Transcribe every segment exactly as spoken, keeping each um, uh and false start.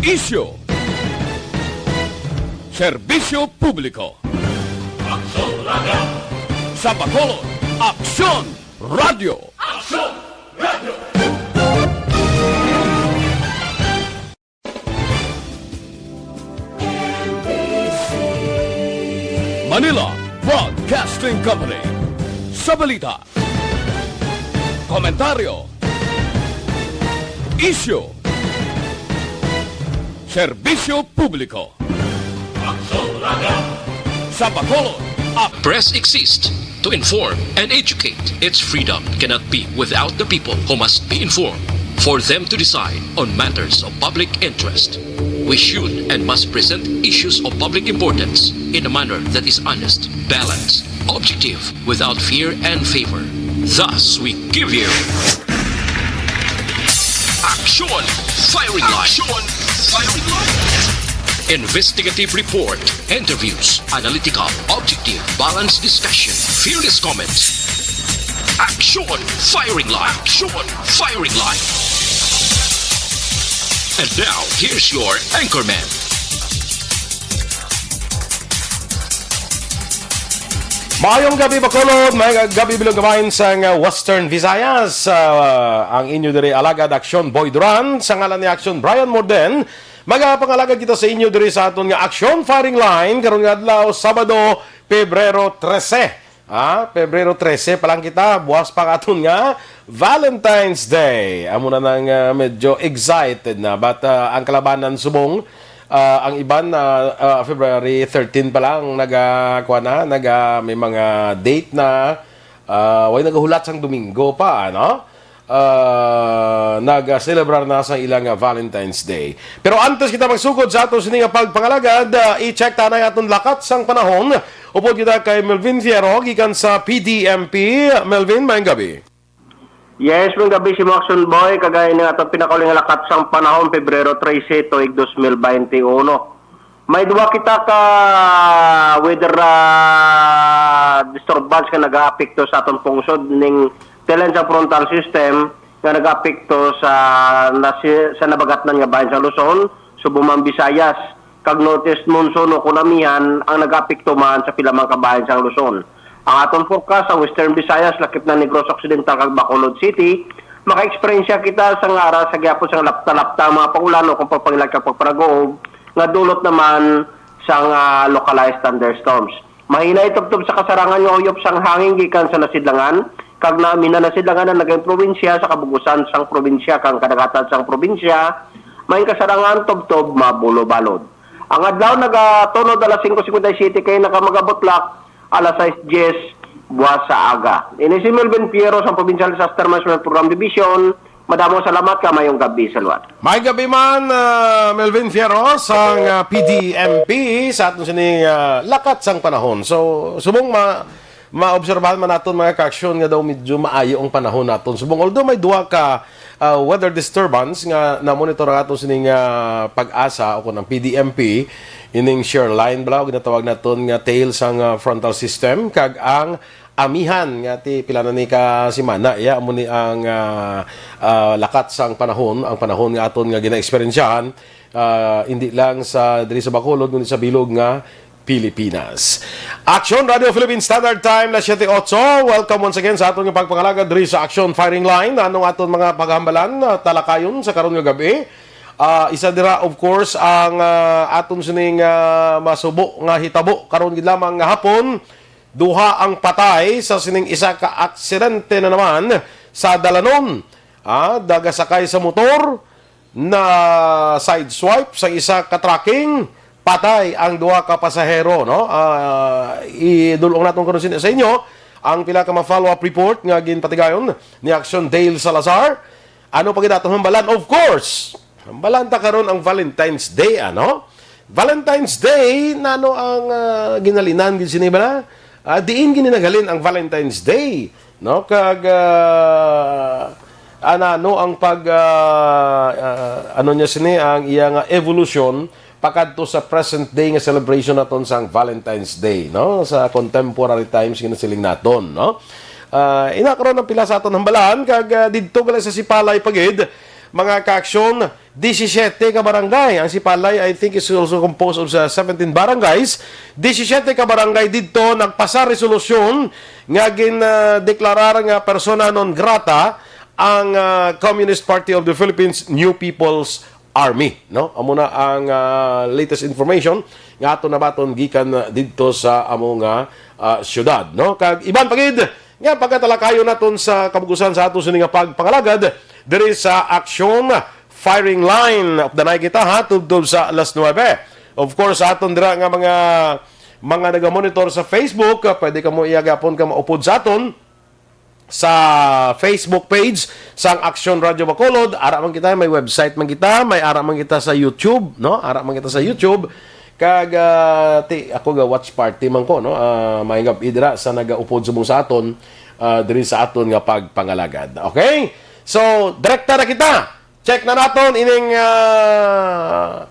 Isyu. Serbisyo publiko. Aksyon Radio. Sa Bacolod, Aksyon Radio. Aksyon Radio. Manila Broadcasting Company. Sa balita, komentaryo, isyu, serbisyo publiko. Sa Bacolod, Press exists to inform and educate. Its freedom cannot be without the people, who must be informed for them to decide on matters of public interest. We should and must present issues of public importance in a manner that is honest, balanced, objective, without fear and favor. Thus, we give you Action Firing Line. Action Firing Line. Investigative report, interviews, analytical, objective, balanced discussion, fearless comments. Action Firing Line. Action Firing Line. And now, here's your anchorman. Maayong gabi, Bacolod. Maayong gabi, Bilog Kabayan sang, uh, Western Visayas. Uh, ang inyo diri alagad, Action Boy Duran. Sa ngalan ni Action Brian Morden, magapangalagad kita sa inyo diri sa aton nga Action Firing Line karong nga adlaw, Sabado, Pebrero trese. Ah, Pebrero trese pa lang kita, buwas pa ang aton nga Valentine's Day. Amo na nang, ah, medyo excited na. But, ah, ang kalabanan subong, ah, ang iban na, ah, February thirteen pa lang naga-, kuwan na, naga-, may mga date na, ah, way nagahulat sang Domingo pa, ano? Ah, nag-celebrar na sa ilang, ah, Valentine's Day. Pero antes kita magsugod sa aton sini nga pagpangalagad, ah, i-check ta na ang aton lakat sang panahon. Upod kita kay Melvin Fierro, gikan sa P D M P. Melvin, maayong gabi. Yes, maayong gabi sa imo, Action Boy. Kag ini ang aton pinakauli nga lakat sang panahon, Pebrero trese, tuig dos mil baynte uno. May duha kita ka weather, ah, disturbance nga nagaapekto sa aton pungsod, ning tail end sa frontal system nga nagaapekto sa, na, si, sa nabagatnan nga bahin sa Luzon, subong man Visayas, kag northeast monsoon o kon amihan ang nagaapekto man sa pila man ka bahin sa Luzon. Ang aton forecast sa Western Visayas, lakip na Negros Occidental kag Bacolod City, maka-eksperyensya kita sang ara sa gihapon sang lapta-lapta nga mga pag-ulan o kung pagpangilag kag pagpanaguob nga dulot naman sang, ah, localized thunderstorms. Mahinay tubtob sa kasarangan nga uyop sang hangin gikan sa nasidlangan, kag na, mina nasidlangan ang naging probinsya sa kabug-usan sang probinsya kag kadagatan sang probinsya, may kasarangan tubtob mabulo-balod. Ang adlaw nagatunod alas singko singkwenta y siyete kay naka magabutlak alas sais dyes buwas sa aga. Ini si Melvin Fierro sa Provincial Disaster Management Program Division. Madamo salamat kag maayong gabi sa liwat. Maayong gabi man, ah, Melvin Fierro sang, ah, P D M P sa aton sini, ah, lakat sang panahon. So, subong ma-, maobserbahan man naton, mga ka-aksyon, nga daw medyo maayo ang panahon naton. Subong, although may duha ka, ah, weather disturbance nga na-monitor ang aton sining, ah, PAGASA o kon ang P D M P, ining shear line bala, o ginatawag naton nga tail sang, ah, frontal system, kag ang amihan nga ti pila na ni ka semana, iya, amo ni ang, ah, ah, lakat sang panahon, ang panahon nga aton nga ginaeksperyensyahan, ah, hindi lang sa, diri sa Bacolod, kundi sa bilog nga Pilipinas. Action Radio Philippine Standard Time, alas siyete otso. Welcome once again sa aton nga pagpangalagad diri sa Action Firing Line. Anong aton mga paghambalan, ah, talakayon sa karon nga gabi? Ah, isa dira, of course, ang, ah, aton sining, ah, masubo nga hitabo karon gid lamang nga hapon. Duha ang patay sa sining isa ka aksidente na naman sa dalanon. Ah, nagasakay sa motor, na-sideswipe sa isa ka trucking, patay ang duha ka pasahero, no? Ah, idul-ong naton karon sin-, sa inyo ang pila ka ma-follow-up report nga ginpatigayon ni Action Dale Salazar. Ano pa gid aton hambalan? Of course, hambalan ta karon ang Valentine's Day, ano? Valentine's Day, nano ang, ah, ginhalinan gid sini bala? Ah, diin gid ni naghalin ang Valentine's Day, no? Kag, ah, anano ang pag, ah, ah, ano niya sini, ang iya nga evolution pakadto sa present day nga celebration naton sang Valentine's Day, no? Sa contemporary times nga nasiling naton, no? Ah, ina karon ang pila sa aton hambalan, kag, ah, didto gali sa Sipalay pa gid, mga ka-aksyon, Disisiyete ka barangay. Ang Sipalay, I think, is also composed of sa seventeen barangays. Disisiyete ka barangay didto nagpasa resolusyon nga gindeklarar nga persona non grata ang, ah, Communist Party of the Philippines New People's Army, no? Amo na ang, ah, latest information nga ato nabaton gikan, ah, didto sa amo nga, ah, syudad, no? Kag iban pa gid nga pagatalakayon naton sa kabug-usan sa ato sini nga pagpangalagad diri sa Aksyon Firing Line. Updanay kita, ha, tubtob sa alas nuebe. Of course, sa aton dira nga mga, mga nagamonitor sa Facebook, ah, pwede kamo iya gapon ka maupod sa aton sa Facebook page sang Aksyon Radyo Bacolod. Ara man kita, may website man kita, may ara man kita sa YouTube, no? Ara man kita sa YouTube. Kag, ah, ti, ako ga watch party man ko, no? Ah, may nga idra sa nagaupod subong sa aton, ah, diri sa aton nga pagpangalagad. Okay? So, direkta na kita. Check na naton ining, ah,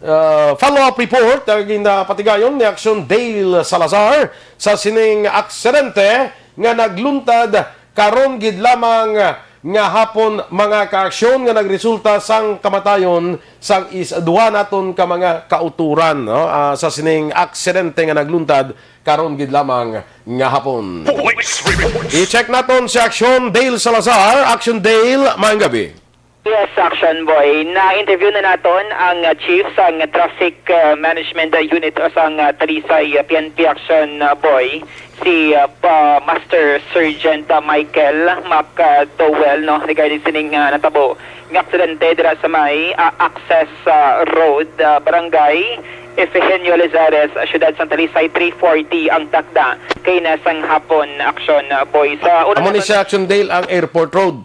ah, follow-up report nga ginapatigayon ni Aksyon Dale Salazar sa sining aksidente nga nagluntad karon gid lamang nga hapon, mga kaaksyon, nga nagresulta sang kamatayon sang is-, duha naton ka mga kautoran, no? Ah, sa sining aksidente nga nagluntad karon gid lamang nga hapon. Police report. I-check naton si Aksyon Dale Salazar. Aksyon Dale, maayong gabi. Yes, Action Boy. Na-interview na naton ang, uh, chief sang Traffic, uh, Management, uh, Unit o sang, uh, Talisay, uh, P N P, Action, uh, Boy, si, uh, pa-, Master Sergeant, uh, Michael McDowell, no, regarding sining, uh, natabo nga aksidente dira sa may, uh, Access, uh, Road, uh, Barangay Efegenio Lizares, uh, Siyudad sang Talisay. Three forty ang takda kay na sang hapon, Action, uh, Boy. Sa una Amo ni naton siya, Action Dale, ang Airport Road.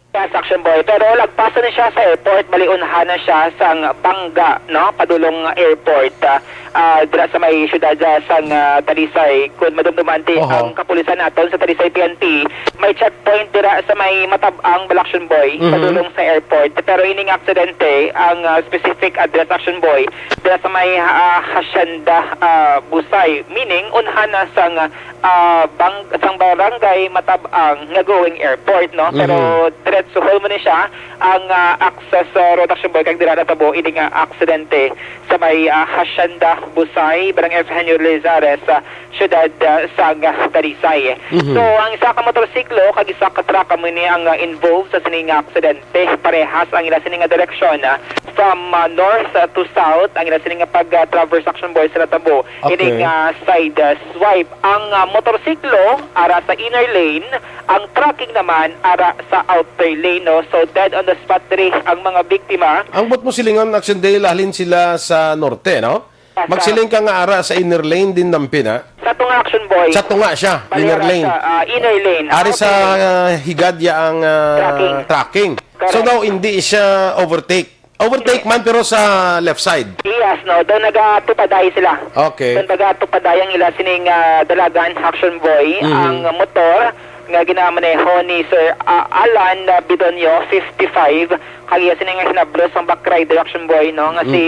Yes, Action Boy. Pero lagpas na siya sa airport, bali unhan na siya sang bangga, no? Padulong airport, ah, ah, dira sa may siyudad, ah, sang, ah, Talisay. Kung madumduman ti Oho. ang kapulisan naton sa Talisay P N P, may checkpoint dira sa may Matab-ang, bala, Action Boy, Mhm. padulong sa airport. Pero ining aksidente, ang, ah, specific address, Action Boy, dira sa may, ah, Hacienda, ah, Busay. Meaning, unhan na sang, ah, ah, bang-, sang barangay Matab-ang nga going airport, no? Mhm. Pero diretsohon mo ni siya ang, ah, access, ah, road, Action Boy, kag dira natabo ini nga aksidente sa may, ah, Hacienda Busay, Barangay Eugenio Lizares, sa siyudad, ah, sang Talisay. Mhm. So, ang isa ka motorsiklo kag isa ka truck amo ni ang, ah, involved sa sini nga aksidente. Parehas ang ila sini nga direksyon, ah, from, ah, north, ah, to south ang ila sini nga pag, ah, traverse, Action Boy, sa natabo Okay. ining, ah, side, ah, swipe. Ang, ah, motorsiklo ara sa inner lane, ang trucking naman ara sa outer lane, no? So, dead on the spot diri ang mga biktima. Ang buot mo silingon, Action Dale, halin sila sa norte, no? Sa Magsiling ka nga ara sa inner lane din, nampi na. Sa tunga, Action Boy. Sa tunga siya, Bali, inner ara lane. sa, ah, inner lane. Ari Ah, sa, okay. ah, higad ya ang, ah, Tracking. tracking. So Correct. daw, hindi siya overtake. Overtake Hindi. man, pero sa left side. Yes, no? Daw nagatupaday sila. Okay. Daw nagatupaday ang ila sining, ah, dalagan, Action Boy, Mhm. ang motor nga ginamaneho ni Sir, ah, Alan, ah, Bidonio, fifty-five, kag iya sini nga hinablos ang back rider, Action Boy, no, nga Mm. si,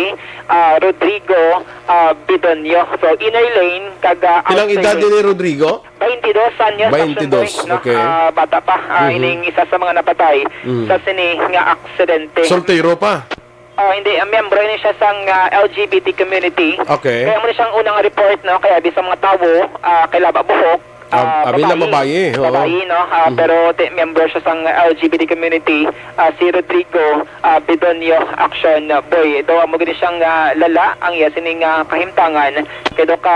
ah, Rodrigo, ah, Bidonio. So, inner lane, kag, ah, Ilang outer edad lane. din ni Rodrigo? Twenty-dos anyos, Action Boy, Twenty-dos, no? okay. Ah, bata pa, ah, Mhm. ining isa sa mga napatay Mm. sa sini nga aksidente. Soltero pa? Ah, hindi, ah, miyembro ini siya sang, ah, L G B T community. Okay. Kaya mo ni siyang unang report, no? Kaya di sa mga tawo, ah, kay laba buhok, Ah, ah, abi na babae. babae, oo. Babae, no? Ah, Mhm. pero ti-, miyembro siya sang L G B T community, ah, si Rodrigo, ah, Bidonio, Action, ah, Boy. Daw amo gid siyang, ah, lala ang iya sining, ah, kahimtangan. Kay daw ka,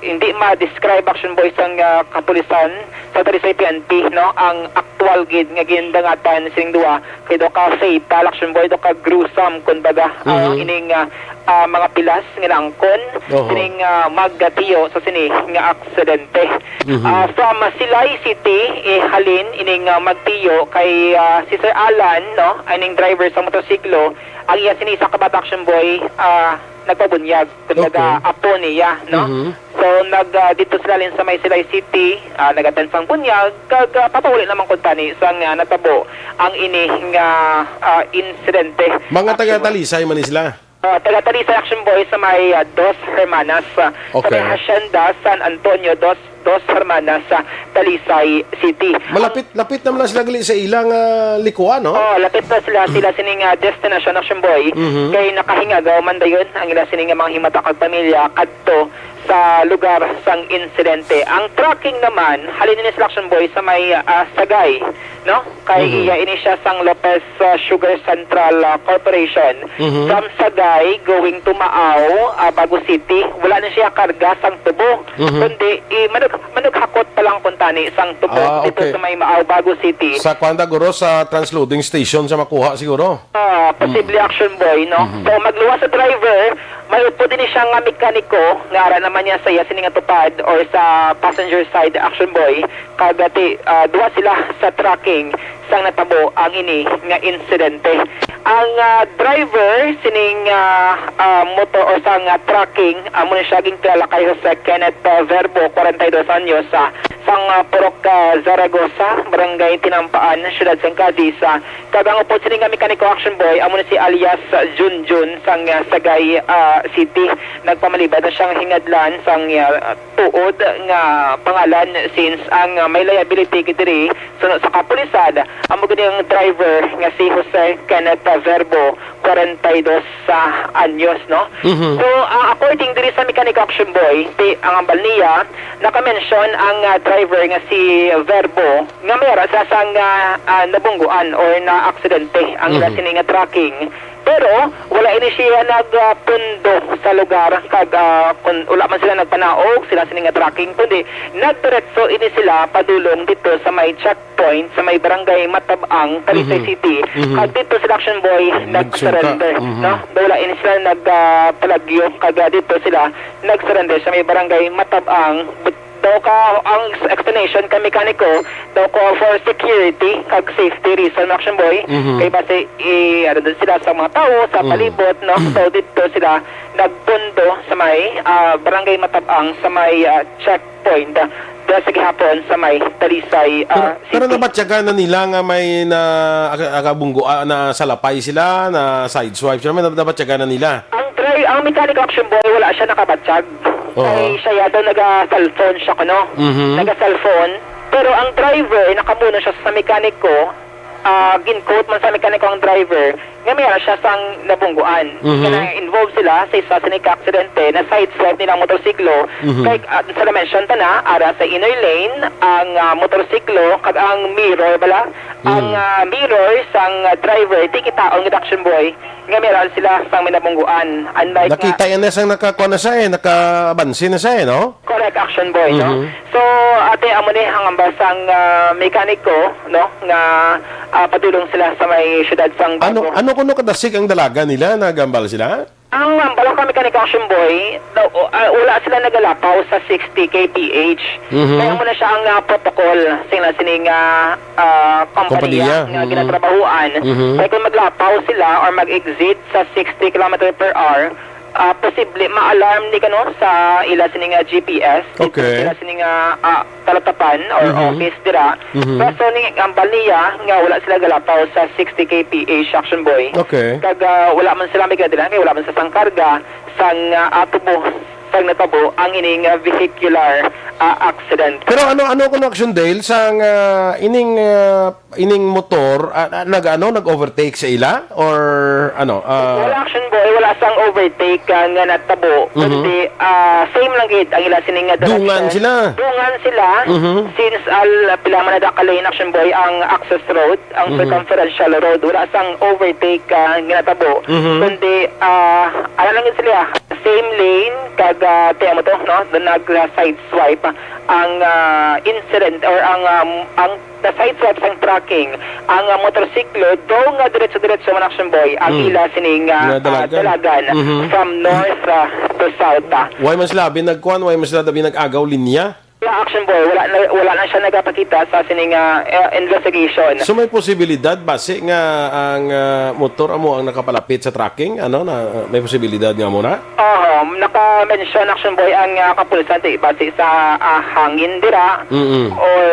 hindi ma-describe, Action Boy, sang, ah, kapulisan sa Talisay P N P, no? Ang aktual gid nga gindangatan sining duwa kay daw ka fatal, Action Boy, daw ka gruesome, kumbaga, ah, Mhm. ining, ah, ah, mga pilas nga naangkon Oho. sining, ah, magtiyo sa sini nga aksidente. Mhm. Ah, from, ah, Silay City, eh, halin ining, ah, magtiyo kay, ah, si Sir Alan, no, ining driver sa motorsiklo, ang iya sini sa kabat, Action Boy, ah, nagpabunyag, kumbaga, Okay. apo niya, no? Mhm. So, nag, ah, dito sila halin sa may Silay City, ah, nag-attend sang bunyag, kag, ah, papauli naman kuntani sang, ah, natabo ang ini nga, ah, insidente. Mga taga Action. Talisay man ni sila? Ah, taga Talisay, Action Boy, sa may, ah, Dos Hermanas, ah, sa may Okay. Hacienda San Antonio, Dos, Dos Hermanas, sa Talisay City. Malapit, lapit naman lang sila gali sa ilang, ah, likuan, no? Oh, lapit na sila, sila sining, ah, destinasyon, Action Boy. Mhm. Kay nakahingagaw man dayon ang ila sining mga himata kag pamilya kadto sa lugar sang insidente. Ang trucking naman, halin ini sila, Action Boy, sa may, ah, Sagay, no? Kay Mhm. iya ini siya sang Lopez, ah, Sugar Central, ah, Corporation. Mhm. From Sagay going to Maao, ah, Bago City, wala na siya karga sang tubo. Mhm. Kundi, i-, manug-, manughakot pa lang kuntani sang tubo Ah, dito okay. sa may Maao, Bago City. Sa kwan ta, guro, sa transloading station sa makuha siguro? Ah, posible, Mm. Action Boy, no? Mhm. So, magluwas sa driver, may upod ini siya nga mekaniko, nga ara naman niya sa iya sini nga tupad or sa passenger side, Action Boy, kag ati, ah, duha sila sa trucking sang natabo ang ini nga insidente. Ang, ah, driver sining, ah, ah, motor o sang, ah, trucking, amo ni siya ginkilala kay Jose Kenneth, ah, Verbo, kwarenta y dos anyos, ah, sang, ah, Purok, ah, Zaragoza, Barangay Tinampaan, Siyudad sang Cadiz, ah, Kag ang upod sini nga mekaniko, Action Boy, amo na si alias Junjun sang, ah, Sagay, ah, City. Nagpamalibad na siyang hingadlan sang, ah, tuod nga pangalan, since ang, ah, may liability gid diri suno sa kapulisan amo gid ang driver nga si Jose Kenneth Verbo, kwarenta y dos anyos, no? Mhm. So, ah, according diri sa mekaniko, Action Boy, ti-, ang hambal niya, naka-mention ang, ah, driver nga si Verbo nga may ara sa sang, ah, ah, nabungguan or na-aksidente ang ila Mhm. sini nga trucking. Pero wala ini siya nagpundo sa lugar kag, ah, kun wala man sila nagpanaog sila sini nga trucking, kundi nagdiretso ini sila padulong dito sa may checkpoint sa may barangay Matabang, Talisay Mhm. City. Mhm. Kag dito sila, Action Boy, Nagsuka. nag-surrender, Mhm. no? Wala ini sila nag, ah, palagyo kag, ah, dito sila nag-surrender sa may barangay Matabang. But daw ka, ang explanation kay mekaniko, daw ka for security kag safety reason, Action Boy. Mhm. Kay basi, i-, ano dun sila sa mga tao, sa Mm. palibot, no? Mhm. So, dito sila nagpundo sa may, ah, Barangay Matabang, sa may, ah, checkpoint, ah, dahil sa gihapon sa may Talisay, Pero, ah, pero City. Nabatyagan na nila nga may na, aga-, agabunggo, ah, na salapay sila, na sideswipe sila, may nab-, nabatyagan na nila. Ang dri-, ang mechanic, Action Boy, wala siya nakabatyag. Oo. Kay siya yata naga-cellphone siya, kuno. Mhm. Naga-cellphone. Pero ang driver, nakamuno siya sa mekaniko, ah, gin-quote man sa mekaniko ang driver, nga may ara siya sang nabungguan. Mhm. Nga na-involve sila sa isa sa nagka-aksidente, na-sideswipe nila ang motorsiklo. Mhm. Kay, ah, sa na-mention ta na, ara sa inner lane, ang, ah, motorsiklo, kag ang mirror bala, ang, Mm. ah, mirror sang, ah, driver, di kitaon gid, Action Boy, nga meron sila sang minabungguan. Unlike Nakita nga yan na sang nakakuha na siya eh, nakabansi na siya eh, no? Correct, Action Boy, no? Mhm. So, ate, amo ni ang hambal sang, ah, mekaniko, no, nga, ah, padulong sila sa may siyudad sang Ano, Bago. Ano kuno kadasig ang dalagan nila? Nagambal sila? Ang hambal sang mekaniko, Action Boy, daw, ah, wala sila nagalapaw sa sixty K P H. Mhm. Kaya mo na siya ang, ah, protocol sing na sining, ah, ah, kompanya Kompanya. Nga Mhm. ginatrabahuan. Mhm. Kaya kung maglapaw sila or mag-exit sa sixty kilometer per hour, ah, posible ma-alarm ni kano sa ila sini nga G P S, Okay. ila sini nga, ah, talatapan or Mhm. office dira. Mhm. Kaso ni hambal niya nga wala sila galapaw sa sixty K P H, Action Boy. Okay. Kag, ah, wala man sila may ginadala, kay wala man sa sang karga sang, ah, atubo sang natabo ang ining, ah, vehicular, ah, accident. Pero ano, ano kuno, Action Dale, sang, ah, ining, ah, ining motor, ah, ah, nag-ano, nag-overtake sa ila? Or ano, ah, Wala, Action Boy, wala sang overtake, ah, nga natabo. Mhm. Kundi, ah, same lang gid ang ila sining nga Dungan direction. Sila? Dungan sila. Mhm. Since al-, pila man na ka lane, Action Boy, ang access road, ang Mhm. circumferential road, wala sang overtake, ah, nga natabo. Mhm. Kundi, ah, ano lang gid sila, same lane, kag, ah, tiyan mo to, no? Doon nag-side swipe ang, ah, incident or ang, um, ang na-sideswipe sang trucking ang, ah, motorsiklo, daw nga diretso-diretso man, Action Boy, ang Hmm. ila sining, ah, Nga ah, dalagan. Dalagan Mhm. from north, ah, to south, ah. Why man sila abi nagkuan? Why man sila abi nag-agaw linya? Wala, Action Boy, wala na, wala na siya nagapakita sa sining, ah, eh, investigation. So may posibilidad basi nga ang, ah, motor amo ang nakapalapit sa trucking? Ano na, may posibilidad nga mo na? Oo, naka-mention, Action Boy, ang, ah, kapulisan ti base sa, ah, hangin dira. Mm-mm. Or,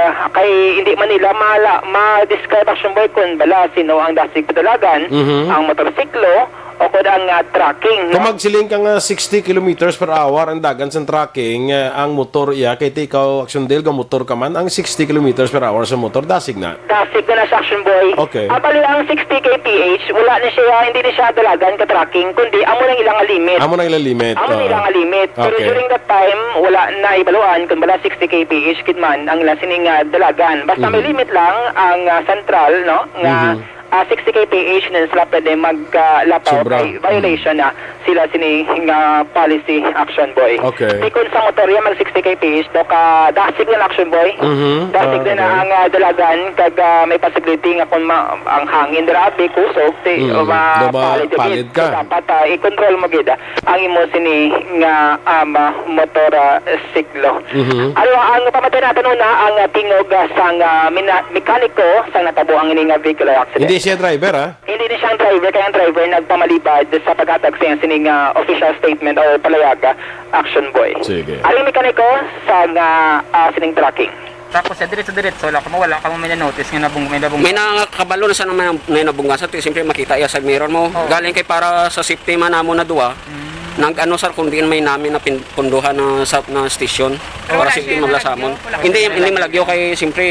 ah, kay hindi man nila mala-, ma-describe, Action Boy, kung bala sino ang dasig padalagan, Mhm. ang motorsiklo Ukod ang, ah, trucking, no? Kung magsiling ka nga sixty kilometers per hour ang dagan sang trucking, eh, ang motor iya, kay ti ikaw, Action Dale, gamotor ka man, ang sixty kilometers per hour sa motor, dasig na. Dasig na na sa Action Boy. Okay. Ah, bali, ang sixty K P H, wala na siya, hindi na siya dalagan ka trucking, kundi amo nang ilang limit. Amo nang ilang limit, Amo nang oo. ilang limit. Pero Okay. during that time, wala na ibaluan kung bala sixty K P H gid man ang ilang sining, ah, dalagan. Basta may Mhm. limit lang ang, ah, central, no, nga Mhm. ah, sixty K P H na sila pwede mag, ah, lapaw Sobra. kay violation na sila sini nga policy, Action Boy. Okay. Di kun sa motorya mag sixty K P H to ka dasig na, Action Boy. Mhm. Dasig Ah, na na okay. ang, ah, dalagan kag, ah, may possibility nga kung ma-, ang hangin dira abi kusog ti Mm. ma-, Daw ma-, palid gid. palid ka. So, dapat, ah, i-control mo gid, ah, ang imo sini nga, ah, ma-, motor, ah, siklo. Mhm. Ano ang pamati natin una ang, ah, tingog, ah, sang, ah, mina-, mekaniko sang natabo ang ini nga vehicular accident? Hindi siya driver, ah. Hindi ni siyang driver, kaya ang driver nagpamalibad sa paghatag sa iyang sining, ah, official statement or palayaga, Action Boy. Sige. Aring mekaniko sa nga, ah, sining trucking. Tapos, eh, diretso-diretso lang kamo, wala kamo may na-notice nga nabung-, may nabung- May nakabalo na sa may, may nabungga sa, siyempre makita iya sa mirror mo. Oo. Galing kay para sa safety man namo na duwa, Mm. nag-ano, sir, kung diin may namin na pin-, punduhan na sa, na station. Pero Para wala safety siya man lang sa nalagyo? amon. Wala Hindi, siya hindi nalagyo. malagyo kay, siyempre,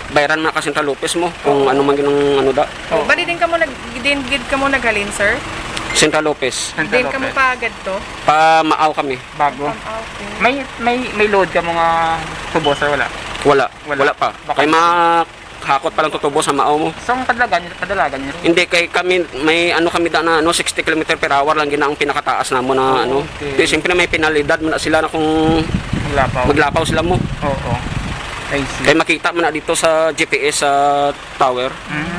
bayaran man ka Central Lopez mo kung Oo. ano man ginang ano da. Oh, Oo. bali din kamo nag-, din gid kamo naghalin, sir? Central Lopez. Central Din kamo Lopez. pa agad to? Pa Maaw kami. Bago. Ah, okay. May, may, may load kamo nga tubo, sir? Wala? Wala. Wala. Wala pa. Baka Kay mahakot pa lang tutubo sa Maaw mo. So, ang kadalagan, kadalagan niyo? Hindi, kay kami, may ano kami da na, ano, sixty kilometer per hour lang gina ang pinakataas namo na, Oh, ano. okay. Di, siyempre may penalidad man na sila na kung Maglapaw. maglapaw sila mo. Oo. I see. Kay makita man na dito sa G P S sa tower. Mm.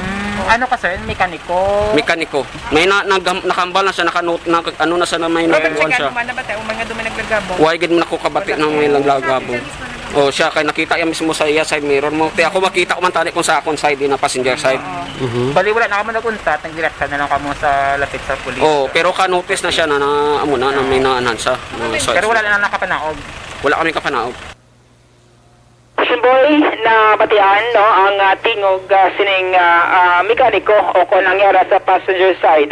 Ano ka, sir? Mekaniko? Mekaniko. May na, nagam-, nakambal na siya, naka-note, naka-, ano na siya na may Pero nakukuha siya. Nagano man na ba tayo? Umay nga doon may naglagabong? Why gid man ako kabati Wala. ng may naglagabong? Sabi, sabi sa Oh, siya kay nakita iya mismo sa iya side mirror mo. Ti ako makita ko man tani kung sa akon side, di na passenger side. Oo. Mhm. Bali, wala na kamo nag-untat, nagdirekta na lang kamo sa lapit sa pulis. Oh, pero ka-notice na siya na, na amo na, na may naanan sa, Ano na, may so, Pero wala na nakapanaog. Wala kami kapanaog. Action Boy, nabatian, no, ang, ah, tingog, ah, sining, ah, ah, mekaniko o kon ang yara sa passenger side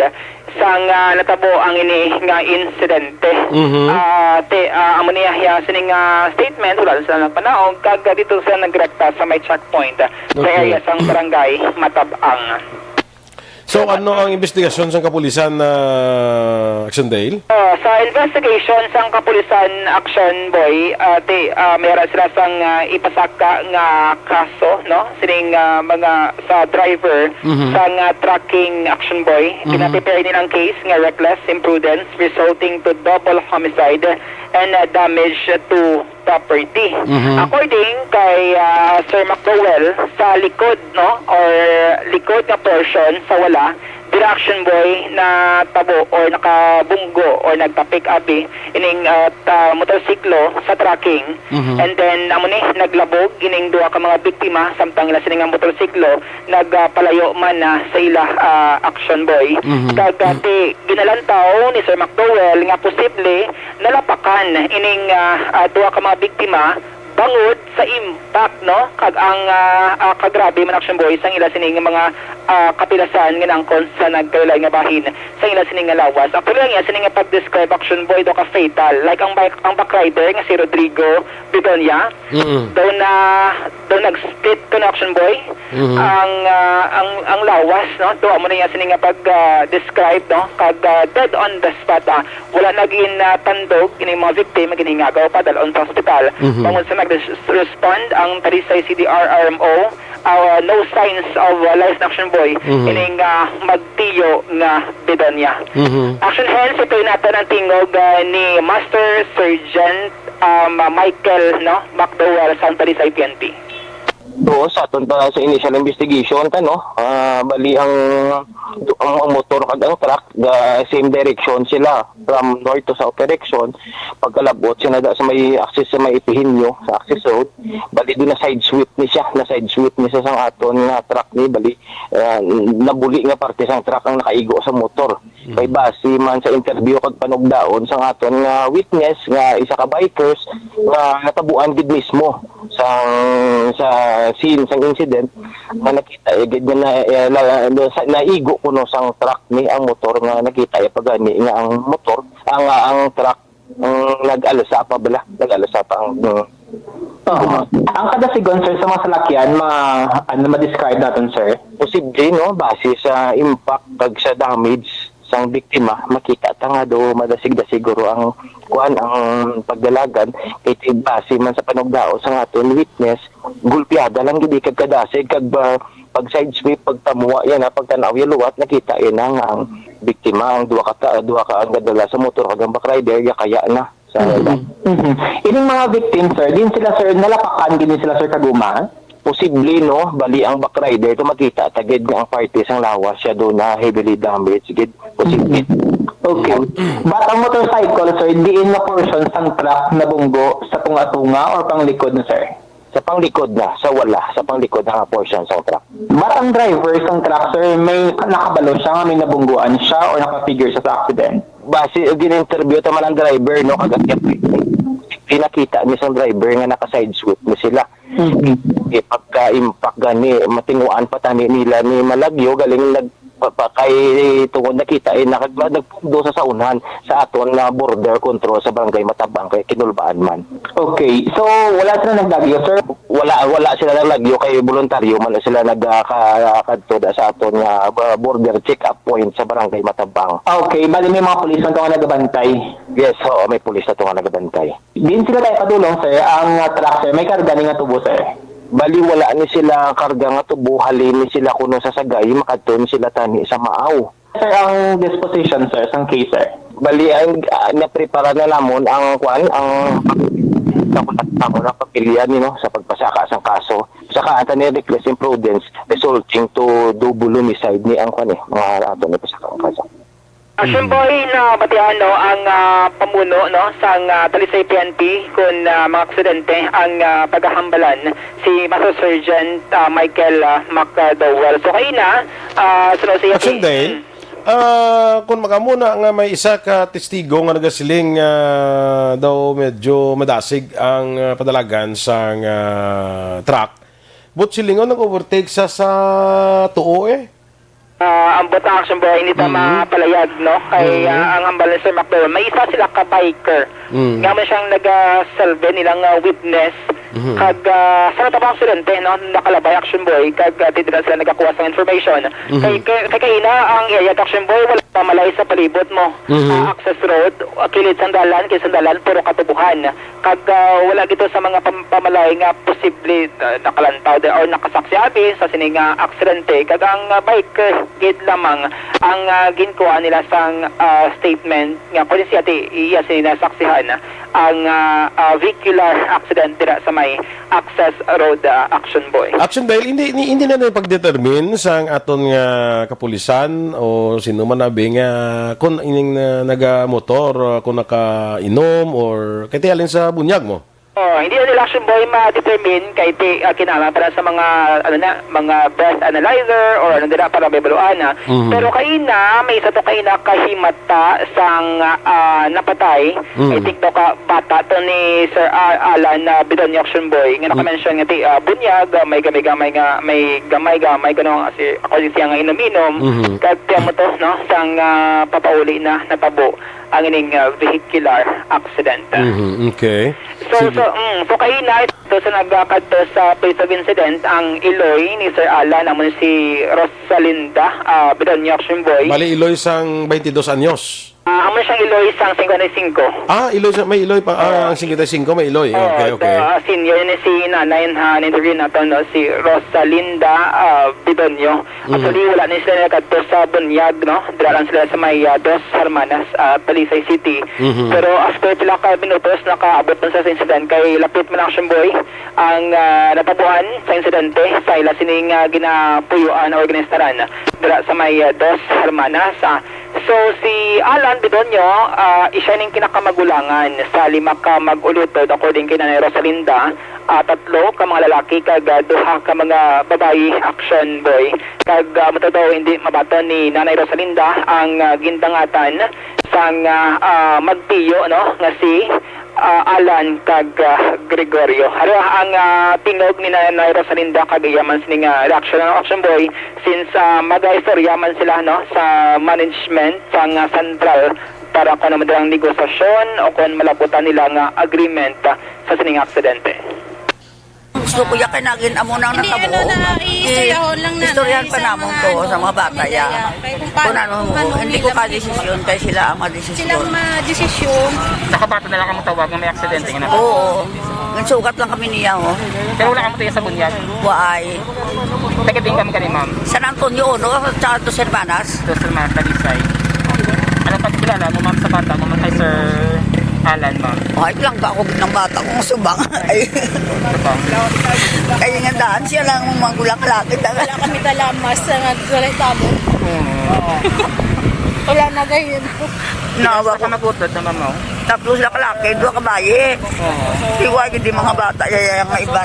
sang, ah, natabo ang ini nga insidente. Mhm. Ah, ti-, ah, amo niya, ya, sining, ah, statement, wala sila nagpanaog, kag, ah, dito sila nagrekta sa may checkpoint, ah, sa Okay. area sang barangay Matabang. So, ano ang investigasyon sang kapulisan, ah, Action Dale? Ah, sa investigation sang kapulisan, Action Boy, ah, ti-, ah, may ara sila sang, ah, ipasaka nga kaso, no? Sining, ah, mga sa driver Mhm. sang, ah, trucking, Action Boy. Mhm. Gina-prepare nilang case nga reckless imprudence resulting to double homicide and, ah, damage to property. Mhm. According kay, ah, Sir McDowell, sa likod, no, or likod nga portion sa wala, dira, Action Boy, natabo or nakabunggo or nagtapik abi ining, ah, ta-, motorsiklo sa trucking. Mhm. And then, amo ni, naglabog ining duha ka mga biktima, samtang ila sini nga motorsiklo nagpalayo man na sa ila, ah, Action Boy. Mhm. Kag, ah, Mhm. ti-, ginalantaw ni Sir McDowell nga posible nalapakan ining, ah, ah, duha ka mga biktima bangod sa impact, no? Kag ang, ah, ah, kagrabe man, Action Boy, sang ila sini nga mga, ah, kapilasan nga naangkon sa nagkalain-lain nga bahin sang ila sini nga lawas. Actually, ang iya sini nga pag-describe, Action Boy, daw ka fatal. Like ang bike, ang back rider nga si Rodrigo Bedonia, Mm. daw na, daw nag-split to na, Action Boy. Mhm. Ang, ah, ang, ang lawas, no? Daw amo na iya sini nga pag, ah, describe, no? Kag, ah, dead on the spot, ah. Wala na gin, ah, tandog ining mga victim nga ginhingagaw pa dalhon sa ospital. Mhm. Bangod sa nag-respond ang Talisay C D R R M O, ah, no signs of, ah, life na, Action Boy. Mhm. Ining, ah, magtiyo nga Bedonia. Mhm. Action, hence, ito natin ang tingog, ah, ni Master Sergeant, um, Michael, no, McDowell, sa Talisay P N P. Oo, sa aton pa sa initial investigation ta, no, ah, bali ang, ang, ang motor kag ang truck, ga same direction sila, from north to south direction. Pagkalabot sila da sa may access sa may Ipihinyo, sa access road, bali doon na side sweep ni siya, na side sweep ni siya sang aton nga truck ni, bali, ah, nabuli nga parte sang truck ang nakaigo sa motor. Kay base man sa interview kag panugdaon sang aton nga witness nga isa ka bikers nga natabuan gid mismo sang, sa scene sang incident, nga nakita, eh, gid nga na, eh, la-, na, sa, naigo kuno sang truck ni ang motor, nga nakita, eh, pa gani nga ang motor, ang, ang truck, ang nag-alsa pa bala, nag-alsa pa ang, mm. Oo. Ang kadasigon, sir, sa mga salakyan, ma-, ano, ma-describe naton, sir? Posible, no, base sa impact kag sa damage sang biktima, makita ta nga do madasig-dasig guro ang kuan, ang pagdalagan, kay ti-, base man sa panugdaot sang aton witness, gulpiada lang gid kag kadasig kag ba, pag side sweep, pagtamuwa yan, ha, pagtan-aw yan luwat, nakita yan na nga ang biktima, ang duha ka ta-, duha ka ang gadala sa motor kag ang back rider, yakaya na sa Mhm. Mhm. Ining mga victim, sir, din sila, sir, nalapakan gid ni sila, sir, kaguma? Posible, no? Bali ang back rider, kung makita ta gid nga ang parte sang lawas siya do na heavily damaged gid. Posible. Mhm. Okay. But ang motorcycle, sir, diin nga portion sang truck nabunggo sa tunga-tunga or panglikod na, sir? Sa panglikod na, sa wala, sa panglikod na nga portion sang truck. But ang driver sang truck, sir, may nakabalo siya nga may nabungguan siya or nakafigure siya sa accident? Base og gin-interview ta man ang driver, no, kag ang pinakita ni sang driver nga naka-side sweep ni sila. Mhm. Eh, pagka-impact gani, matinguan pa tani nila ni malagyo, galing nag-, pa, pa, kay tungod nakita, eh, nag-, nagpundo sa saunhan sa aton nga border control sa Barangay Matabang, kay Kinulbaan man. Okay. So, wala sila naglagyo, sir? Wala, wala sila naglagyo, kay voluntaryo man sila nag, ah, ka-, kadto da sa aton nga, ah, border check-up point sa Barangay Matabang. Okay. Bali, may mga pulis man to nga nagabantay? Yes, oo, may pulis na to nga nagabantay. Diin sila tayo padulong, sir? Ang, ah, truck, sir, may karga ni nga tubo, sir? Bali, wala ni sila karga nga tubo, halin ni sila kuno sa Sagay, makadto ni sila tani sa Maaw. Sir, ang disposition, sir, sang case, sir? Bali, ang, ah, naprepara na namon ang, kuan, ang sa kulat namon ang pamilya ni, no, sa pagpasaka sang kaso. Saka ang tani reckless imprudence resulting to double homicide ni ang, kuan, eh, mga ato ni pasaka ang kaso. Action Mhm. Boy, nabatian, no, ang, ah, pamuno, no, sang, ah, Talisay P N P kun, ah, mga aksidente ang, ah, pagahambalan si Master Sergeant, ah, Michael, ah, McDowell. So, kaina, ah, suno siya Action Day, Mm. ah, kung makamuna nga may isa ka testigo nga nagasiling, ah, daw medyo madasig ang, ah, padalagan sang, ah, truck, but silingon nag-overtake sa, sa tuo, eh. Ah, ang buta, Action Boy, hindi ta Mhm. mapalayag, no? Kay, Mhm. ah, ang hambal ni Sir McDowell, may isa sila ka biker. Mm. Nga man siyang nagasalve nilang, ah, witness. Mhm. Kag, ah, sa natabang aksidente, no? Nakalabay, Action Boy, kag, ah, didto na sila nagakuha sang information. Mhm. Kay, kay, kay kaina ang area, Action Boy, wala pamalay sa palibot mo. Mhm. Ah, access road, ah, kilid sang dalan, kilid sang dalan, puro katubuhan. Kag, ah, wala gito sa mga pam-, pamalay nga posible, ah, nakalantaw di-, or nakasaksi abi sa sini nga aksidente. Kag ang, ah, biker gid lamang ang, ah, ginkuha nila sang, ah, statement nga kung siya ti iya sini nasaksihan ang, ah, ah, vehicular accident dira sa may access road, ah, Action Boy. Action Boy, hindi, hindi, hindi na pag-determine sang aton nga kapulisan o sino man abi nga kung ining na, nagamotor, ah, kung nakainom or kay ti halin sa bunyag mo? Oh, hindi na nila, Action Boy, ma-determine kay ti, ah, kinahanglan para sa mga, ano na, mga breath analyzer or ano dira para mabaluan, ah. Mhm. Pero kaina, may isa to kaina kahimata sang, ah, napatay. Mm. I think to ka bata to ni Sir, ah, Alan, ah, Bidonyo, Action Boy, nga Mm. naka-mention nga ti, ah, bunyag, ah, may gamay-gamay nga, may gamay-gamay, kuno, si, according siya nga inom-inom, Mhm. kag tiyan mo to, no, sang, ah, papauli na natabo ang ining, ah, vehicular accident. Mhm, okay. So, Sige. so, mm, so kaina, to sa nagkakadto sa place of incident, ang iloy ni Sir Alan, amo si Rosalinda, ah, Bidonyo, Action Boy. Bali, iloy sang twenty-dos anyos. Ah, amo siyang iloy sang cincuenta y cinco. Ah, iloy sa, may iloy pa. Ah, Oo. Ang cincuenta y cinco may iloy. Oo, Okay, okay. ah, senior ni si nanay ha, na-interview nato, no, si Rosalinda, ah, Bidonyo. Mhm. Actually, wala ni sila nakadto sa bunyag, no? Dira lang sila sa may, ah, Dos Hermanas, ah, Talisay City. Mhm. Pero after pila ka minutos, nakaabot man sa incident kay lapit man ang Action Boy ang, ah, natabuan sa insidente sa ila sining, ah, ginapuyuan o ginaestaran dira sa may, ah, Dos Hermanas. Ah, So, si Alan Bidonyo, ah, siya ning kinakamagulangan sa lima ka mag-ulutod, according kay Nanay Rosalinda, ah, tatlo ka mga lalaki kag, ah, duha ka mga babayi, Action Boy. Kag, ah, matuod daw hindi mabaton ni Nanay Rosalinda ang, ah, gindangatan sang, ah, ah, magtiyo, no, nga si ah, Alan kag, ah, Gregorio. Aro ang, ah, tingog ni Nanay Rosalinda kag iya man sini nga reaksyon, ano, Action Boy, since, ah, mag-istorya man sila, no, sa management sang, ah, sentral para kung ano man ang negosasyon o kung malabutan nila nga agreement, ah, sa sining aksidente. Gusto ko ya kay nagin amo nang Hindi, natabo. ano na, iistoryahon lang na Istoryahan sa pa namon mga to ano, sa mga bata pamilya, ya. ya. Kay kung Kung paano, ano kung mo, paano hindi ko nila ka desisyon kay sila ang mga desisyon. Silang madesisyon. Sa kabata na lang ang tawag nga may aksidente nga na. Oo. Nagsugat lang kami niya, oh. Pero wala kamo tayo sa bunyag. Waay. Taga-tingin kami kani, ma'am. San Antonio, no? Sa Dos Hermanas. Dos Hermanas, Talisay. Ano pagkilala mo, ma'am, sa bata mo, kay Sir Alan, ma'am? Ay, lang ba ako ng bata kong subang? Ay, Ano ba? kaya nga daan siya lang ang magulang kalaki. Wala kami dala mas nga dala tabo. Oo. Wala na gayon. Nawa Basta ko. Ka magudod na, ma'am, oh. Tapos sila kalaki, dua ka bayi. Oo. Iwa gid di mga bata, yaya nga iba.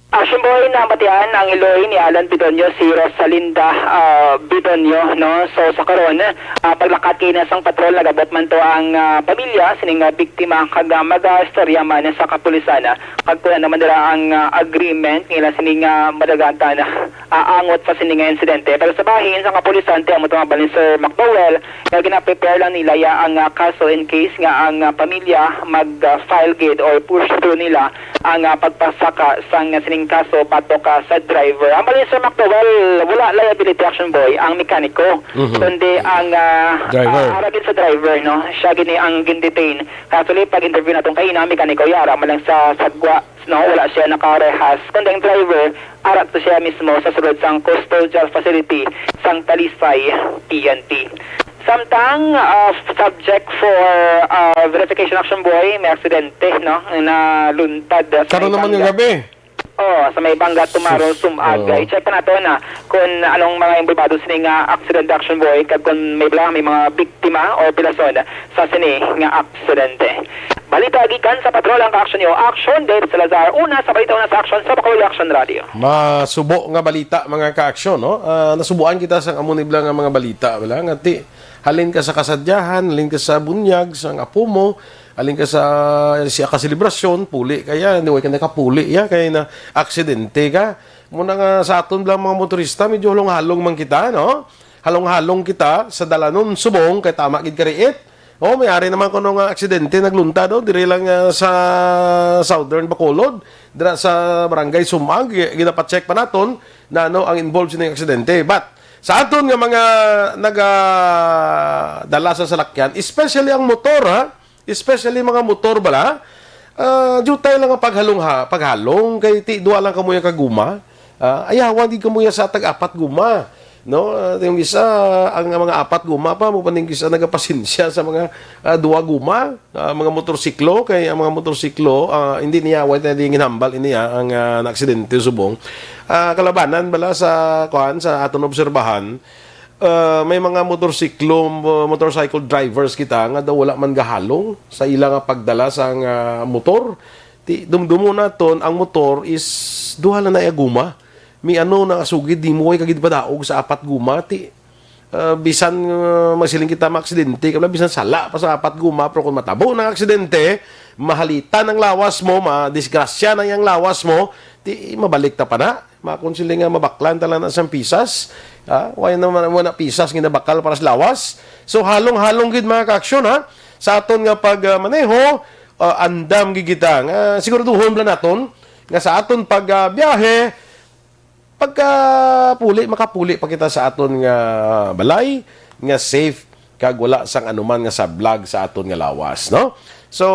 Action Boy, namatian ang iloy ni Alan Bidonyo, si Rosalinda, ah, Bidonyo, no? So, sa karon, ah, paglakat kay na sang patrol, nagabot man to ang, ah, pamilya sining, ah, biktima kag, ah, mag-istorya man sa kapulisan, ah, kag kung ano man dira ang, ah, agreement nila sining, ah, madagatan, ah, angot sa sining nga insidente. Pero sa bahin sa kapulisan, ti amo to nga balin, Sir McDowell, nga gina-prepare lang nila ya ang, ah, kaso in case nga ang, ah, pamilya mag-file gid or push through nila ang, ah, pagpasaka sang sining kaso batok, ah, sa driver. Ang balin, Sir McDowell, wala liability, Action Boy, ang mekaniko, Mhm. kundi ang, ah, Driver. ah, ara gid sa driver, no? Siya gini ang gin-detain. Actually, pag-interview naton kay ina, ang mekaniko, yara man lang sa sagwa, no? Wala siya nakarehas. Kundi ang driver, ara to siya mismo sa sulod sang custodial facility sang Talisay P N P. Samtang, ah, subject for, ah, verification, Action Boy, may aksidente, no? Naluntad sa Karon naman Ibanga. Nga gabi. Oh, sa may Banga Tumaron, Sus. Sumag. Oo. I-check pa nato na kung anong mga involvado sini nga aksidente, Action Boy, kag kung may bala may mga biktima or pilason sa sini nga aksidente. Balita gikan sa patrol ang ka-action nyo. Action, Dave Salazar. Una sa balita, una sa action sa Bacolod Action Radio. Masubo nga balita, mga ka-action, no? Ah, nasubuan kita sa amo ni bala nga mga balita, wala nga ti halin ka sa kasadyahan, halin ka sa bunyag sang apo mo, halin ka sa siya ka selebrasyon, puli kaya, hindi ka nakapuli ya kay na aksidente ka. Muna nga sa aton lang mga motorista, medyo halong-halong man kita, no? Halong-halong kita sa dalanon subong kay tama gid kariit. Oh, may ari naman kuno nga aksidente nagluntad, oh, diri lang, ah, sa Southern Bacolod, dira sa Barangay Sumag, gi-, ginapacheck pa naton na ano ang involved sa aksidente. But sa aton nga mga nagadala sa salakyan, especially ang motor, ha? Especially mga motor bala, ah, jutay lang ang paghalong ha, paghalong kay ti duha lang kamuya ka guma. Ah, ayawan gid kamuya sa tag-apat guma, no? Ah, yung isa, ang mga apat guma pa mo pa ning isa nagapasensya sa mga, ah, duha guma, ah, mga motorsiklo kay ang mga motorsiklo, ah, hindi niya wa na ding ginhambal ini, ah, ang, ah, naaksidente subong. Ah, kalabanan bala sa kuan sa aton obserbahan, ah, may mga motorsiklo, mo-, motorcycle drivers kita nga daw wala man gahalong sa ila nga pagdala sang, ah, motor. Ti dumdumo naton ang motor is duha lang na iya guma. Mi ano na sugid di mo kay kagid padaog sa apat guma ti, ah, bisan, ah, magsiling kita maaksidente kabla bisan sala pa sa apat guma, pero kung matabo ng aksidente, mahalitan ang lawas mo, madisgrasya na yung lawas mo, ti mabalik ta pa na. Makon sila nga mabaklan ta lang na sang pisas. Ha? Wala naman wala pisas nga nabakal para sa lawas. So halong-halong gid mga ka-action ha. Sa aton nga pag, ah, maneho, ah, andam gid kita nga siguraduhon bala naton nga sa aton pag, ah, biyahe, pagka puli, makapuli pa kita sa aton nga balay, nga safe, kag wala sang anuman nga sablag sa aton nga lawas, no? So,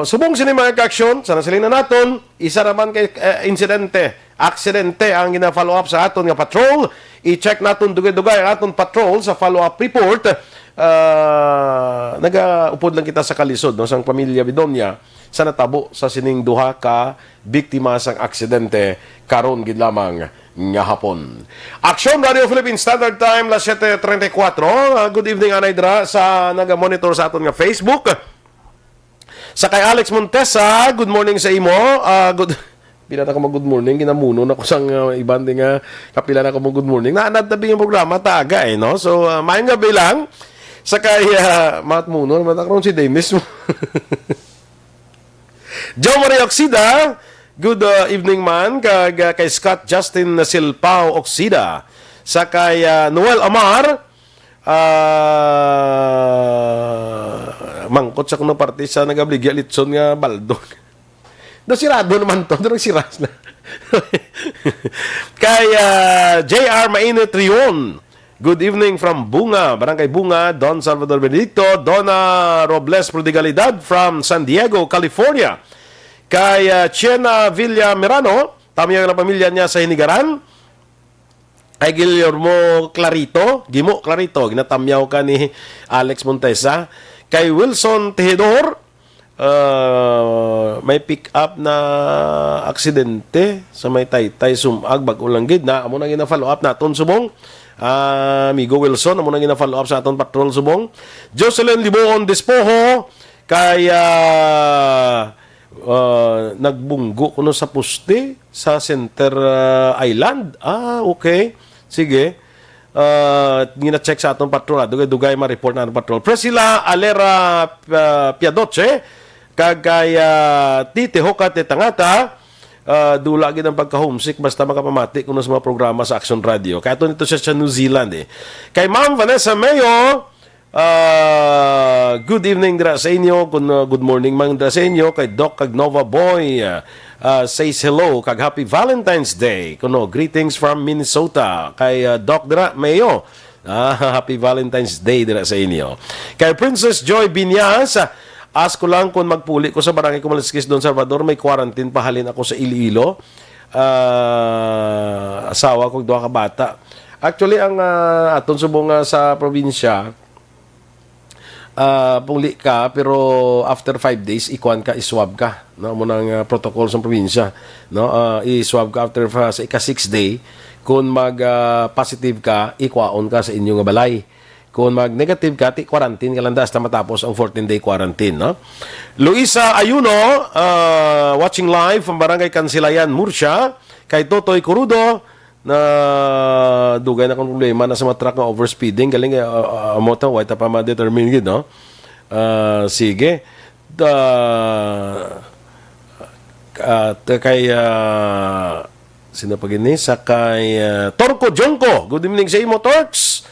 subong sini mga ka-action, sa nasiling na naton, isa naman kay, eh, insidente, aksidente ang gina-follow up sa aton nga patrol. I-check naton dugay-dugay ang aton patrol sa follow-up report. Ah, nagaupod lang kita sa kalisod, no, sang pamilya Bidonia sa natabo sa sining duha ka biktima sang aksidente karon gid lamang nga hapon. Aksyon, Radio Philippine Standard Time, las siete treinta y cuatro. Ah, good evening, anay dira sa naga-monitor sa aton nga Facebook. Sa kay Alex Montesa, good morning sa imo. Ah, good Pila na ko mag-good morning, ginamuno na ko sang, ah, iban din nga kapila na ko mag-good morning. Naanad tabi yung programa, taga eh, no? So, ah, mayong gabi lang. Sa kay, ah, Matt Muno naman, karon si Dennis mo. Joe Marie Oxida, good, uh, evening man. Kag, uh, kay Scott Justin Silpao Oxida. Sa kay, uh, Noel Amar, uh, mangkot sa kuno parte sa nagabligya litson nga baldo. Do sirado naman to, do siras na. Kay, uh, J R Mainit Rion, good evening from Bunga, Barangay Bunga, Don Salvador Benedicto, Donna Robles Prodigalidad from San Diego, California. Kay, ah, Chena Villamirano, tamyag ang pamilya niya sa Hinigaran. Kay Guillermo Clarito, Gimo Clarito, ginatamyaw ka ni Alex Montesa. Kay Wilson Tejedor, ah, may pick up na aksidente sa may Taytay Sumag, bag-o lang gid na. Amo na gina-follow up naton subong. Ah, amigo Wilson, amo na gina-follow up sa aton patrol subong. Jocelyn Liboon Despojo, kay, ah, ah, nagbunggo kuno sa poste sa Center, ah, Island. Ah, okay. Sige. Ah, gina-check sa aton patrol, ah. Dugay-dugay ma-report na aton patrol. Priscilla Alera, ah, Piadoche, kag kay, ah, Tite Hoka Tetangata, ah, dula gid ang pagka-homesick basta makapamati kuno sa mga programa sa Action Radio. Kay ato nito siya sa New Zealand, eh. Kay Ma'am Vanessa Mayo, ah, good evening dira sa inyo. Kun, ah, good morning man dira sa inyo. Kay Doc kag Nova Boy, ah, ah, says hello kag happy Valentine's Day. Kuno, greetings from Minnesota. Kay, ah, Doc dira, Mayo. Ah, happy Valentine's Day dira sa inyo. Kay Princess Joy Binyas, ah, ask ko lang kung magpuli ko sa barangay Kumaliskis, Don Salvador, may quarantine, pahalin ako sa Iloilo. Ah, asawa ko, duha ka bata. Actually, ang, ah, aton subong nga sa probinsya, ah, puli ka, pero after five days, ikuan ka, iswab ka, no? Amo nang, ah, protocol sa probinsya, no? Ah, iswab ka after fa-, sa ika-six day. Kung mag, ah, positive ka, ikwaon ka sa inyo nga balay. Kung mag-negative ka, ti quarantine ka lang hasta matapos ang fourteen-day quarantine, no? Luisa Ayuno, ah, watching live from Barangay Kansilayan, Murcia. Kay Totoy Kurudo, na dugay na kong problema na sa mga truck nga overspeeding. Galing, ah, ah, amo to, way ta pa ma-determine gid, no? Ah, sige. Da, ah, t-, kay, ah, sino pa gini? Sa kay, ah, Torco Jongco. Good evening sa imo, Torks.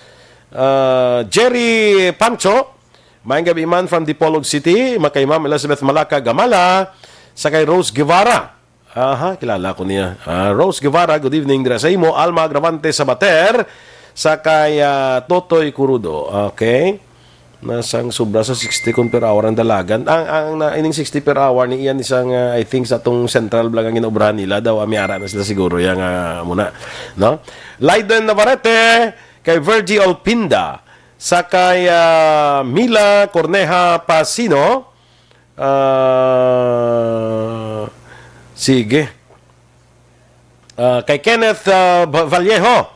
Ah, Jerry Pancho, maayong gabi man from Dipolog City. Makay Ma'am Elizabeth Malaka Gamala. Sa kay Rose Guevara. Aha, kilala ko niya. Ah, Rose Guevara, good evening dira sa imo. Alma Agravante Sabater, sa kay, ah, Totoy Kurudo. Okay. Nasang sobra sa sixty kun per hour ang dalagan. Ang, ang na, ining sixty per hour ni iyan isang, ah, I think sa atong central bala nga ginaobrahan nila daw, ah, may ara na sila siguro yang, ah, muna, no? Lydon Navarrete, kay Virgie Olpinda, sa kay, ah, Mila Corneja Pasino, Ah, sige. Ah, kay Kenneth, ah, Va-, Vallejo.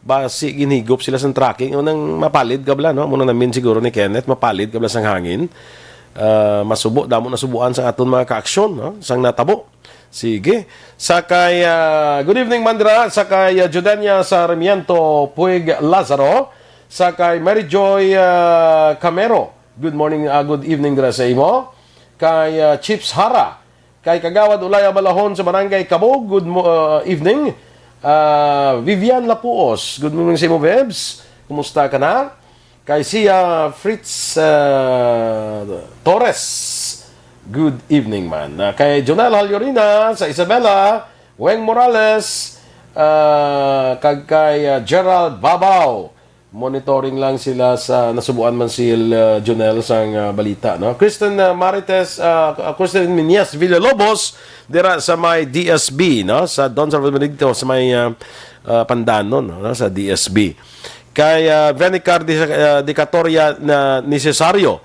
Basi ginhigop sila sa tracking. O nang mapalid ka bala, no? Muna namin siguro ni Kenneth, mapalid ka bala sang hangin. Ah, masubo, damo na subuan sa aton mga kaaksyon, no? Sang natabo. Sige. Sa kay, ah, good evening, Mandra. Sa kay, ah, Judania Sarmiento Puig Lazaro. Sa kay Mary Joy, ah, Camero. Good morning, ah, good evening dira sa imo. Kay, ah, Chips Hara, kay Kagawad Ulay Abalahon sa Barangay Kabog, good mo-, ah, evening. Ah, Vivian Lapuos, good morning sa imo, Vebs. Kumusta ka na? Kay siya, Fritz, ah, Torres, good evening man. Ah, kay Jonel Halyorina sa Isabela, Weng Morales, ah, kag kay, ah, Gerald Babao. Monitoring lang sila sa nasubuan man si, uh, Jonel sang, uh, balita, no? Kristen, uh, Marites, uh, Kristen Minyas Villalobos dira sa may D S B, no? Sa Don Salvador Benedicto, sa may, uh, uh, Pandanon, no? Sa D S B. Kay, uh, Venicar de, uh, Decatoria na ni Cesario,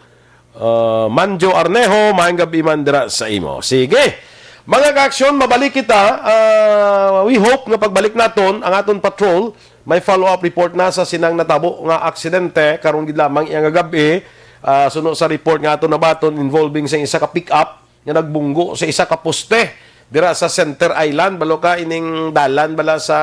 Uh, Manjo Arnejo, maayong gabi man dira sa imo. Sige. Mga kaaksyon, mabalik kita. Uh, we hope nga pagbalik naton ang aton patrol, may follow-up report na sa sinang natabo nga aksidente karon gid lamang iya nga gab-i. Uh, suno sa report nga aton nabaton involving sa isa ka pick-up nga nagbunggo sa isa ka poste dira sa Center Island. Balo ka ining dalan bala sa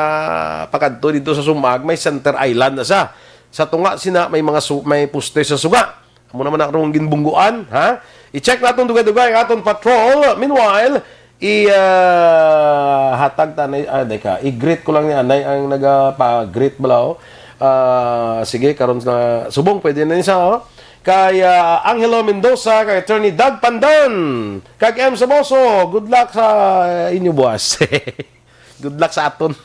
pakadto dito sa Sumag, may Center Island na sa Sa tunga sina may mga su-, may poste sa suga. Amo naman ang rong ginbungguan, ha? I-check naton dugay-dugay ang aton patrol. Meanwhile, i, ah, hatag ta anay, ah, di ka, i-greet ko lang ni anay ang nagapa-greet bala, oh. Ah, sige, karon na subong, pwede na ni sa, oh. Kay, ah, Angelo Mendoza, kay Attorney Doug Pandan, kag M Samoso, good luck sa inyo buwas. Good luck sa aton.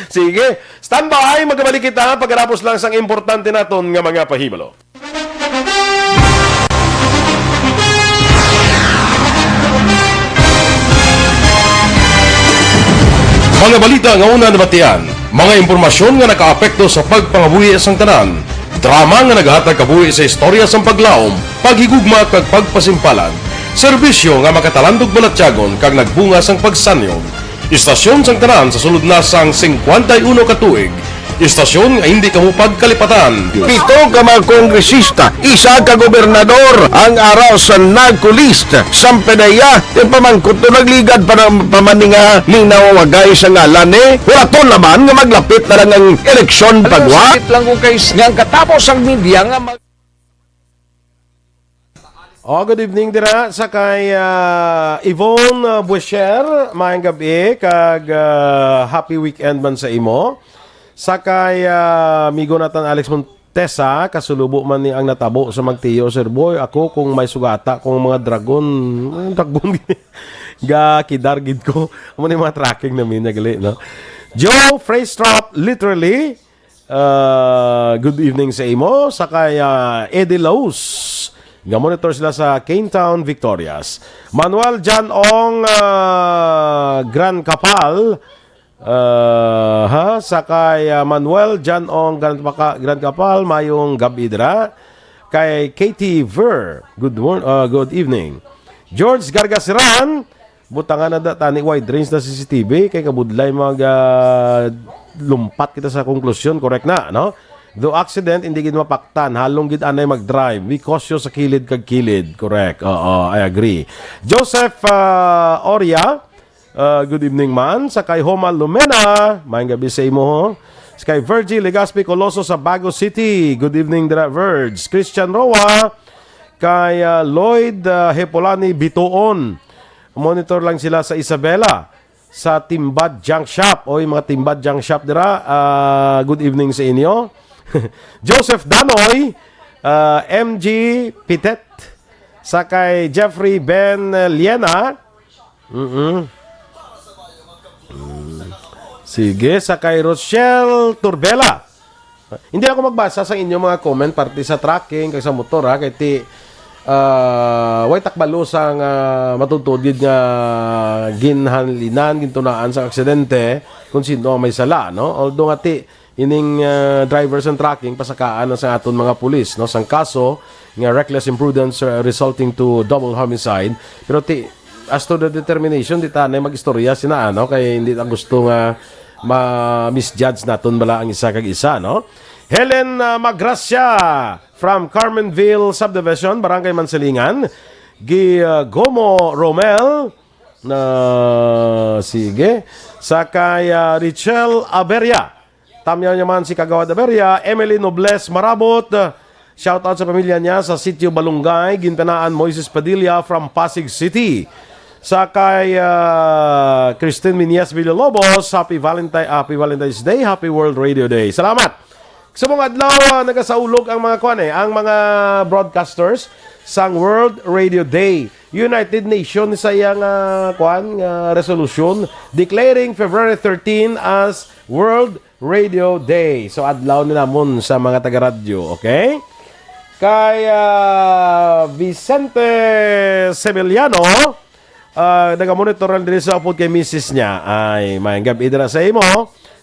Sige, standby, magabalik kita pagkatapos lang sang importante naton nga mga pahibalo. Mga balita nga una nabatian, mga impormasyon nga nakaapekto sa pagpangabuhi sang tanan, drama nga naghatag kabuhi sa istorya sang paglaom, paghigugma kag pagpasimpalan, serbisyo nga makatalandog balatyagon kag nagbunga sang pagsanyog. Istasyon sang tanan sa sulod na sang singkwenta y uno ka tuig, istasyon nga hindi kamo pagkalipatan. Pito ka mga kongresista, isa ka gobernador ang ara sa NAGCO list. Sampe na iya, ti pamangkot to nagligad pa na pamaninga ning nawawagay sa ngalan ni. Hulaton naman nga maglapit na lang ang eleksyon pagwa. Sakit lang kung kay nga ang katapos ang media nga mag- Oh, good evening dira sa kay, ah, Yvonne, ah, Buesher. Maayong gabi kag, ah, happy weekend man sa imo. Sa kay, ah, amigo natan Alex Montesa, kasulubo man ni ang natabo sa Magtiyo, Sir Boy. Ako kung may sugata kung mga dragon, ang dragon, ga kidar gid ko. Amo ni mga tracking namin na gali, no? Joe Freystrop, literally, Uh, good evening sa imo. Sa kay, uh, Eddie Laus, nga monitor sila sa Cane Town, Victorias. Manuel John Ong, uh, Gran Kapal, uh, ha? Sa kay, uh, Manuel John Ong Gran, Paka- Gran Kapal, mayong gab-i dira. Kay Katie Ver, good mor- uh, good evening. George Gargasiran, butangan na da tani wide range na C C T V kay kabudlay mag, ah, lumpat kita sa konklusyon, correct na, no? Though accident, hindi gid mapaktan. Halong gid anay mag-drive. Be cautious sa kilid kag kilid. Correct. Oo, I agree. Joseph, ah, Oria, ah, good evening man. Sa kay Homa Lumena, maayong gabi sa imo, ho. Sa kay Virgie Legaspi Coloso sa Bago City. Good evening, dira, Verge. Christian Roa, kay, ah, Lloyd, ah, Hepolani Bituon. Monitor lang sila sa Isabela, sa Timbad Junk Shop. Oy, mga Timbad Junk Shop dira, ah, good evening sa inyo. Joseph Danoy, ah, M G Pitet, sa kay Jeffrey Ben Liena. Mm-mm. Mm. Sige, sa kay Rochelle Turbela. Hindi ako magbasa sa inyong mga comment parte sa trucking kag sa motor, ha, kay ti, ah, way takbalo sang, ah, matuod-tuod gid nga ginhanlinan, gintunaan sa aksidente kung sino ang may sala, no? Although nga ti, ining, ah, driver sang trucking pasakaan na sa aton mga pulis, no, sang kaso nga reckless imprudence, ah, resulting to double homicide. Pero ti, as to the determination, di ta na mag-istorya sina, ano, kay hindi ta gusto nga ma-misjudge naton bala ang isa kag isa, no? Helen, ah, Magracia from Carmenville Subdivision, Barangay Mansilingan. Gi, ah, Gomo Romel, na, sige. Sa kay, ah, Richel Aberia. Tamyaw niya man si Kagawad Aberia, Emily Nobles Marabot. Shout out sa pamilya niya sa Sitio Balungay, Gintanaan, Moises Padilla from Pasig City. Sa kay, ah, Christine Minyas Villalobos, happy Valentine, happy Valentine's Day, happy World Radio Day. Salamat. Sa mga adlaw, ah, nagasaulog ang mga, kuan, eh, ang mga broadcasters sang World Radio Day. United Nations sa iyang, ah, kuan, nga resolution declaring February thirteen as World Radio Day. So, adlaw ni namon sa mga taga-radyo, okay? Kay, ah, Vicente Sevillano, ah, nagamonitor lang diri sa upod kay misis niya. Ay, maayong gab-i dira sa imo.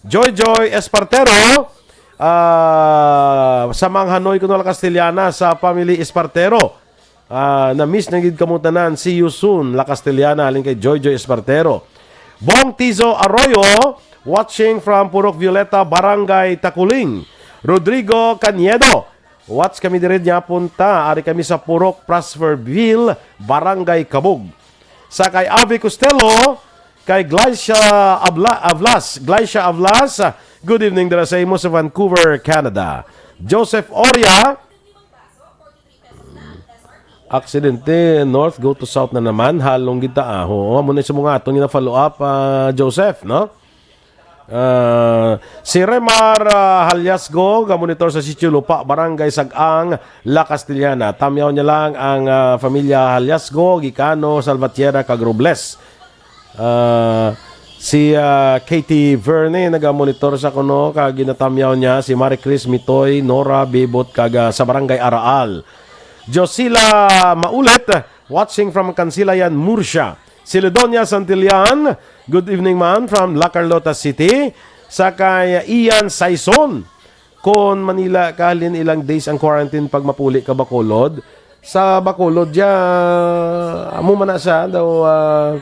Joy Joy Espartero, ah, sa Manghanoy kuno La Castellana sa family Espartero. Ah, na-miss na gid kamo tanan. See you soon, La Castellana, halin kay Joy Joy Espartero. Bong Tizo Arroyo, watching from Purok Violeta, Barangay Taculing. Rodrigo Cañedo, watch kami diri niya punta. Ari kami sa Purok Prosperville, Barangay Cabug. Sa kay Avi Costello, kay Glycia Abla-, Avlas. Glycia Avlas, good evening dira sa imo sa Vancouver, Canada. Joseph Oria, aksidente, north go to south na naman, halong gid ta, ah. Oo, amo na sa mga atong gina-follow up, ah, Joseph, no? Ah, si Remar, ah, Halyasgo, ga-monitor sa Sitio Lupa, Barangay Sag-ang, La Castellana. Tamyaw niya lang ang, ah, pamilya Halyasgo, Gicano, Salvatierra, kag Robles. Ah, si, ah, Katie Verne naga-monitor sa kuno, kag ginatamyaw niya si Marie Chris Mitoy, Nora Bibot, kag, ah, sa Barangay Araal. Josila Maulet, watching from Kansilayan, Murcia. Si Lidonia Santillan, good evening, man, from La Carlota City. Sa kay Ian Saison, kon Manila ka, halin ilang days ang quarantine pag mapuli ka Bacolod. Sa Bacolod, ya, amo man na siya daw, ah,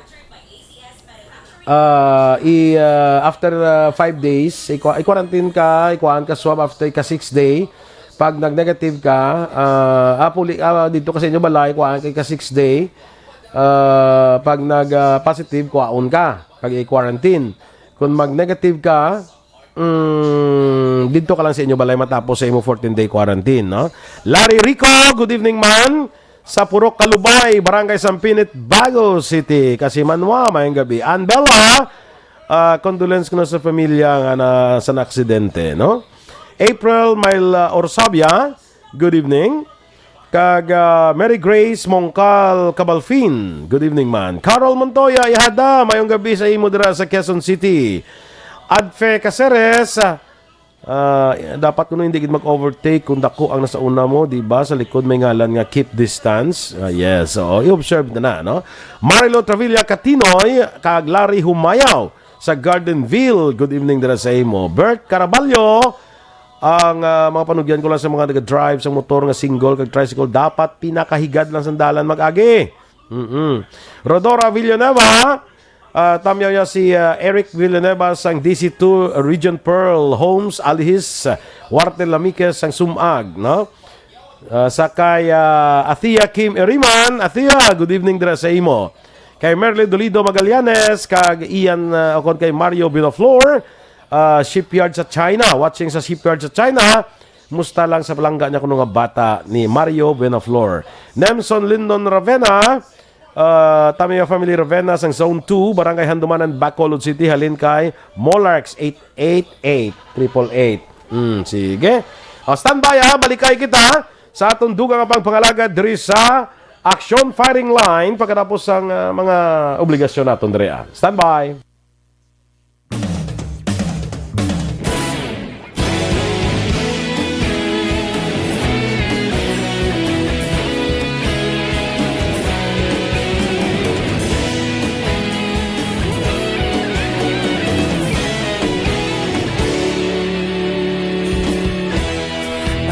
ah, i, ah, after, ah, five days, i-qua-, i-quarantine ka, ikuan ka swab after ka six day. Pag nag-negative ka, ah, ah, puli, ah, dito ka sa inyo balay, kuan kay ka six day. Ah, pag nag, ah, positive, kuaon ka, kag i-quarantine. Kung mag-negative ka, mm, dito ka lang sa inyo balay matapos sa imo fourteen-day quarantine, no? Larry Rico, good evening, man. Sa Purok Kalubay, Barangay Sampinit, Bago City. Kasi Manwa, mayong gabi. Ann Bella, ah, condolence ko na sa pamilya nga na, sa aksidente, no? April Mail, ah, Orsabia, good evening. Kag, ah, Mary Grace Mongkal Cabalfin, good evening, man. Carol Montoya, ihada, mayong gabi sa imo dira sa Quezon City. Adfe Caceres, ah, dapat kuno hindi gid mag-overtake kung dako ang nasa una mo, di ba? Sa likod may ngalan nga keep distance. Ah, yes, oo, i-observe na na, no? Marilo Travilla Catinoy, kag Larry Humayaw sa Gardenville, good evening dira sa imo. Bert Caraballo, ang, ah, mga panugyan ko lang sa mga nag-drive sa motor nga single kag tricycle, dapat pinakahigad lang sa dalan mag-agi. Mm-mm. Rodora Villanueva, ah, tamyaw niya si, ah, Eric Villanueva sang D C two Region Pearl Homes, Alihis, Huarte Lamiques sang Sumag, no? Ah, sa kay, ah, Athea Kim Eriman, Athea, good evening dira sa imo. Kay Merly Dolido Magallanes, kag Ian, ah, ukon kay Mario Binoflor, ah, shipyard sa China. Watching sa shipyard sa China. Musta lang sa palangga niya kuno nga bata ni Mario Buenaflor. Nemson Lindon Ravena, ah, Tamiya Family Ravena sang Zone two, Barangay Handumanan, Bacolod City, halin kay Molarks eight eight eight, triple eight. Hmm, sige. O, standby, ha. Balikay kita sa atong dugang nga pagpangalagad diri sa Action Firing Line pagkatapos sang, ah, mga obligasyon naton diri, ah. Standby.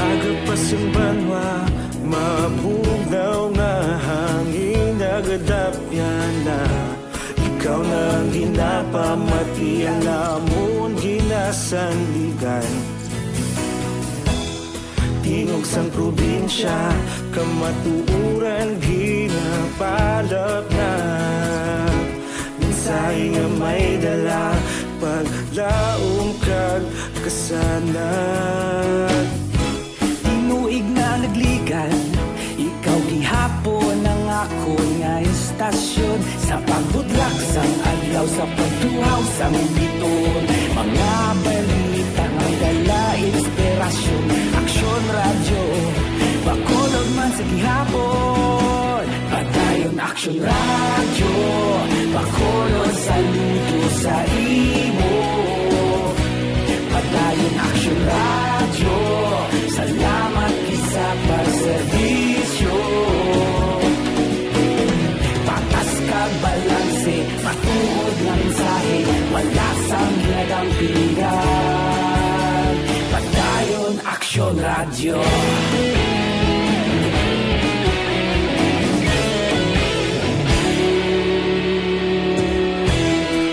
Aga pa sing banwa, mabugnaw nga hangin nagadapyan na. Ikaw na ang ginapamati, ang amon ginasandigan. Tingog sang probinsya, kamatuoran ginapalapnap. Mensahe nga may dala, paglaom kag kasanag. Tinuig na nagligan, ikaw gihapon ang akon nga estasyon. Sa pagbudlak sang adlaw, sa pagtuhaw sang biton, mga balita nga dala inspirasyon. Aksyon Radyo, Bacolod man sa gihapon. Padayon Aksyon Radyo, Bacolod, saludo sa imo. Padayon Aksyon Radyo, salamat gid sa pagserbisyo. Patas kag balanse, matuod nga mensahe, wala sang ginadampingan. Padayon Aksyon Radyo.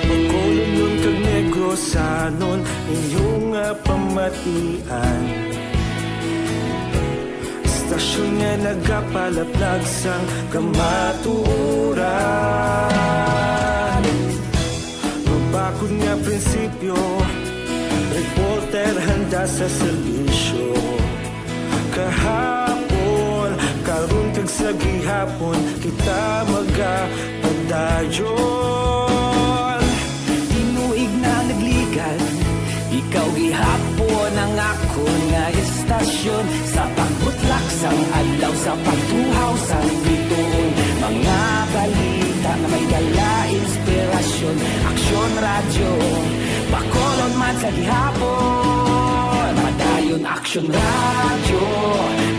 Bacolodnon kag Negrosanon, inyo nga pamatian. Estasyon nga nagapalaplag sang kamatuoran. Mabakod nga prinsipyo, reporter handa sa serbisyo. Kahapon, karon kag sa gihapon, kita magapadayon. Tinuig na nagligan, ikaw gihapon ang akon nga estasyon. Sa pagbutlak sang adlaw, sa pagtuhaw sang bituon, mga balita nga may dala inspirasyon. Aksyon Radyo, Bacolod man sa gihapon. Padayon Aksyon Radyo,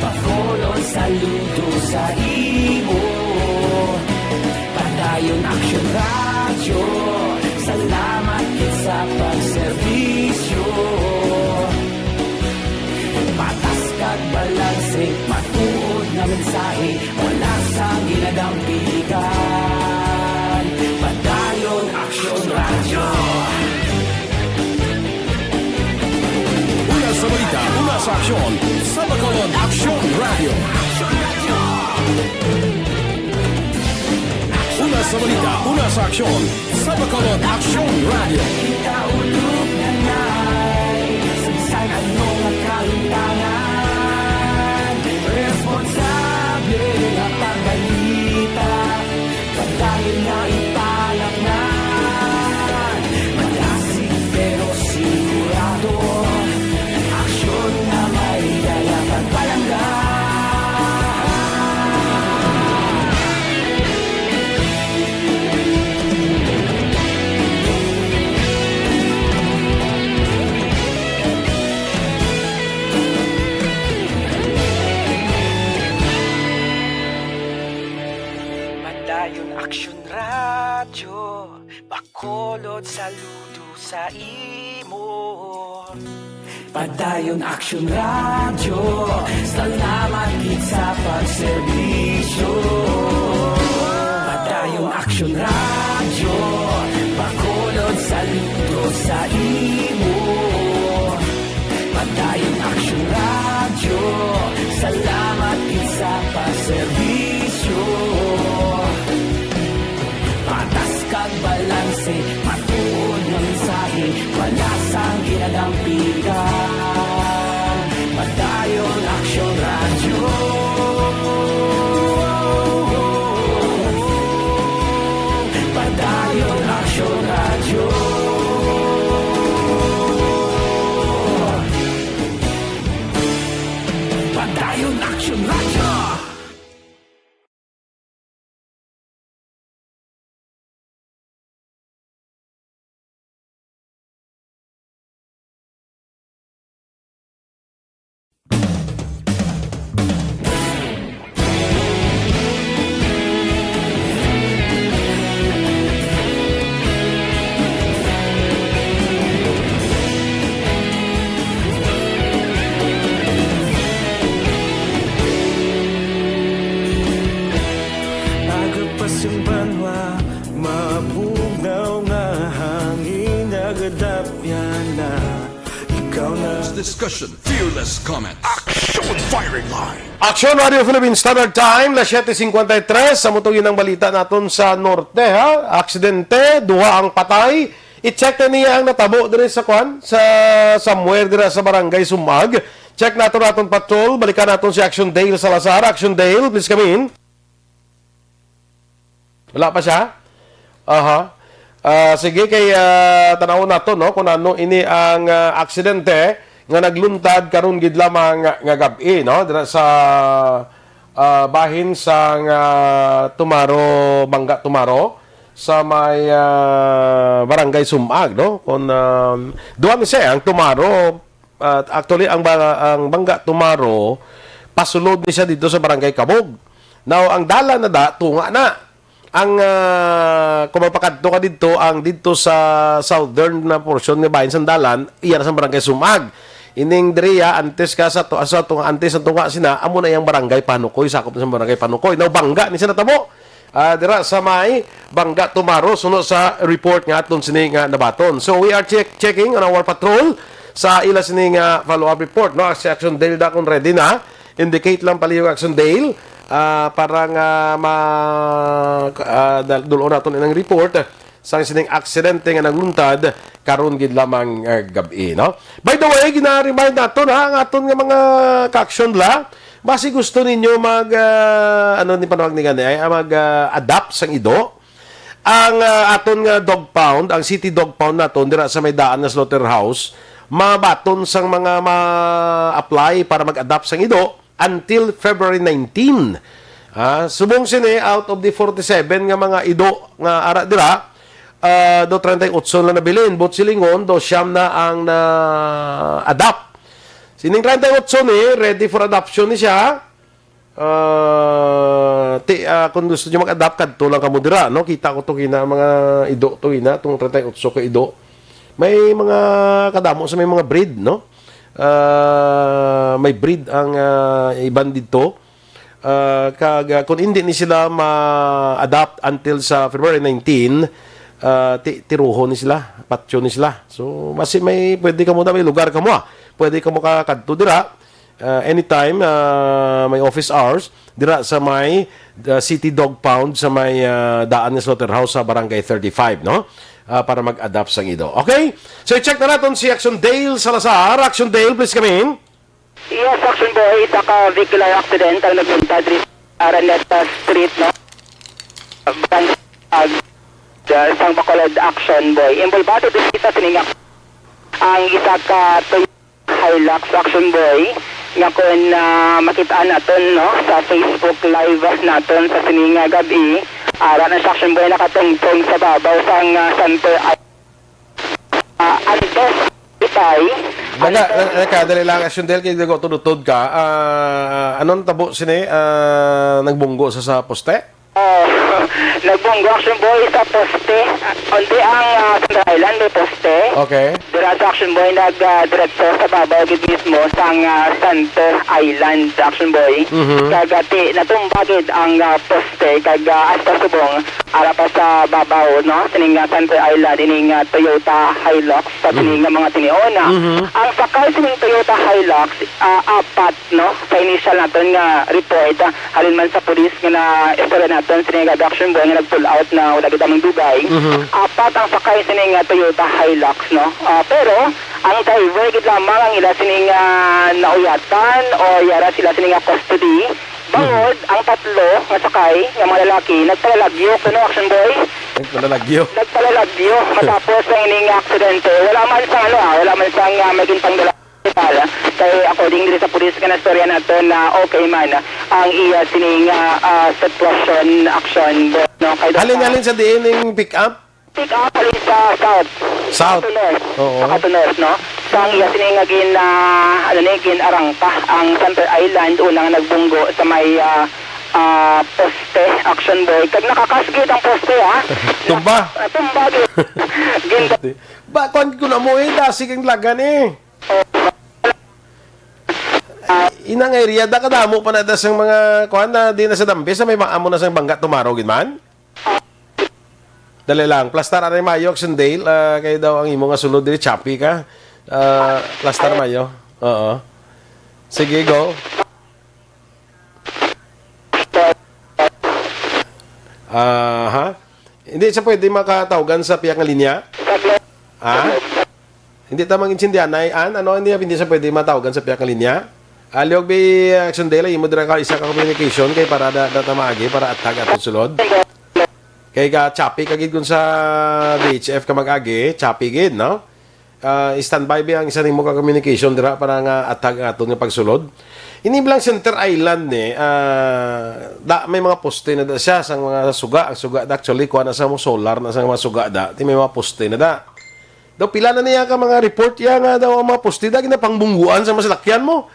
Bacolod, saludo sa imo. Padayon Aksyon Radyo, salamat gid sa pagserbisyo. Patas kag balanse, matuod nga mensahe, wala sang ginadampigan. Padayon Aksyon Radyo. Una sa balita, una sa aksyon, sa Bacolod Aksyon Radyo. Una sa balita, una sa aksyon, sa Bacolod Aksyon Radyo. Kita ulog na nay, sa bisan ano nga kahimtangan, responsable nga pagbalita. Padayon nga ipalamnan, malasig pero sigurado. Aksyon nga may dala kag palangga. Padayon Aksyon Radyo, Bacolod, saludo sa imo. Padayon Aksyon Radyo, salamat gid sa pagserbisyo. Padayon Aksyon Radyo, Bacolod, saludo sa imo. Padayon Aksyon Radyo, salamat gid sa pagserbisyo. Patas kag balanse, matuod nga mensahe, wala sang ginadampigan. Padayon Aksyon Radyo. Padayon Aksyon Radyo. Padayon Aksyon Radyo. Nagapas ang banwa, mabugnaw nga hangin, nagadapyan na. Ikaw na. Discussion, fearless comment. Action firing line. Action Radio Philippine Standard Time, las siete cincuenta y tres. Sa mutugi ng balita naton sa norte, ha? Aksidente, duha ang patay. I-check na niya ang natabo diri sa kwan, sa somewhere dira sa Barangay Sumag. Check nato naton patrol. Balikan naton si Action Dale Salazar. Action Dale, please come in. Wala pa siya? Aha. Ah, sige, kay, ah, tanawon nato, no, kung ano ini ang, ah, aksidente nga nagluntad karon gid lamang nga, nga gab-i, no, dira sa, ah, bahin sang, ah, Tumaro, Bangga Tumaro, sa may, ah, Barangay Sumag, no? Kung, um, duha ni siya, ang Tumaro, at actually, ang ba-, ang Bangga Tumaro, pasulod ni siya dito sa Barangay Kabog. Now, ang dalan na da, tunga na. Ang, ah, kung mapakadto ka didto, ang didto sa southern na portion nga bahin sang dalan, iya na sa Barangay Sumag. Ining diriya, antes ka sa to-, sa tunga, antes sa tunga sina, amo na iyang barangay Panukoy, sakop na sa barangay Panukoy. Now, bangga ni siya natabo. Ah, dira sa may Bangga Tumaro, suno sa report nga aton sini nga nabaton. So, we are check-, checking on our patrol sa ila sini nga follow-up report, no? Si Action Dale da kung ready na. Indicate lang palihog, Action Dale, ah, para nga ma-, ah, dal-, dul-on naton inang report. sang sining aksidente nga nagluntad karon gid lamang, eh, gab-i, no? By the way, gina-remind naton, ha, ang aton nga mga ka-action la, basi gusto ninyo mag, ah, ano ni panawag ni gani, ay, ah, mag, ah, adopt sang ido. Ang, ah, aton nga dog pound, ang city dog pound naton dira sa may daan nga slaughterhouse, mabaton sang mga ma-apply para mag-adopt sang ido until February nineteen. Ah, subong sini, out of the forty-seven nga mga ido nga ara dira, ah, do treinta y ocho na nabilin, but silingon do siyam na ang na-adopt. Sining treinta y ocho ni, ready for adoption ni siya. Ah, ti, ah, kung gusto niyo mag-adopt, kadto lang kamo dira, no? Kita ko to gina, mga ido to gina, tong treinta y ocho ka ido. May mga kadamo sa may mga breed, no? Ah, may breed ang, ah, iban dito. Ah, kag, ah, kung hindi ni sila ma-adopt until sa February nineteen, ah, ti-, tiruhon ni sila, patyon ni sila. So, basi may, pwede kamo na, may lugar kamo, ah. Pwede kamo ka-, kadto dira. Ah, anytime, ah, may office hours, dira sa may, ah, City Dog Pound, sa may, ah, daan nga slaughterhouse sa Barangay thirty-five, no? Ah, para mag-adopt sang ido. Okay? So, i-check na naton si Action Dale Salazar. Action Dale, please come in. Yes, Action Boy, isa ka vehicular accident ang nagpunta diri sa Araneta Street, no? Barangay, ah, sang Bacolod, Action Boy. Involvado diri sa sining ak-, ang isa ka Toyota Hilux, Action Boy, nga kung, ah, makita naton, no, sa Facebook Live naton sa sining nga gab-i, ara na siya, Action Boy, nakatungtong sa babaw sang, ah, center. Ah, antes, itay, Daga, antes, na, na, ka, dali lang, Action Dale, kay dago, tudutod ka. Ah, anong tabo sini? Ah, nagbunggo sa, sa poste? Oh, nagbunggo, Action Boy, sa poste. Onti ang, ah, Center Island, may poste. Okay. Dira sa, Action Boy, nag, ah, diretso sa babaw gid mismo sang, ah, Center Island, Action Boy. Mhm. Kag, ah, ti, natumba gid ang, ah, poste, kag, ah, hasta subong, ara pa sa babaw, no? Sining, ah, Center Island, ining, ah, Toyota Hilux, sa, mhm, sining, ah, mga tinion, ah. Mhm. Ang sakay sining Toyota Hilux, ah, apat, no? Sa initial naton nga report, ah, halin man sa pulis nga na-istorya naton sining gab-i, Action Boy, nga nag-pull out na wala gid among dugay. Mhm. Apat ang sakay sining, ah, Toyota Hilux, no? Ah, pero ang driver gid lamang ang ila sining, ah, nauyatan o yara sila sining, ah, custody. Bangod, mhm, ang tatlo nga sakay nga mga lalaki nagpalalagyo, kuno, Action Boy? Nagpalalagyo. Nagpalalagyo matapos ang ining aksidente. Wala man sang ano, ah, wala man sang, ah, may gintanggal sa ospital. Kay according diri sa pulis nga nastorya nato na okay man ang iya sining, ah, ah, sitwasyon, Action Boy, no? Kay halin, halin sa diin ning pick up? Pick up halin sa south. South. Sa North. Oo. Sa North, no? Sa ang iya sini nga gin, ah, ano ni, gin-arangka ang Center Island, unang nagbunggo sa may, ah, ah, poste, Action Boy. Kag nakakasgit ang poste, ha? Tumba. Ah, tumba, gid. Gin- Ba, kwan ko na mo eh, dasig ang lagan eh. Inang area, da kadamo pa na da sang mga, kwan na, di na sa dambi, sa may ma-, amo na sang bangga tomorrow, gid man? Dali lang. Plastar anay mayo, Action Dale. Ah, kay daw ang imo nga sulod diri, choppy ka. Ah, plastar mayo. Oo. Sige, go. Ah, ha? Hindi siya pwede makatawgan sa piyak nga linya? Ha? Hindi ta mangintindihan, Nay Ann, ano, hindi, hindi siya pwede matawgan sa piyak nga linya. Aliog bi, Action Dela, imo dira ka isa ka communication kay para da, da ta maagi, para atag aton sulod. Kay ka choppy ka gid kun sa D H F ka mag-agi, choppy gid, no? Ah, standby bi ang isa nimo ka communication dira para nga atag ang aton nga pagsulod. Ini bilang Center Island ni, ah, da, may mga poste na da siya sa mga suga. Ang suga da, actually, kuha na sa mo, solar na sa mga suga da. Ti may mga poste na da. Daw pila na niya ka mga report ya nga daw ang mga poste da ginapangbungguan sa mga salakyan mo.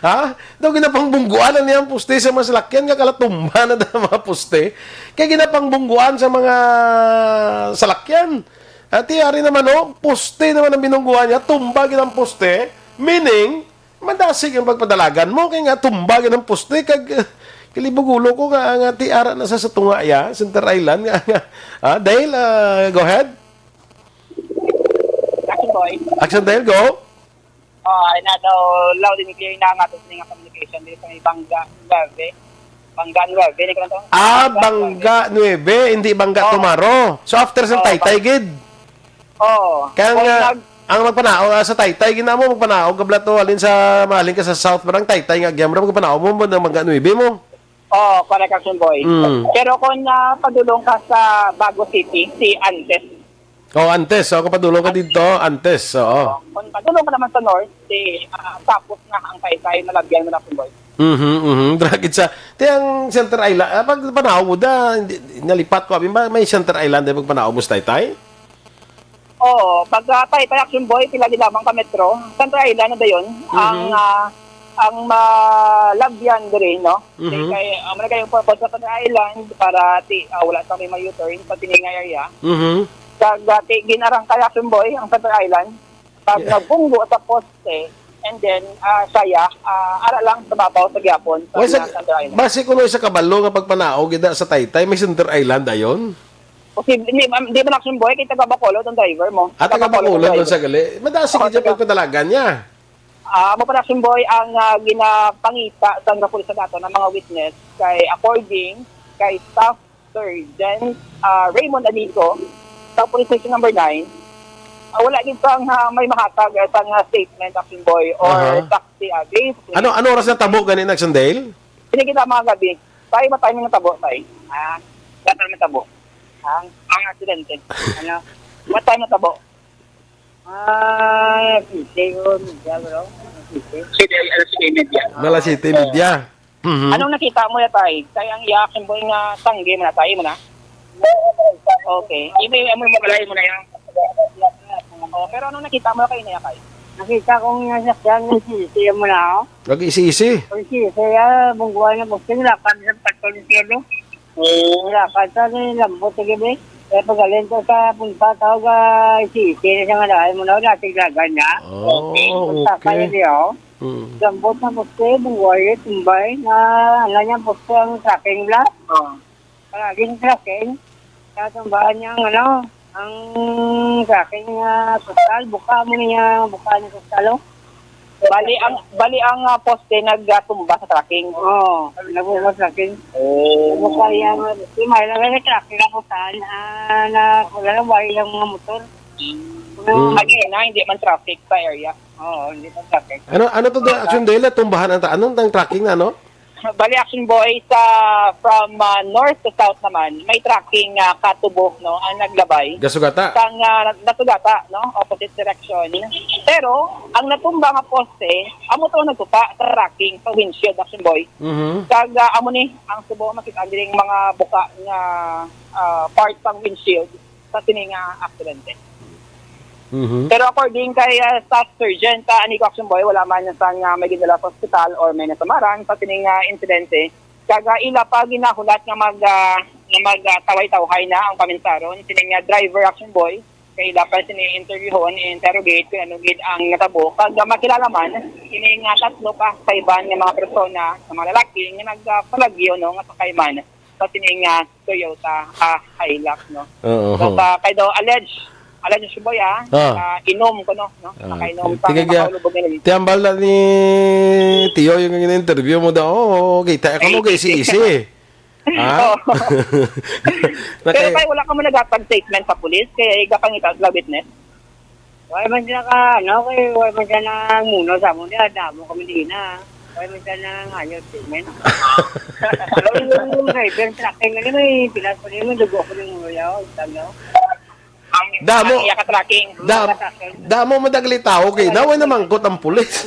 Ha? Daw ginapangbungguan na niya ang poste sa mga salakyan nga kalatumba na da ang mga poste. Kay ginapangbungguan sa mga salakyan. Ati, ari naman, oh, poste naman ang binungguan niya, tumba gid ang poste, meaning, madasig ang pagpadalagan mo, kay nga tumba gid ang poste, kag, eh, kalibugulo ko nga, nga ti ara na sa, sa tunga ya, Center Island, nga, nga, ah, Dale, ah, go ahead. Action Boy. Action, Dale, go. Oh, ay na daw, loud and clear na nga, tapos nga communication, dito sa may Bangga, Verde. Bangga Nuebe, ni ko lang to. Ah, Bangga Nuebe, hindi Bangga Oo. Tomorrow. So, after sa Oo, Taytay, Bang- gid? Oo. Kaya Kung nga, nag- ang magpanaog, ah, sa Taytay, gid na mo, magpanaog ka bala to, halin sa, mahalin ka sa South, parang Taytay nga, gyamra, magpanaog mo, mo, Bangga Nuebe mo. Oo, correct, Action Boy. Mm. Pero kung, ah, padulong ka sa Bago City, si Antes. Oh, Antes. So, kung padulong ka dito, Antes. Oo. Kung padulong ka naman sa North, si, ah, tapos na ang Taytay, malabyan mo na, Action Boy. Mhm, mhm. Drakit sa, ti ang Center Island, ah, pag panaw mo da, hindi, nalipat ko, abi, ba, may Center Island din pag panaw mo sa Taytay? Oo, pag, ah, Taytay, Action Boy, pila di lamang ka metro. Center Island na dayon. Mhm. Ang, ah, ang malabyan diri, no? Mhm. Kay, kay, ang malagay yung purpose sa Center Island para ti, ah, wala sa may U-turn sa tininga area. Mhm. Kag, ah, ti, ginarang kay Action Boy, ang Center Island. Pag Yeah. nagbunggo sa poste, and then, ah, saya, ah, ara lang sa babaw sa gyapon, sa Why sa, Center Island. Base kuno sa kabalo nga pagpanaog ida sa Taytay, may Center Island dayon? Posible, di, ma'am, di man Action Boy, kay taga Bacolod ang driver mo. Ah, taga Bacolod ang Bacolod man driver. Sa gali. Madasig Oo, kita taga pagpadalagan niya. Ah, mo pa, Action Boy, ang, ah, ginapangita sang kapulisan nato ng mga witness kay, according kay Staff Sergeant, ah, Raymond Anico, sa Police Station Number Nine, ah, wala gid sang, ah, may mahatag, ah, sang, ah, statement, Action Boy, or Aha. Saksi, ah, based Ano, ano oras na tabo gani, Action Dale? Hindi kita mga gabi. Tayo, what time na tabo, tayo? Ah, what time na tabo? Ang, ang aksidente. Ano? What time na tabo? Ah, sisi, oh, media, bro. Sisi. Sige, alas siyete y media. Mga alas siyete y media. Mhm. Anong nakita mo ya, tay? Kay ang iya, Action Boy, nga tanggi mo na, tay, mo na? Okay. Imo, imo, mabalay mo na yan. Oh, pero anong nakita mo kay niya, kay? Nakita ko nga nasakyan ng sisi mo na, oh. Lagi isi-isi. Ang sisi, ah, bungguan na posting, lakad sa patol siya, no? Oo. Lakad sa ni lambot sa gabi. Kaya pag-alin ko sa punta, tawag, ah, sisi na siya nga dahil mo na, natiglagan niya. Oh, Punta pa okay. Yun, oh. Mm. Lambot na poste, bungguan, tumbay, na, ano niya, poste ang tracking block. Oh. Palaging tracking. Tatumbahan niya ang, ano, ang tracking, ah, postal. Buka mo niya, buka niya postal, oh. Bali ang, bali ang, ah, poste nagtumba sa tracking. Oo, nagtumba sa tracking. Oh. Buka niya, ah, si Myla, may tracking na postal. Ah, na, wala lang, wala lang mga motor. Hmm. Ano, Hmm. Again, na, hindi man traffic sa area. Oo, hindi man traffic. Ano, ano to, Action Dale? Tumbahan ang ta-, anong tang tracking na, no? Bali, Action Boy, sa, from, ah, north to south naman, may tracking, ah, katubo, no, ang naglabay. Gasugata. Sang, ah, nasugata, no, opposite direction. Pero ang natumba nga poste, amo to nagkupa sa tracking sa windshield, Action Boy. Mhm. Kag, ah, amo ni ang subo makita diri mga buka nga, ah, part sang windshield sa sini nga aksidente. Mhm. Pero according kay, ah, Staff Sergeant, ah, Anico, Action Boy, wala man sang, ah, may gindala sa ospital or may nasamaran sa sini nga insidente. Kag, ah, ila pa ginahulat nga mag, ah, nga mag, ah, tawhay-tawhay na ang paminsaron. Sini nga driver, Action Boy, kay ila pa sini interviewon, i-interrogate kung ano gid ang natabo. Kag, ah, makilala man sini nga tatlo pa sa iban nga mga persona, sa mga lalaki nga nagpalagyo, no, nga sakay man sa sini nga Toyota, ah, Hilux, no? Oo. So, sa kay daw alleged, alleged si Boy, ah, Ah. ah, inom ko, no? No? Ah, Nakainom sa tingnan niya. Nakaulubog na rin. Tiyambal na ni Tiyo yung interview mo daw. Oo, kita. Ako mo kay si Isi. Ha? Oo. Pero Nakay- kay wala ka mo naghatag statement sa pulis, kay gapangita sila witness. Wala man sila ka, ano, kay wala man sila nangmuno sa amon, di, damo kami di na. Wala man sila nangayo statement. Pero yung driver, tracking, ano, may pilas pa rin, may dugo ko ng ulo, yaw, tanggaw. Ang, Damo. Ang iya ka tracking. Dam-, Tracking. Damo madagli tao kay naway namangkot ang pulis.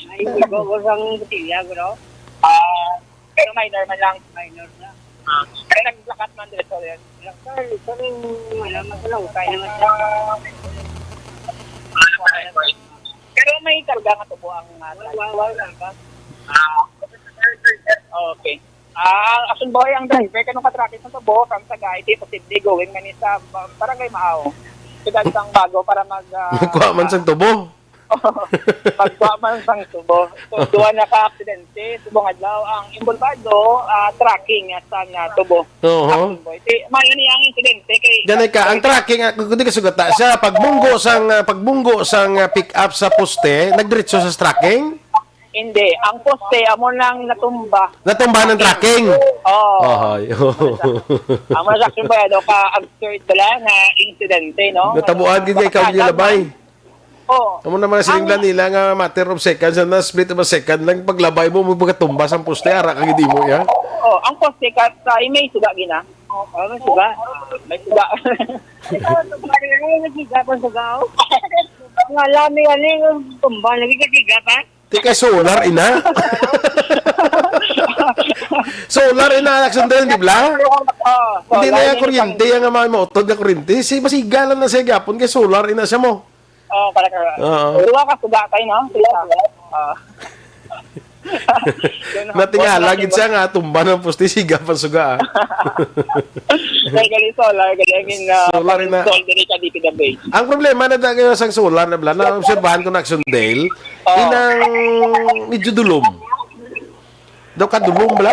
Ay, hindi ko, ko sang botilya, bro. Ah, pero minor man lang. Minor na. Ah, pero naglakat man dito, yan. Sir, sir, wala, mas lang, kaya naman siya. Pero may karga nga tubo ang, ah, Wala, wala, wala, karga. Ah, okay. Ah, Action Boy, ang driver, kanong katraffic sa tubo, from Sagay, di posible going man sa, ah, Barangay Maaw. Siyudad sang Bago para mag, ah, Magkuha man sang tubo. Pagkuha man sang tubo. So, duha na ka aksidente, subong adlaw ang involvado, ah, tracking, ah, sang, ah, tubo. Oo. Action Boy. Ti, maayo ni ang insidente kay Ganay ka, ang tracking, ah, kung di ka sugata, sa pagbunggo sang, ah, pagbunggo sang, ah, pick up sa poste, nagdiretso sa tracking? Hindi, ang poste amo nang natumba. Natumba ng trucking? Oo. Ohoy. Amo na sa action ba, ano, ka absurd pala nga insidente, no? Natabuan gid nga ikaw niya labay. Oo. Amo na mga siling Ang nila nga matter of seconds, na split of a second lang, paglabay mo, mo pagkatumba sa poste, ara ka gid mo, ya? Oo, ang poste ka sa may suga gina. Oo, may suga. May suga. Ay, suga, suga, suga, oh. Nga lami, ani, tumba, lagi ka tiga pa? Ti kay solar, ina. Solar, ina, anak sundel, di bla? Oo, Hindi na solar, yung kuryente, yung mga mautod na kuryente. Si masiga lang na siya gyapon kay solar, ina siya mo. Oo, correct, correct. Oo. Duha ka suga kay, no? Duha ka suga. Oo. Natingala gid siya nga tumba ng pusti, siga pa suga, ah. Kay gali solar, gali, I mean, uh, Solar na. Install diri ka D P W H. Ang problema na da kayo sang solar na bla, na obserbahan ko na Action Dale, Oo. Inang medyo dulom. Daw ka dulom bla?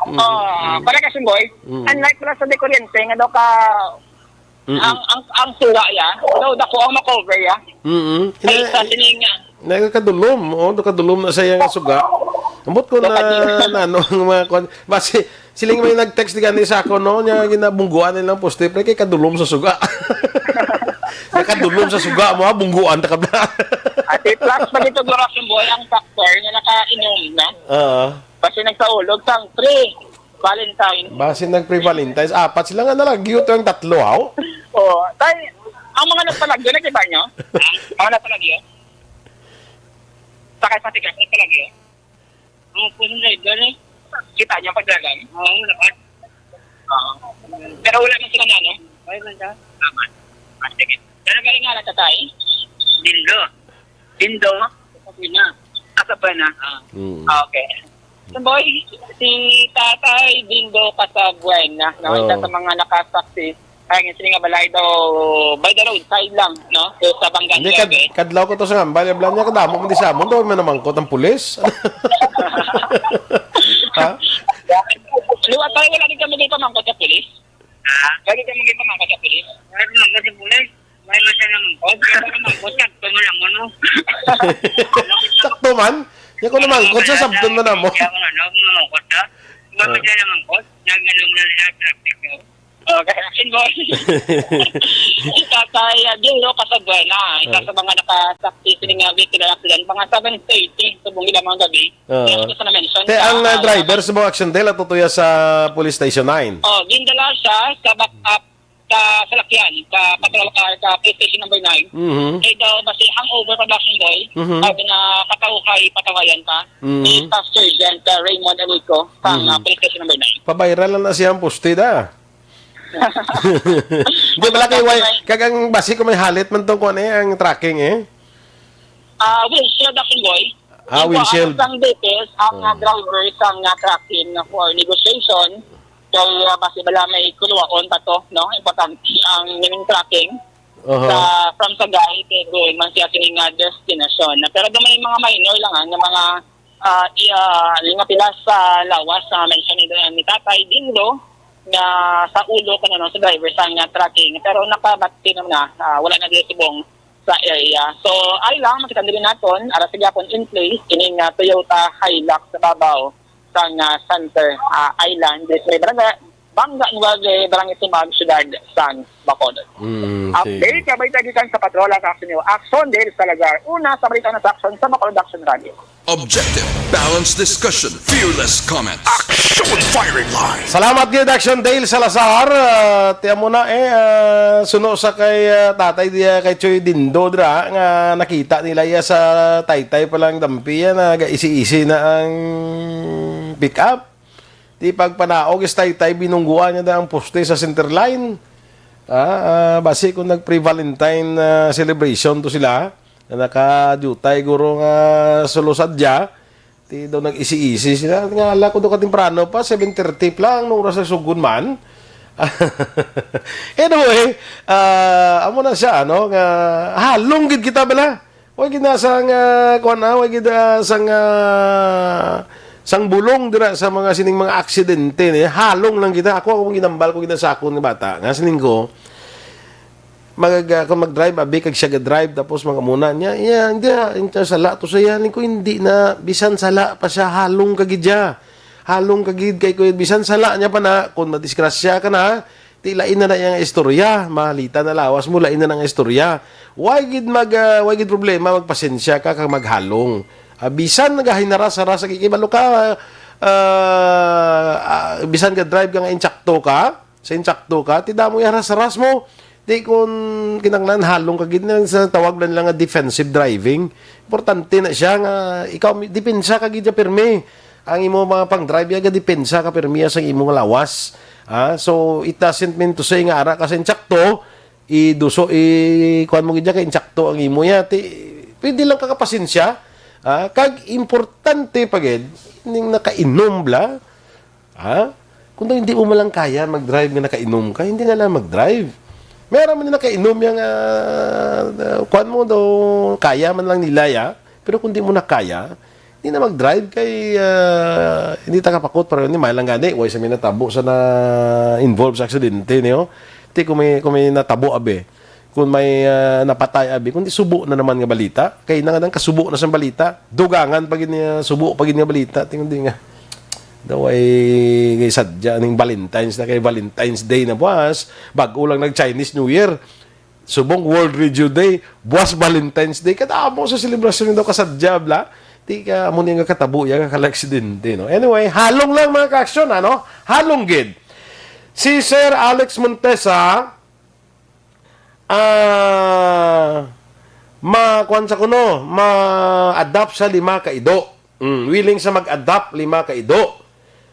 Mm. Ah, para ka, Simboy, Mm. unlike pala sa di kuryente, nga daw ka Mm-mm. Ang, ang, ang suga, ya. Daw, dako ang makover, ya. Mm-mm. Ay, Ina-, sa sining, ah. Nagkadulom, oh, nagkadulom na sa iyang suga. Ambot ko na, Nagkadulom. Na ano, ang mga kwan. Basi, siling may nag-text di gani sa ako, no? Nya, ginabungguan nilang poste, pre, kay kadulom sa suga. Nakadulom sa suga mo, ha? Bungguan ta ka ba? Ate, plus pa dito, Gloria Simboy, ang factor nga nakainom, no? Oo. Kasi nagsaulog sang pre-Valentine. Basi nag-pre-Valentine's. Apat sila nga nalagyo to ang tatlo, haw? Oo. Tay, ang mga nagpalagyo, nakita nyo? Ang mga nagpalagyo? Sakay pa tigas, nagpalagyo? Ang puso sa iba, eh. Kita nyo ang pagdagan? Oo, dapat. Oo. Pero wala na sila na, no? Ay, man ka? Tama. Ah, sige. Pero galing nga lang, tatay. Dindo. Dindo. Sabrina. Ah, Sabrina. Ah. Mm. Ah, okay. So, boy, si Tatay Dindo Casabuena, no? Oo. Isa sa mga nakasaksi. Kaya nga, sila nga balay daw, by the roadside lang, no? So, sa Banggang Hindi, kad-, Leyte. Kadlaw ko to sa ngambal, yung niya, kadamo man di sa amon, daw, may namangkot ang pulis. Ha? Liwat tayo, wala din kami di pamangkot sa pulis. Ha? Wala din kami di pamangkot sa pulis. Wala din pamangkot sa pulis. May man siya namangkot. Kaya ba namangkot? Sakto mo lang, ano? Sakto man. Yan ko namangkot sa sabton man namo. Kaya kung ano, kung namangkot ka, ba mo Ah. siya namangkot? Nag-, ano, na siya, traffic, no? Oh, kaya akin, boy. Si Tatay, ah, Dino Casabuena, isa Ah. sa mga nakasaksi sini nga vehicular accident, mga seven thirty, subong gid ang mga gabi. Ah. Kaya gusto na mention Te, sa, ang, ah, ah, driver sa mga accident, atutuya sa Police Station nine. Oh, gindala siya sa backup sa salakyan, sa patrol car, sa police station number nine. Mhm. Kay daw, basi hangover pa daw siya, boy. Mhm. Sabi na patawhay, patawayan pa. Mhm. Si Staff Sergeant, uh, Raymond Amico, sa, Mhm. uh, police station number nine. Pabayran lang na siya ang poste, da. Di bala kay way, kag ang basi ko may halit man tong kuwan eh, ang tracking eh. Ah, windshield, Action Boy. Ah, Ito, windshield. Ang sang details, ang, Oh. ah, driver sang, ah, tracking for negotiation, kay, ah, basi bala may kuluwaon pa to, no? Importante ang meaning tracking Aha. sa, from Sagay, kay going man siya sining, ah, destinasyon. Pero doon may mga minor lang, ah, nga mga, ah, i-, ah, nga pila sa lawas, ah, mention ni, ni Tatay Dindo, nga sa ulo ko na, no, sa driver sang, ah, tracking. Pero nakabati naman na, ah, wala na dito subong sa area. So, ay lang, makita nila naton, ara sa gyapon in place, kining, ah, Toyota Hilux sa babaw sang, ah, Center, ah, Island, dito sa may barangay, Bangga Nueve, Barangay Sumag, Siyudad sang Bacolod. Mm, Update, sige. Kabay tagikan sa patrola sa Action News. Action Dale Salazar. Una sa balita na sa Action sa Bacolod Action Radio. Objective, balanced discussion, fearless comment. Action Firing Line. Salamat gid, Action Dale Salazar. Ah, tiyan mo na, eh, ah, suno sa kay, ah, tatay diya, kay Choy Dindo, dira, nga nakita nila iya sa taytay pa lang dampi, yan, nagaisi-isi na ang pick-up. Di pagpanaog is taytay, binungguan niya na ang poste sa center line. Ah, ah, basi kung nag-pre-Valentine, ah, celebration to sila, na naka-duty guro nga sulusadya, ti daw nag-isi-isi sila. Nga, ala ko daw katemprano pa, seven thirty pa lang, nung oras na sugod man. Anyway, ah, amo na siya, ano, nga halong gid kita bala. Way gid na sang, ah, kuwan na, way gid, ah, sang, ah, sang bulong dira sa mga sining mga aksidente, ni halong lang kita. Ako, ako ginambal ko gid sa akon nga bata, nga sining ko, mag, ah, kung mag-drive, abi, kag siya ga-drive, tapos mga muna niya, iya, hindi, ah, hindi sala to sa iya. Ko, hindi na, bisan sala pa siya, halong ka gid siya. Halong ka gid kay, kuya, bisan sala niya pa na, kung madisgrasya ka na, ti lain na na iyang istorya, malita na lawas mo, lain na nang istorya. Why gid mag, ah, why gid problema, magpasensya ka kag maghalong. Ah, bisan nagahinaras-haras, kay kibalo ka, ah, ah, bisan ga-drive ka nga insakto ka, sa insakto ka, ti damo iharas-haras mo. Di kun kinahanglan halong ka gid na sa tawag na nila nga defensive driving. Importante na siya nga ikaw mi-, depensa ka gid siya pirmi. Ang imo mga pang-drive, ya, depensa ka pirmi sa imo nga lawas. Ah, so it doesn't mean to say nga ara ka sa insakto, iduso, i kuan mo gid kay insakto ang imo ya. Ti, pwede lang ka kapasensya. Ah, kag importante pa gid ning nakainom bla. Ha? Kung daw hindi mo man lang kaya mag-drive nga nakainom ka, hindi na lang mag-drive. May aram man nakainom yang, ah, ah, kuwan mo daw, kaya man lang nila ya. Pero kung di mo na kaya, hindi na mag-drive kay, ah, hindi ta kapakot, pero ni may lang gani, way sa may natabo sa na-involve sa aksidente, niyo. Ti kung may, kung may natabo, abe. Kung may, ah, napatay, abi, kundi subo na naman nga balita. Kay na nga nang kasubo na sang balita. Dugangan pa gid niya, subo pa gid nga balita. Tingnan di nga. Daw ay kay sadya ning Valentine's na, kay Valentine's Day na buwas. Bag-o lang nag-Chinese New Year. Subong World Radio Day, buwas Valentine's Day. Kadamo sa selebrasyon daw kasadya, bla. Di ka, amo ni nga katabo, ya, nga kala aksidente, no? Anyway, halong lang, mga ka-aksyon, ano? Halong gid. Si Sir Alex Montesa, ah, ma-, kuwan sa kuno, ma-adapt sa lima ka ido. Mm, willing sa mag-adapt lima ka ido.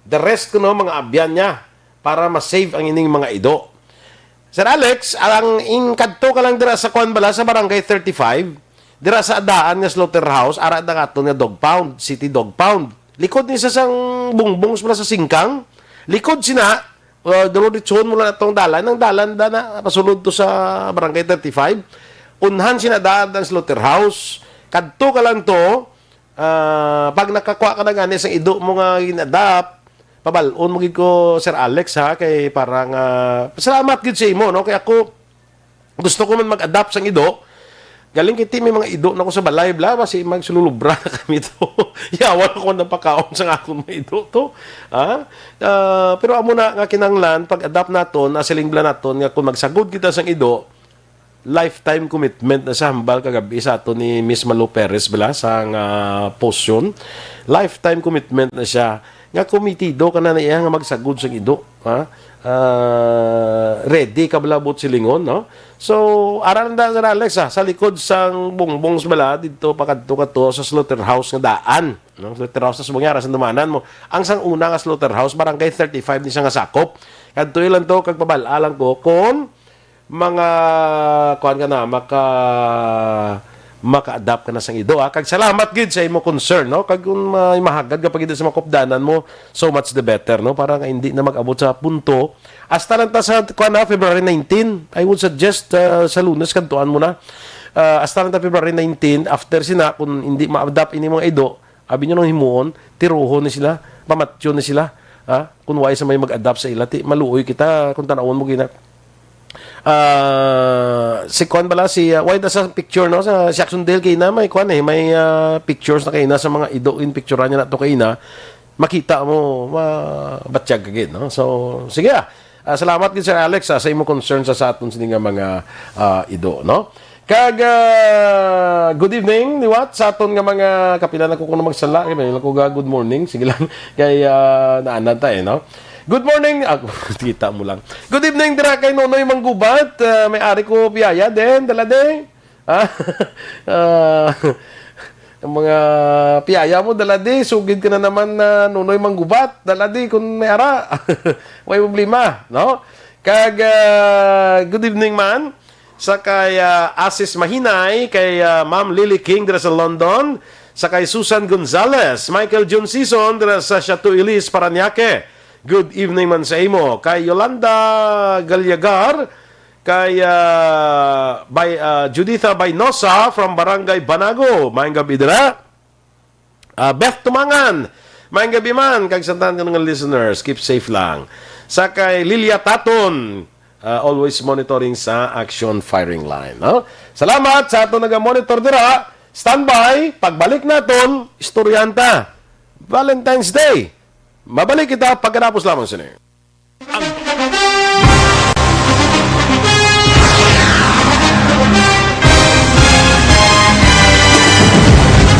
The rest kuno, mga abyan niya para ma-save ang ining mga ido. Sir Alex, ang ing kadto ka lang dira sa kuwan bala sa Barangay thirty-five, dira sa daan nga slaughterhouse, ara da nga aton nga dog pound, city dog pound. Likod ni sa sang bungbong sa, sa singkang, likod sina, uh, dulo ditsuhon mo lang atong dalan, ang dalan da na pasulod to sa Barangay thirty-five. Unhan sina daan ang slaughterhouse. Kadto ka lang to, ah, pag nakakuha ka na gani sa ido mo nga gin-adapt, pabal-on mo gid ko, Sir Alex, ha, kay para nga, salamat gid sa imo, no? Kay ako, gusto ko man mag-adapt sang ido. Galing kiti may mga ido na ko sa balay, bla, basi magsululubra na kami to. Yawa na ko napakaon sa akon mga ido to. Ha? Ah, pero amo na nga kinanglan, pag-adapt naton, nasiling bala naton nga kung magsagod kita sang ido, lifetime commitment na sa hambal kagabi sa ato ni Miss Malu Perez bala sang, ah, post yun. Lifetime commitment na siya. Nga kumitido ka na na iya nga magsagod sang ido, ha? Ah, ready ka bala buot silingon, no? So, ara lang da, Sir Alex, ah, sa likod sang bungbong sa bala, dito pakadto ka to sa slaughterhouse nga daan, no? Slaughterhouse sa Subangyara, sa dumanan mo. Ang sang una nga slaughterhouse, barangay thirty-five ni siya nga sakop. Kadto lang to, kag pabal-a lang ko kung mga, kuwan ka na, maka-, maka-adapt ka na sang ido, ha? Kag salamat gid sa imo concern, no? Kag kung may mahagad ka pa gid sa mga kupdanan mo, so much the better, no? Para nga hindi na mag-abot sa punto. Hasta lang ta sa, kuwan na, February nineteen. I would suggest, uh, sa Lunes, kadtuan mo na. Uh, hasta lang ta February nineteen, after sina, kung hindi ma-adapt ini mga ido, abi nyo nang himuon, tiruhon ni sila, pamatyon ni sila. Ha? Kung way sa may mag-adapt sa ila, ti, maluoy kita, kung tanawon mo gina. Ah, si kuan bala, si, ah, why nasa picture, no? Sa, si Jackson Dale kay na may kuan eh, may, ah, pictures na kay na sa mga ido in picture niya na to kay na. Makita mo, mabatyag ka gid, no? So, sige, ah. Ah, salamat gid, Sir Alex, ah, sa imo concern sa, sa aton sini nga mga, ah, ido, no? Kag, ah, good evening, liwat sa aton nga mga kapila na ko kuno magsala. Kay may ko ga good morning. Sige lang. Kay, ah, naanad ta eh, no? Good morning. Ah, kita mo lang. Good evening, dira kay Nonoy Manggubat. Ah, may ari ko piyaya din. Dala din. Ah, ah, ang mga piyaya mo, dala di. Sugid ka na naman na Nonoy Manggubat. Dala di kung may ara. May problema, no? Kag, ah, good evening man. Sa kay, ah, Asis Mahinay, kay, ah, Ma'am Lily King dira sa London, sa kay Susan Gonzalez, Michael John Sison dira sa Chateau Elise, Parañaque. Good evening man sa imo. Kay Yolanda Galyagar, kay, ah, by, ah, Juditha Baynosa from Barangay Banago. Maayong gabi dira. Ah, Beth Tumangan, maayong gabi man, kag sa tanan nga mga listeners, keep safe lang. Sa kay Lilia Taton, ah, always monitoring sa Aksyon Firing Line, no? Salamat sa aton naga-monitor dira. Standby, pagbalik naton, istoryahan ta. Valentine's Day. Mabalik kita pagkatapos lamang sini.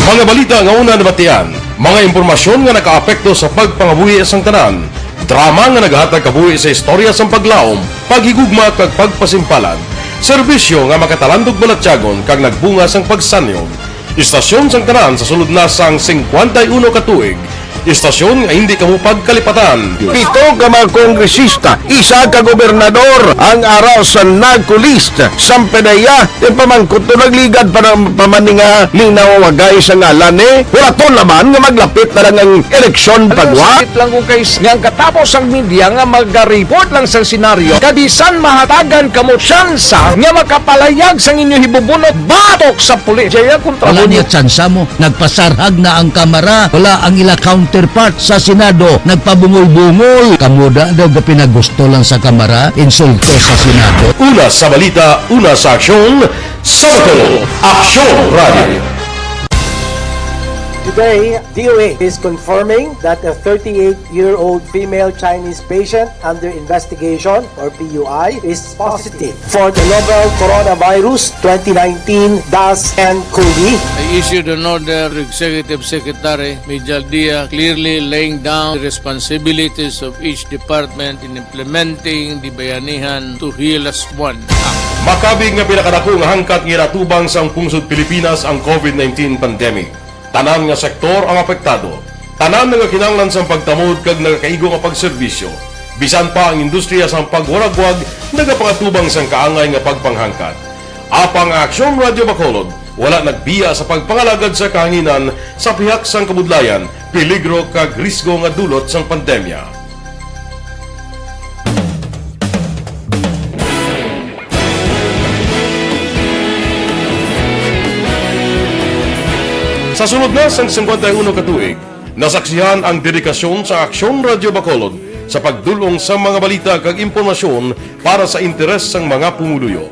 Ang mga balita nga una nabatian, mga impormasyon nga nakaapekto sa pagpangabuhi sang tanan, drama nga nagahatag kabuhi sa istorya sang paglaom, paghigugma, kag pagpasimpalan, serbisyo nga makatalandog balatyagon kag nagbunga sang pagsanyog. Istasyon sang tanan sa sulod na sang singkwenta y uno ka tuig. Istasyon nga hindi kamo pagkalipatan. Pito ka mga kongresista, isa ka gobernador ang ara sa NAGCO list. Sampanaya, ti pamangkot to nagligad pa ng pamaninga ni nawawagay sa ngalan ni. Wala to naman nga maglapit na lang ang eleksyon pagwa. Sakit lang kung kay nga ang katapos ang media nga magaripot lang sa senaryo. Kabisan mahatagan kamo tsansa nga makapalayag sang inyo hibubunot batok sa pulis. Jaya kontra Wala mo niya tsansa mo. Nagpasarhag na ang kamara. Wala ang ila counterpart sa Senado. Nagpabungol-bungol. Kamo da daw gapinagusto lang sa kamara. Insulto sa Senado. Una sa balita, una sa aksyon, sa Bacolod, Aksyon Radio. Today, D O A is confirming that a thirty-eight-year-old female Chinese patient under investigation, or P U I, is positive for the novel coronavirus twenty nineteen dash N COVID. I issued an order to Executive Secretary Mijal Dia, clearly laying down the responsibilities of each department in implementing the Bayanihan to Heal As One Act. Makabig nga pinakadako nga hangkat nga ginatubang sang pungsod Pilipinas ang COVID nineteen pandemic. Tanan nga sektor ang apektado. Tanan nagakinahanglan sang pagtamod kag nagakaigo nga pagserbisyo. Bisan pa ang industriya sang pagwaragwag nagapangatubang sang kaangay nga pagpanghangkat. Apang ang Aksyon Radio Bacolod wala nagbiya sa pagpangalagad sa kahanginan sa pihak sang kabudlayan, peligro kag risgo nga dulot sang pandemya. Sa sulod na sang singkwenta y uno ka tuig, nasaksihan ang dedikasyon sa Aksyon Radio Bacolod sa pagdul-ong sa mga balita kag impormasyon para sa interes sang mga pumuluyo.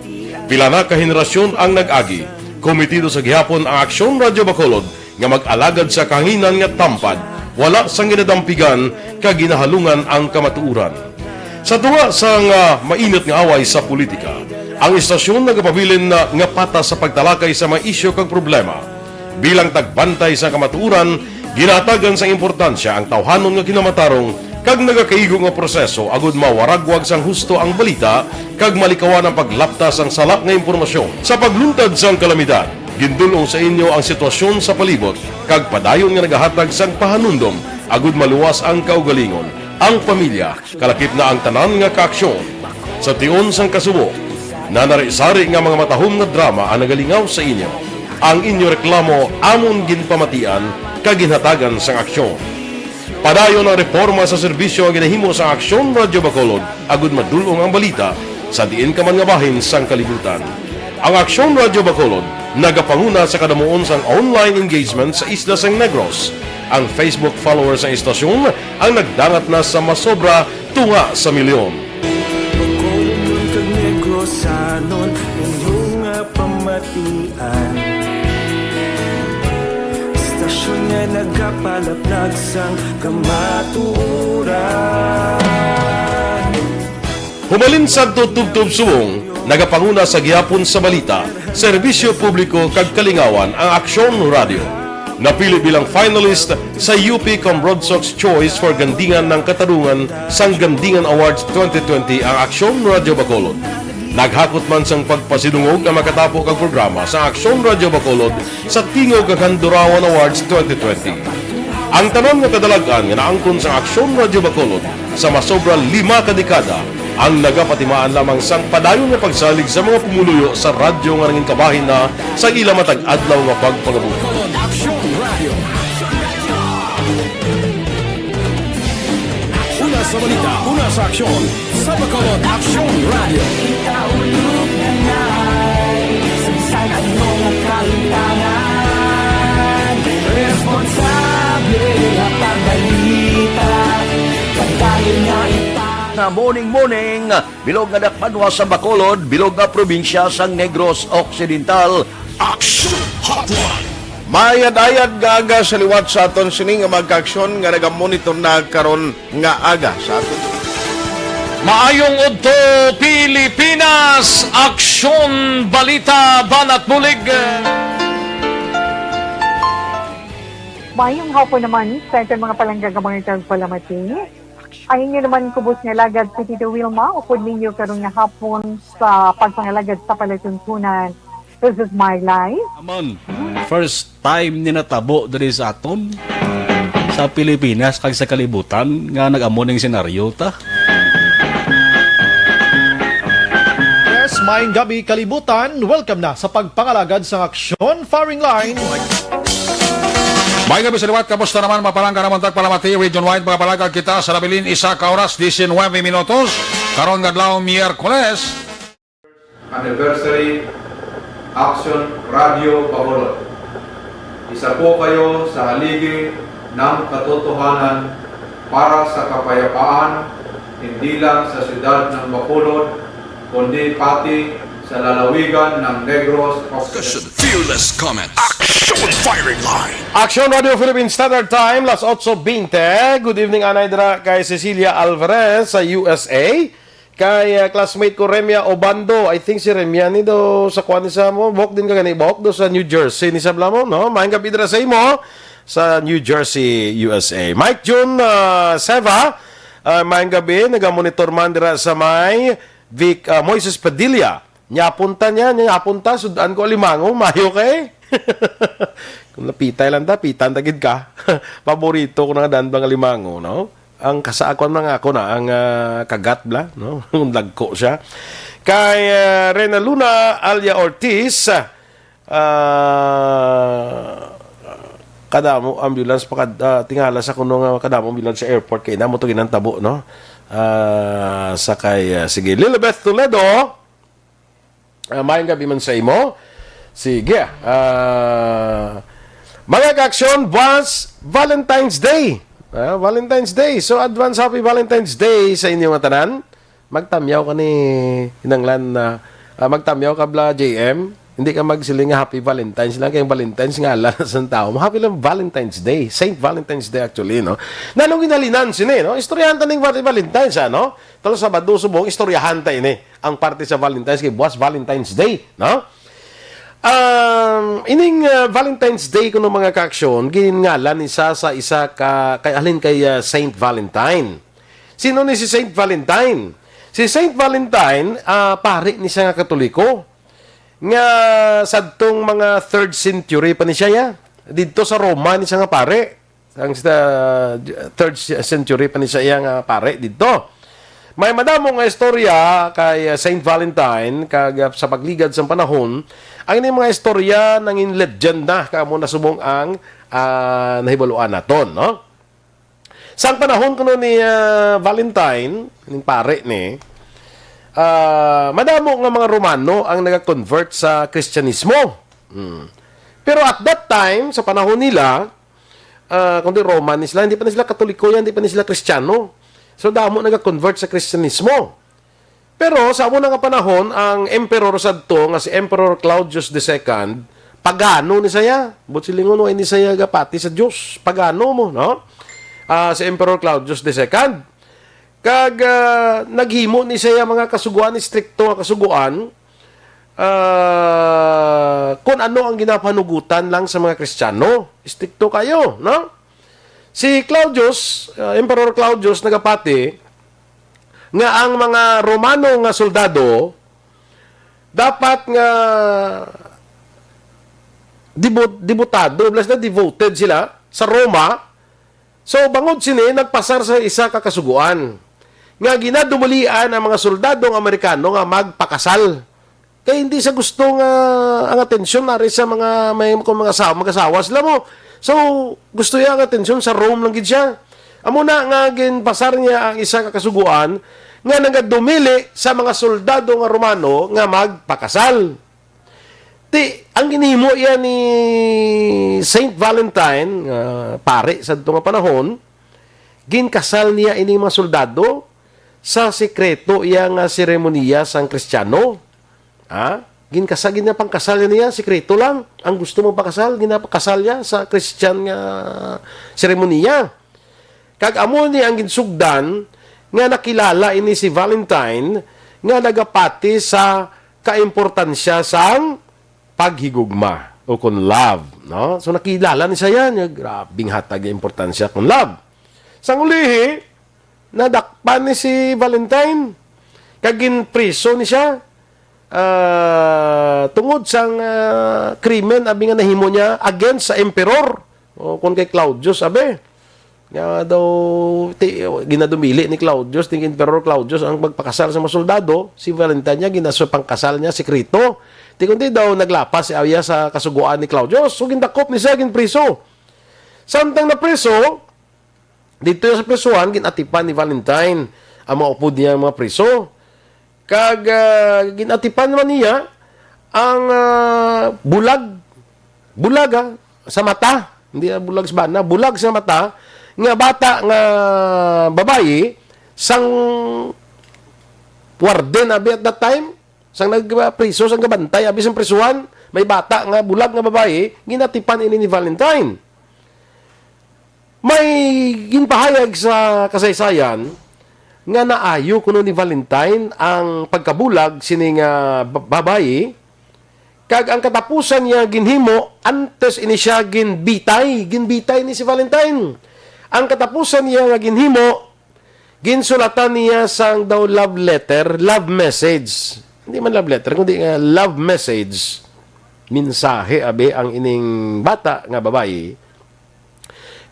Pila na ka henerasyon ang nag-agi. Komitido sa gihapon ang Aksyon Radio Bacolod nga mag-alagad sa kahanginan nga tampad, wala sang ginadampigan kag ginahalungan ang kamatuoran. Sa tunga sang, ah, mainit nga away sa politika, ang istasyon nagapabilin na nga patas sa pagtalakay sa mga isyu kag problema. Bilang tagbantay sa kamatuoran, ginahatagan sang importansya ang tawhanon nga kinamatarong kag nagakaigo nga proseso agud mawaragwag sang husto ang balita kag malikawan ang paglapta sang sala nga impormasyon. Sa pagluntad sang kalamidad, gindul-ong sa inyo ang sitwasyon sa palibot kag padayon nga nagahatag sang pahanumdom agud maluwas ang kaugalingon, ang pamilya, kalakip na ang tanan nga kaaksyon. Sa tion sang kasubo, nanari-sari nga mga matahom nga drama ang nagalingaw sa inyo. Ang inyo reklamo amon ginpamatian kag ginhatagan sang aksyon. Padayon ang reporma sa serbisyo nga ginahimo sa Aksyon Radyo Bacolod agud madul-ong ang balita sa diin ka man nga bahin sang kalibutan. Ang Aksyon Radyo Bacolod nagapanguna sa kadamuon sang online engagement sa isla sang Negros. Ang Facebook followers sang istasyon ang nagdangat na sa masobra tunga sa milyon. Bacolodnon kag Negrosanon, inyo nga pamatian. Istasyon nga nagapalaplag sang kamatuoran. Humalin sadto tubtob subong, nagapanguna sa gihapon sa balita, serbisyo publiko kag kalingawan ang Aksyon Radyo. Napili bilang finalist sa U P Cambrodsoc's Choice for Gandingan ng Katarungan sang Gandingan Awards twenty twenty ang Aksyon Radyo Bacolod. Naghakot man sang pagpasidungog ang makatapo kag programa sa Aksyon Radyo Bacolod sa Tingog kag Handurawan Awards twenty twenty. Ang tanan nga kadalag-an nga naangkon sa Aksyon Radyo Bacolod sa masobra lima ka dekada ang nagapatimaan lamang sang padayon nga pagsalig sa mga pumuluyo sa radyo nga nangin kabahin na sa ila matag adlaw nga pagpangabuhi. Bacolod Aksyon Radyo. Una sa balita, una sa aksyon, sa Bacolod Aksyon Radyo. Kita ulog na nai, sa bisan ano nga kahimtangan, responsable nga pagbalita, pagdayon nga ipag- Nga morning, morning, bilog nga dakbanwa sa Bacolod, bilog nga probinsya sang Negros Occidental. Action Hotline! Mayad-ayad nga aga sa liwat sa aton sini nga mga kaaksyon nga nagamonitor na karon nga aga sa aton. Maayong udto, Pilipinas! Aksyon, balita, banat bulig! Mayong hapon naman sa aton mga palangga nga mga tagpalamati. Ang inyo naman kubos nga alagad si Tito Wilma, upod ninyo karon nga hapon sa pagpangalagad sa palatuntunan. This is my life. Amon, first time ni natabo diri sa aton, sa Pilipinas, kag sa kalibutan, nga nag-amo ning senaryo ta. Yes, maayong gabi, kalibutan. Welcome na sa pagpangalagad sang Aksyon Firing Line. May gabi sa liwat, kamusta naman, mga palangga namon tagpalamati, region wide, mga palangga kita sa nabilin, isa ka oras, diecinuebe minutos, karon nga adlaw, Miyerkules. Anniversary, Action Radio Bacolod. Isa po kayo sa haligi ng katotohanan para sa kapayapaan, hindi lang sa siyudad ng Bacolod, kundi pati sa lalawigan ng Negros Occidental. Discussion, fearless comment, action firing line. Action Radio Philippine Standard Time, las otso bente. Good evening, anay dira kay Cecilia Alvarez sa U S A. Kay, ah, classmate ko, Remia Obando. I think si Remia ni do sa kuan ni sa mo. Buhok din ka gani, buhok do sa New Jersey ni sa blamo, no? Maayong gabi dira sa imo sa New Jersey, U S A. Mike Jun, ah, Seva, ah, maayong gabi. Nagamonitor man dira sa may Vic, ah, Moises Padilla. Nya apunta niya, nya apunta, sud-an ko alimango, mayo kay. Kung napitay lang ta, pitan ta gid ka. Paborito ko na nga dan nga alimango, no? Ang kasa-, ako na nga ako na, ang, ah, kagat bla, no? Ang dagko siya. Kay, ah, Rena Luna Alia Ortiz, ah, kadamo ambulance pa kad-, ah, tingala sa kuno nga kadamo ambulance sa airport kay ina mo to ginantabo, no? Ah, sa kay, ah, sige, Lilibeth Toledo, ah, maayong gabi man sa imo. Sige, ah, mga kaaksyon, buwas, Valentine's Day. Ah, Valentine's Day. So, advance happy Valentine's Day sa inyo nga tanan. Magtamyaw ka ni hinanglan na, ah, magtamyaw ka bla, J M. Hindi ka magsiling nga happy Valentine's lang, kay ang Valentine's nga ala sa tawo. Happy lang Valentine's Day. Saint Valentine's Day actually, no? Nanong ginhalinan sini, no? Istoryahan ta ning Val-, Valentine's, ano? Talo Sabado subong, istoryahan ta ini. Ang parte sa Valentine's kay buwas Valentine's Day, no? Um, ining, uh, Valentine's Day kuno, mga kaaksyon, ginngalan ni sa, sa isa ka, kay, halin kay, uh, Saint Valentine. Sino ni si Saint Valentine? Si Saint Valentine, ah, pari ni siya nga Katoliko, nga sadtong mga third century pa ni siya, ya. Didto sa Roma ni siya nga pari. Ang sa third century pa ni siya nga pari didto. May madamo nga istorya kay, ah, Saint Valentine, kag, ah, sa pagligad sang panahon, ang ining mga istorya nangin legend na, kamo na subong ang, ah, nahibaluan naton, no? Sang panahon kuno ni, ah, Valentine, ning pari ni, ah, madamo nga mga Romano ang naga-convert sa Kristiyanismo. Hmm. Pero at that time, sa panahon nila, ah, kundi Roman ni sila, hindi pa ni sila Katoliko yan, hindi pa ni sila Kristiyano. So, damo naga-convert sa Kristiyanismo. Pero sa amo na nga panahon, ang emperor sadto nga si Emperor Claudius the second, pagano ni saya. Buot silingon, wa ni saya gapati sa Dios. Pagano mo, no? Ah, si Emperor Claudius the second. Kag, ah, naghimo ni saya mga kasugoan, istrikto nga kasugoan, ah, kun ano ang ginapanugutan lang sa mga Kristiyano. Istrikto kayo, no? Si Claudius, ah, Emperor Claudius, nagapati, nga ang mga Romano nga soldado dapat nga dibo-, debotado, plus na devoted sila sa Roma. So, bangod sini, nagpasar sa isa ka kasugoan nga ginadumalian ang mga soldadong Amerikano nga magpakasal. Kay hindi sa gusto nga ang atensyon nari sa mga may, kung mga asawa, mag-asawa sila mo. So, gusto niya ang atensyon sa Rome lang gid siya. Amo na nga ginpasar niya ang isa ka kasugoan nga nagadumili sa mga soldado nga Romano nga magpakasal. Ti, ang ginhimo iya ni Saint Valentine, nga pari sa adto nga panahon, ginkasal niya ining mga soldado sa sikreto iya nga seremoniya sang Kristiyano. Ha? Ginkasal, ginapangkasal niya, sikreto lang. Ang gusto mong pakasal, ginapakasal niya sa Christian nga seremoniya. Kag amo ni ang ginsugdan nga nakilala ini si Valentine nga nagapati sa kaimportansya sang paghigugma o kon love, no? So, nakilala ni siya yan. Nga, grabing hatag nga importansya kon love. Sang ulihi, nadakpan ni si Valentine, kag ginpriso ni siya, ah, tungod sang, ah, krimen abi nga nahimo niya against sa emperor, o kon kay Claudius, abi. Nga daw, ti-, ginadumili ni Claudius, ni Emperor Claudius, ang pagpakasal sa mga soldado, si Valentine niya, ginasupangkasal niya, sikreto. Ti kundi daw naglapas si Aya sa kasugoan ni Claudius. So, gindakop ni siya, ginpriso. Samtang napriso, dito sa prisuhan, ginatipan ni Valentine ang mga upod niya, mga priso. Kag, ah, ginatipan man niya ang, ah, bulag. Bulag, ah, sa mata. Hindi, ah, bulag sa bana. Bulag sa mata nga bata nga babayi sang warden abi at that time, sang nagpriso, sang gabantay abi sang prisuhan, may bata nga bulag nga babayi, ginatipan ini ni Valentine. May ginpahayag sa kasaysayan nga naayo kuno ni Valentine ang pagkabulag sini nga ba-, babayi, kag ang katapusan niya ginhimo antes ini siya ginbitay, ginbitay ni si Valentine. Ang katapusan niya nga ginhimo, ginsulatan niya sang daw love letter, love message. Hindi man love letter, kundi nga love message. Mensahe abi ang ining bata nga babayi.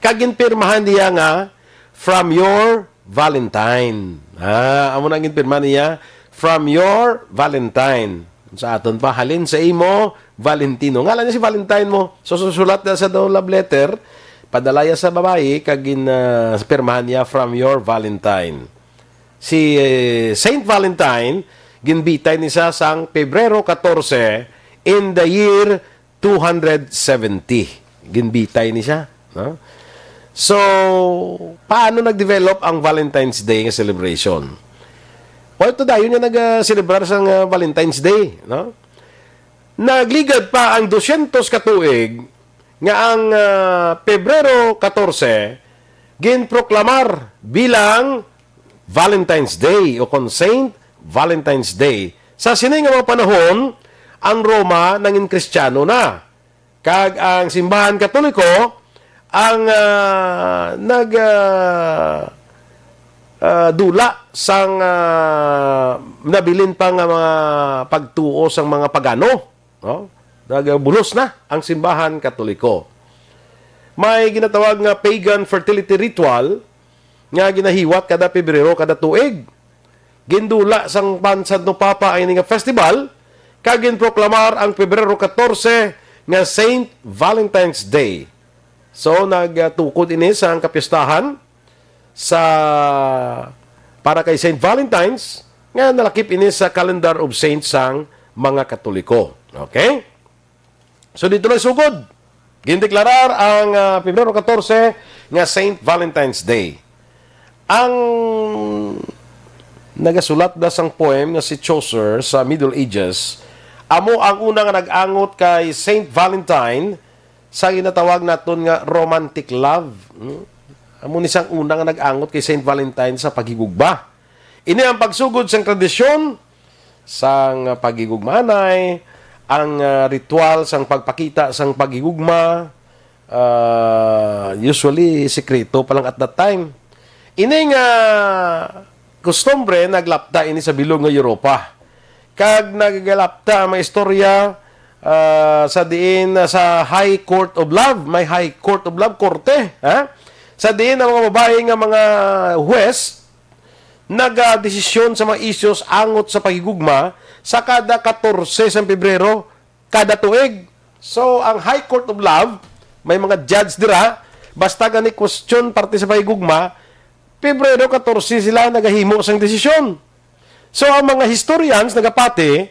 Kag ginpirmahan niya nga, "From your Valentine." Ah, amo na ang ginpirma niya, "From your Valentine." Sa aton pa, "Halin sa imo, Valentino." Ngalan niya si Valentine mo. So, susulat na sa daw love letter, padalaya sa babayi, kag gin, ah, pirmahan niya, "From your Valentine." Si, eh, Saint Valentine, ginbitay ni siya sang Pebrero katorse in the year two hundred seventy. Ginbitay ni siya, no? So, paano nag-develop ang Valentine's Day nga celebration? Well, to dayon nga nag-celebrar sang, ah, Valentine's Day, no? Nagligad pa ang dosyentos ka tuig nga ang, ah, Pebrero katorse ginproklamar bilang Valentine's Day o kon Saint Valentine's Day. Sa sini nga mga panahon, ang Roma nangin Kristiyano na, kag ang simbahan Katoliko ang, ah, nag, ah, ah, dula sang, ah, nabilin pa nga mga pagtuo sang mga pagano, no? Nagabulos na ang simbahan Katoliko. May ginatawag nga pagan fertility ritual nga ginahiwat kada Pebrero kada tuig. Gindula sang pan-, Santo Papa ang ini nga festival, kag ginproklamar ang Pebrero katorse nga Saint Valentine's Day. So, nagtukod ini sang kapistahan sa, para kay Saint Valentine's, nga nalakip ini sa Calendar of Saints sang mga Katoliko. Okay? So, dito na sugod. Gindeklarar ang, ah, Pebrero katorse nga Saint Valentine's Day. Ang nagasulat na sang poem nga si Chaucer sa Middle Ages, amo ang una nga nag-angot kay Saint Valentine sa ginatawag naton nga romantic love. Hmm? Amo ni sang una nga nag-angot kay Saint Valentine sa paghigugma. Ini ang pagsugod sang tradisyon sang paghigugmaanay, ang, ah, ritual sang pagpakita sang paghigugma, ah, usually, sikreto pa lang at that time. Ini nga kustumbre naglapta ini sa bilog nga Europa. Kag nagalapta ang mga istorya, ah, sa diin, ah, sa High Court of Love, may High Court of Love, korte, ha? Sa diin ang mga babae nga mga huwes nagadesisyon sa mga issues angot sa paghigugma sa kada katorse sang Pebrero kada tuig. So, ang High Court of Love, may mga judge dira, basta gani question parte sa paghigugma, Pebrero katorse sila nagahimo sang desisyon. So, ang mga historians nagapati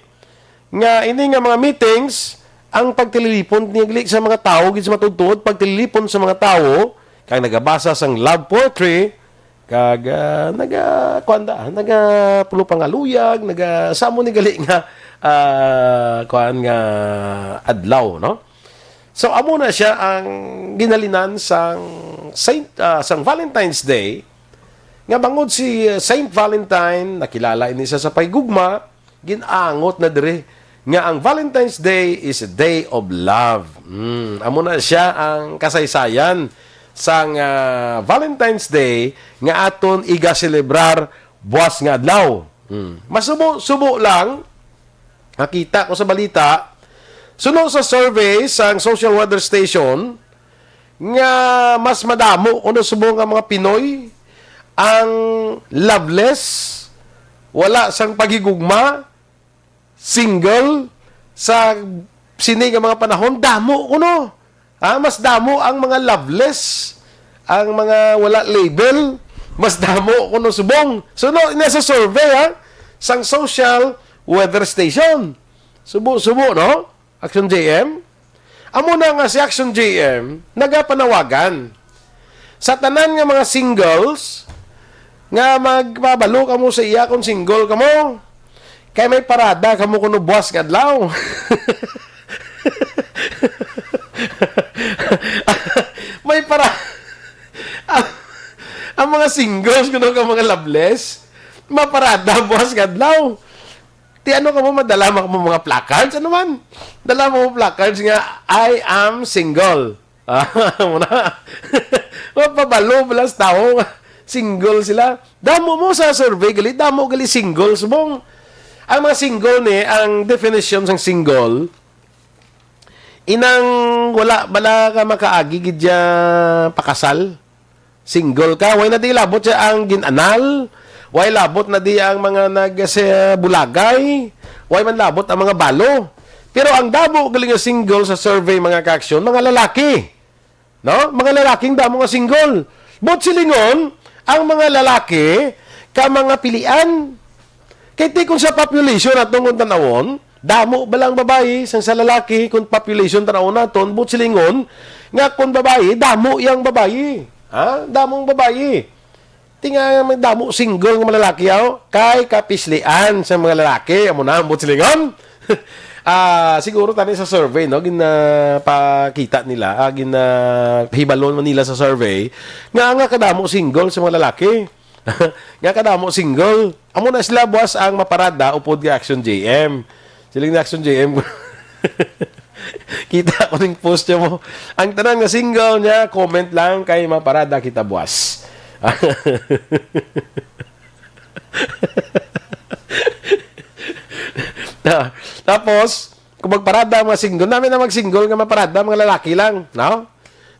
nga ini nga mga meetings, ang pagtililipon nigli sa mga tawo gid sa matuod-tuod, pagtililipon sa mga tawo, kag nagabasa sang love poetry, Kag, ah, naga-, kuwan da, naga-, pulo pangaluyag, naga-, sa amo ni gali nga, ah, kuwan nga adlaw, no? So, amo na siya ang ginhalinan sang Saint, ah, sang Valentine's Day, nga bangod si, ah, Saint Valentine, nakilala ini sa, sa paghigugma, gin-angot na diri nga ang Valentine's Day is a day of love. Hmm, amo na siya ang kasaysayan sang, ah, Valentine's Day nga aton iga-selebrar buas nga adlaw. Hmm. Masubo-subo lang, nakita ko sa balita, suno sa survey sang Social Weather Station, nga mas madamo kuno subong ang mga Pinoy ang loveless, wala sang paghigugma, single, sa sini nga mga panahon, damo kuno. Ha, mas damo ang mga loveless, ang mga wala label, mas damo kuno subong. So, no, ina sa survey, ha, sang Social Weather Station. Subo-subo, no? Action J M? Amo na nga si Action J M nagapanawagan sa tanan nga mga singles nga magpabalo kamo sa iya kung single kamo. Kay may parada kamo kuno buas nga adlaw. May para-, ang, ang mga singles kuno ka mga loveless, maparada buas nga adlaw. Ti ano kamo, madala mo kamo mga placards? Ano man? Dala mo placards nga, "I am single." Ah, amo na. Mapabalo bala sa tawo nga single sila. Damo mo sa survey gali, damo gali single, subong. Ang mga single ni, ang definition sang single, inang wala bala ka makaagi gid siya pakasal. Single ka, way na di labot siya ang gin-anal, way labot na di ang mga nag-, sa bulagay, way man labot ang mga balo. Pero ang damo gali nga single sa survey, mga kaaksyon, mga lalaki. No? Mga lalaking damo nga single. Buot silingon, ang mga lalaki ka mga pilian. Kay ti kung sa population atong kung tan-awon, damo ba lang babayi sang sa lalaki? Kung population tan-awon naton, buot silingon nga kung babayi, damo yang babayi. Ha? Damong babayi. Ti nga may damo single nga mga lalaki, aw, kay kapislian sa mga lalaki. Amo na ang buot silingon. Ah, siguro tani sa survey, no, ginapakita nila, ah, ginahibalon man nila sa survey nga, nga kadamo single sa mga lalaki. Nga kadamo single. Amo na sila, buas, ang maparada upod kay Action J M. Siling ni Action J M. Kita ko ning post niya mo. Ang tanan nga single niya, comment lang kay maparada kita buas. Ta-, tapos, kung magparada ang mga single, namin na mag-single nga maparada, mga lalaki lang, no?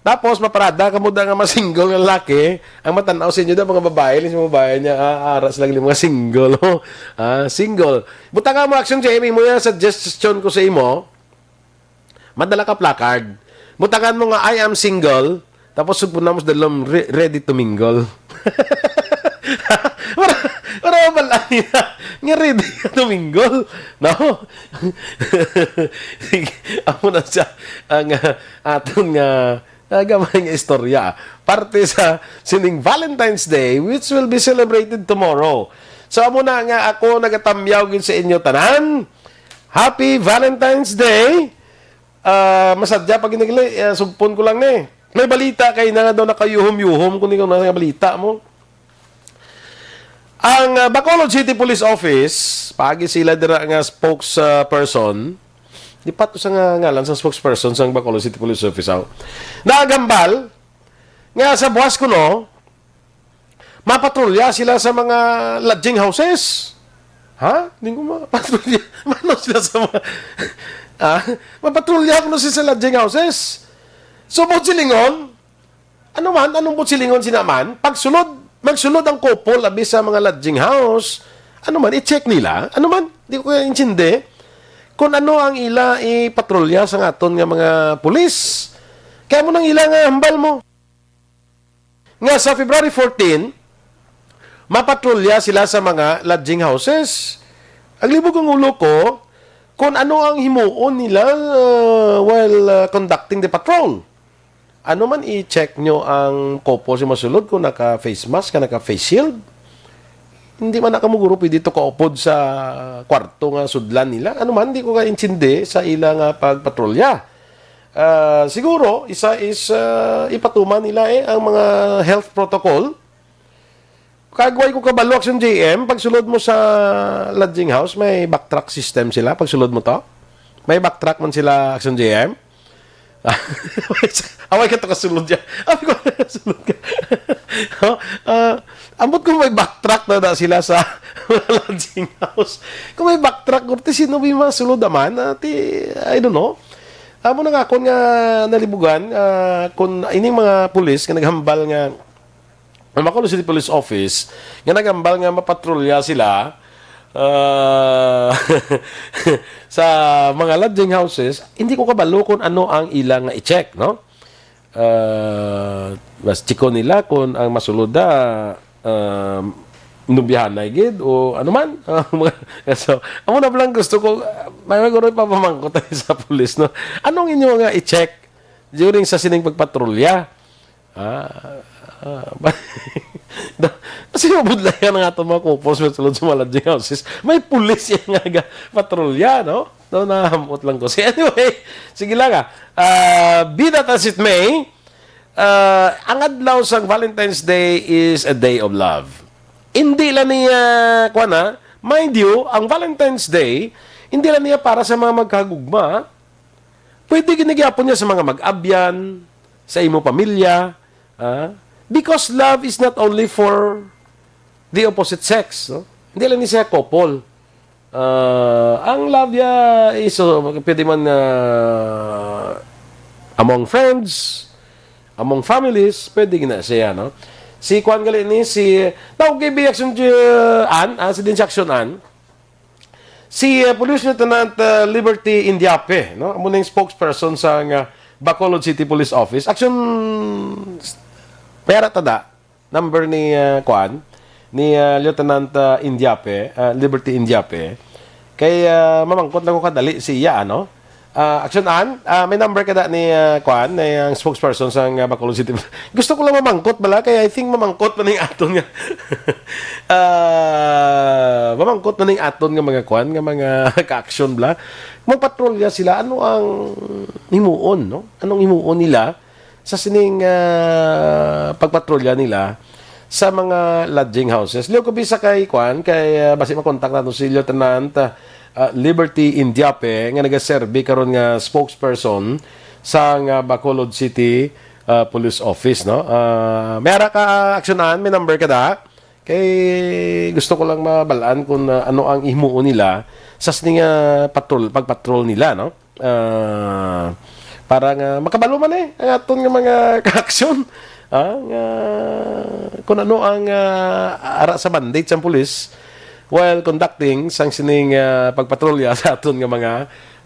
Tapos, maparada kamo da nga mga single nga lalaki, ang matan-aw sa inyo da, mga babae, lang sa mga babae niya, ah, ara sila nga mga single, oh. Ah, single. Butangan mo, Action J M, imo yan, suggestion ko sa imo, madala ka placard. Butangan mo nga, "I am single," tapos sugpon na mo sa dalom, "Re-, ready to mingle." Para, para mabal-an nila nga ready ka to mingle, no? Sige, amo na siya ang, ah, aton nga, ah, gamay nga istorya. Parte sa sining Valentine's Day, which will be celebrated tomorrow. So, amo na nga ako nagatamyaw gid sa inyo tanan. Happy Valentine's Day! Ah, masadya pa gid ni, ah, sugpon ko lang ni. May balita kay na nga daw nakayuhom-yuhom kung ikaw na nga balita mo. Ang, ah, Bacolod City Police Office, paagi sila dira nga spokesperson, di pa to sa nga ngalan sa spokesperson sang Bacolod City Police Office, aw. Nagambal nga sa buwas kuno, mapatrolya sila sa mga lodging houses. Ha? Di ko mapatrolya. Mano sila sa mga, ah, mapatrolya kuno sila sa lodging houses. So, buot silingon, ano man, anong buot silingon sina man? Pagsulod, magsulod ang couple abi sa mga lodging house. Ano man, i-check nila. Ano man, di ko kaya intindi kung ano ang ila ipatrolya sa aton nga mga pulis. Kaya mo nang ila nga hambal mo. Nga sa February fourteen, mapatrolya sila sa mga lodging houses. Ang libog ang ulo ko, kung ano ang himuon nila, uh, while, uh, conducting the patrol. Ano man i-check nyo ang couple sa masulod kung naka-face mask ka, naka-face shield? Hindi man na kamo guro pwede to kaupod sa kwarto nga sudlan nila. Ano man, di ko kaintindi sa ila nga pagpatrolya. Ah, siguro, isa is ah, ipatuman nila eh ang mga health protocol. Kagway ko kabalo, Action J M, pagsulod mo sa lodging house, may backtrack system sila pagsulod mo to? May backtrack man sila, Action J M? Away ka to kasulod yan. Away ko kasulod ka. Oh, ah, ambot kung may backtrack na, na sila sa lodging house. Kung may backtrack, kurti, sino may masulod naman? Ati, I don't know. Amo na nga akon nga nalibugan, ah, kung ining mga pulis nga naghambal nga ang Bacolod City Police Office nga nagambal nga mapatrolya sila ah, sa mga lodging houses, hindi ko kabalo kung ano ang ila nga i-check, no? Ah, mas chiko nila kung ang masulod na ah, nubyahanay gid o ano man. So, amo na lang gusto ko, ah, may guro ipapamangkot sa pulis, no? Anong inyo nga i-check during sa sining pagpatrolya? Ah, ah, ba- Da- kasi mabudlayan ang aton mga couples nga sulod sa mga lodging houses. May pulis yan nga ga patrolya, no? No, nahamot lang ko. Si anyway, sige lang ah. Ah, be that as it may, ah, ang adlaw sang Valentine's Day is a day of love. Hindi lang niya, kuwan na, mind you, ang Valentine's Day, hindi lang niya para sa mga magkagugma. Pwede ginagyapon niya sa mga mag-abyan, sa imo pamilya, ah, because love is not only for the opposite sex, no? Hindi lang ni siya couple. Ah, ang love niya is, uh, pwede man ah, among friends, among families, pwede gina siya, no? Si Kwan gali ni, si, tawag kay Biyak Sun An, ah, si Din Action An, Si uh, Police Lieutenant uh, Liberty Indiape, no? Amo ning spokesperson sa nga Bacolod City Police Office. Action, pera tada, number ni uh, kuan, ni uh, Lieutenant uh, Indiape, uh, Liberty Indiape. Kay uh, mamangkot lang ko kadali si iya, ano? Uh, Action An, uh, may number ka da ni uh, kuan, ni ang spokesperson sa nga Bacolod City. Gusto ko lang mamangkot bala, kay I think mamangkot man ning aton nga Ah, mamangkot na ning aton nga mga kwan, nga mga ka-action bala. Magpatrolya sila, ano ang himuon, no? Anong himuon nila sa sining ah, pagpatrolya nila sa mga lodging houses? Liyo ko bisa kay kwan, kay ah, basi makontak nato si Lieutenant ah, Liberty Indiape nga nagaserbi karon nga spokesperson sa nga Bacolod City ah, Police Office, no? Ah, may ara ka aksyonan, may number ka da? Kay gusto ko lang mabalaan kung ah, ano ang himuon nila sa sini nga patrol, pagpatrol nila, no? Ah, para nga makabalo man eh ang aton nga mga kaaksyon. Ah, nga kung ano ang ah, ara sa mandate sang pulis while conducting sang sining ah, pagpatrolya sa aton nga mga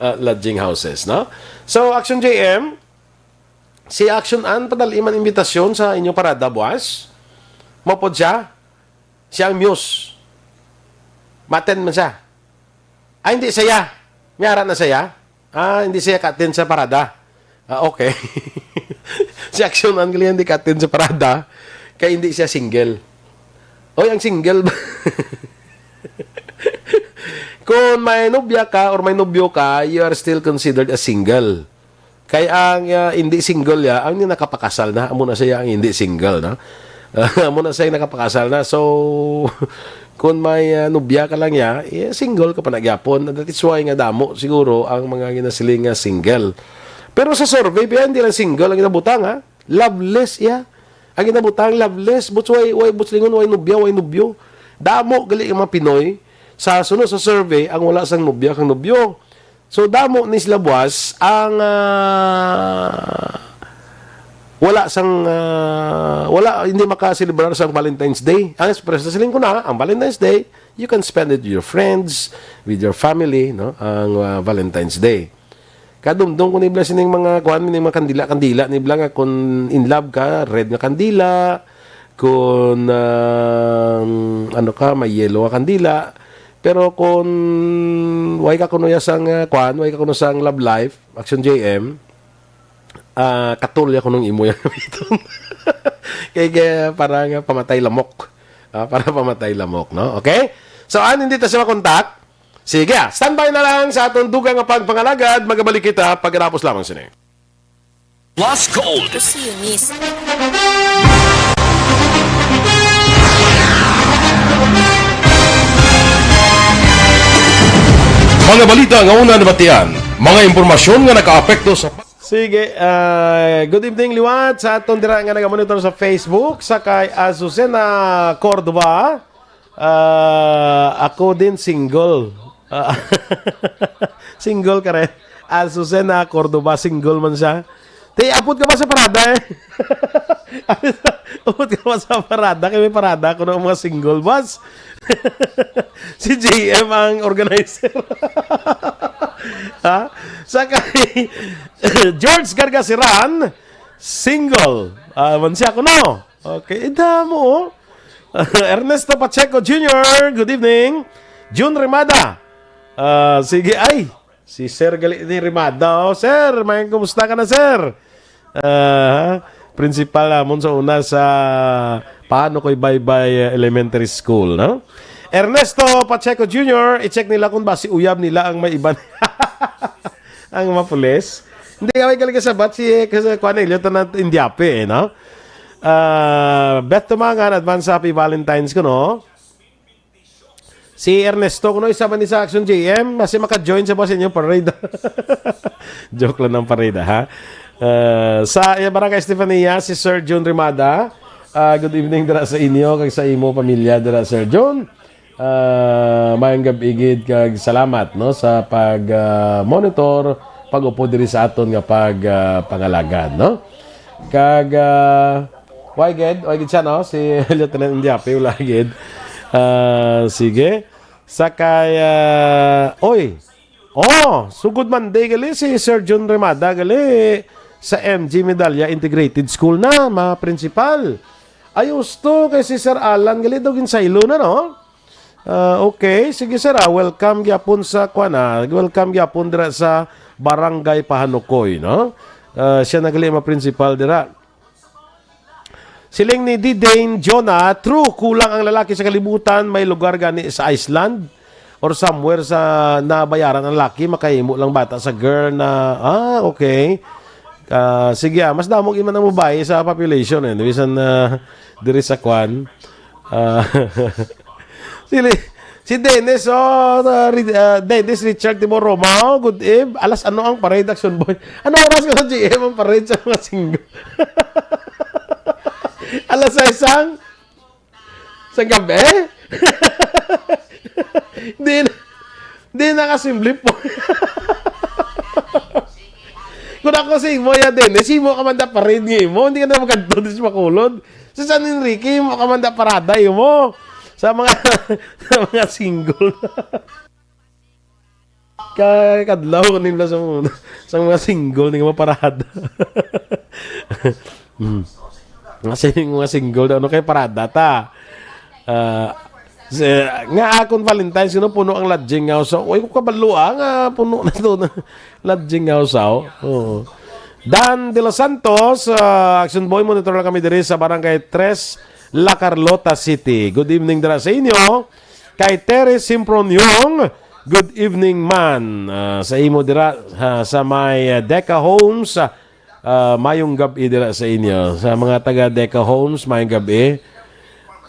ah, lodging houses, no? So, Action J M, si Action An padali man imbitasyon sa inyong parada buwas. Mao pod siya, siya ang muse. Maten man siya. Ay, hindi siya. May ara na siya. Ah, hindi siya ka-attend sa parada. Ah, okay. Si Action An gali hindi ka-attend sa parada kay hindi siya single. Oy, ang single ba? Kung may nobya ka or may nobyo ka, you are still considered as single. Kay ang ah, hindi single ya, ang nakapakasal na, amo na siya ang hindi single, no? Amo na siya ang nakapakasal na. So, kung may ah, nobya ka lang ya, eh, single ka pa na gyapon. That is why nga damo siguro ang mga ginasiling nga single. Pero sa survey, pa hindi lang single ang ginabutang, ha? Loveless ya. Ang ginabutang, loveless. Buts way, way, buts lingon, way nobya, way nobyo. Damo gali ang mga Pinoy sa sunod sa survey ang wala sang nobya kang nobyo. So, damo ni sila buwas ang ah, wala sang ah, wala, hindi makaselebrar sang Valentine's Day. Ang express na siling ko na, ang Valentine's Day, you can spend it with your friends, with your family, no? Ang ah, Valentine's Day. Kadumdom ko nibla sining mga kuan, ning mga kandila-kandila nibla nga kung in love ka, red nga kandila, kung ah, ano ka, may yellow nga kandila. Pero kung way ka kuno ya sang ah, kuan, way ka kuno sang love life, Action J M, Ah, katulya ko nung imo yang gamiton. Kay, kay para nga pamatay lamok. Ah, para pamatay lamok, no? Okay? So, an hindi ta siya makontak? Sige, ah, standby na lang sa aton dugang nga pagpangalagad. Magabalik kita pagkatapos lamang sini. Plus Gold. Sinis. Mga balita nga una nabatian, mga impormasyon nga nakaapekto sa Sige, ah, good evening liwat sa aton dira nga nagamonitor sa Facebook, sa kay Azucena Cordova. Ah, ako din single. Ah, single ka rin. Azucena Cordova, single man siya. Te, abot ka ba sa parada eh? Abot ka ba sa parada? Kay may parada ako ng mga single bus. Si J M ang organizer. Ha? Sa kay George Gargasiran, single. Ah, man siya kuno. Okay, damo, oh. Ernesto Pacheco Junior, good evening. Jun Remada. Ah, sige, ay. Si Sir gali ni Remada. Oh, sir, may kumusta ka na, sir? Ah, principal namon sa una sa Paano Koy Baybay Elementary School, no? Ernesto Pacheco Junior, i-check nila kung basi uyab nila ang may iban ang mga pulis. Hindi kami gali kasabat si, kasi kuan, Elio, tanan Indiape, eh, no? Ah, Beth Tumangan, advance happy Valentine's ko, no? Si Ernesto, kuno isa man ni sa Action J M, kasi maka-join sa ba sa inyong parade. Joke lang ng parade, ha? Ah, sa, eh, Barangay Estefania, si Sir Jun Rimada. Ah, good evening dira sa inyo kag sa imo pamilya dira, Sir Jun. Ah, mayong gab-i gid kag salamat, no, sa pag, ah, monitor, pag-upod diri sa aton nga pag, ah, pangalagad, no? Kag, ah, why gid? Why gid siya, no? Si Lieutenant Indiapi, wala gid. Ah, sige. Sa kay, ah, oy. Oh, sugod man day gali si Sir Jun Remada gali sa M G Medalla Integrated School na, mga principal. Ay, usto kay si Sir Alan gali daw ginsaylo na, no? Ah, okay, sige, sir, ah. Welcome gyapon sa, kuan, ah. Welcome gyapon dira sa Barangay Pahanukoy, no? Ah, siya na gali ang principal dira. Siling ni D Dane Jonah, true, kulang ang lalaki sa kalibutan, may lugar gani sa Iceland or somewhere sa nabayaran ang laki, makahimo lang bata sa girl na, ah, okay. Ah, sige, ah, mas damo gid man ang babae sa population, eh, bisan, ah, diri sa kwan. Ah, sili-, si Dennis, oh, uh, Ri-, uh, Dennis Richard Timor Romao, good eve. Alas ano ang parade, Action Boy? Ano oras ka sa G M ang parade sa mga single? Alas sais sang, sang gabi? Di na, di na ka-assembly po. Kung ako si mo, ya, Dennis, himo ka man da parade nga imo, hindi ka na magkadto din sa Bacolod. Sa San Enrique, himo ka man da parada, imo. Sa mga, sa mga single. Ka-, kadlaw nila sa mga, sa mga single, hindi ka maparada. Hmm. Kasi yung mga single, ano kay parada ta? Ah, si, nga akon Valentine's, you know, puno ang lodging nga usaw. Uy, ko kabalo, ah, nga puno na to na lodging nga usaw. Oo. Dan De Los Santos, ah, Action Boy, monitor lang kami diri sa Barangay Tres, La Carlota City. Good evening dira sa inyo. Kay Terry Simproniong, good evening man. Ah, sa imo dira, ah, sa may, ah, Deca Homes, ah, ah, mayong gab-i dira sa inyo. Sa mga taga Deca Homes, mayong gab-i.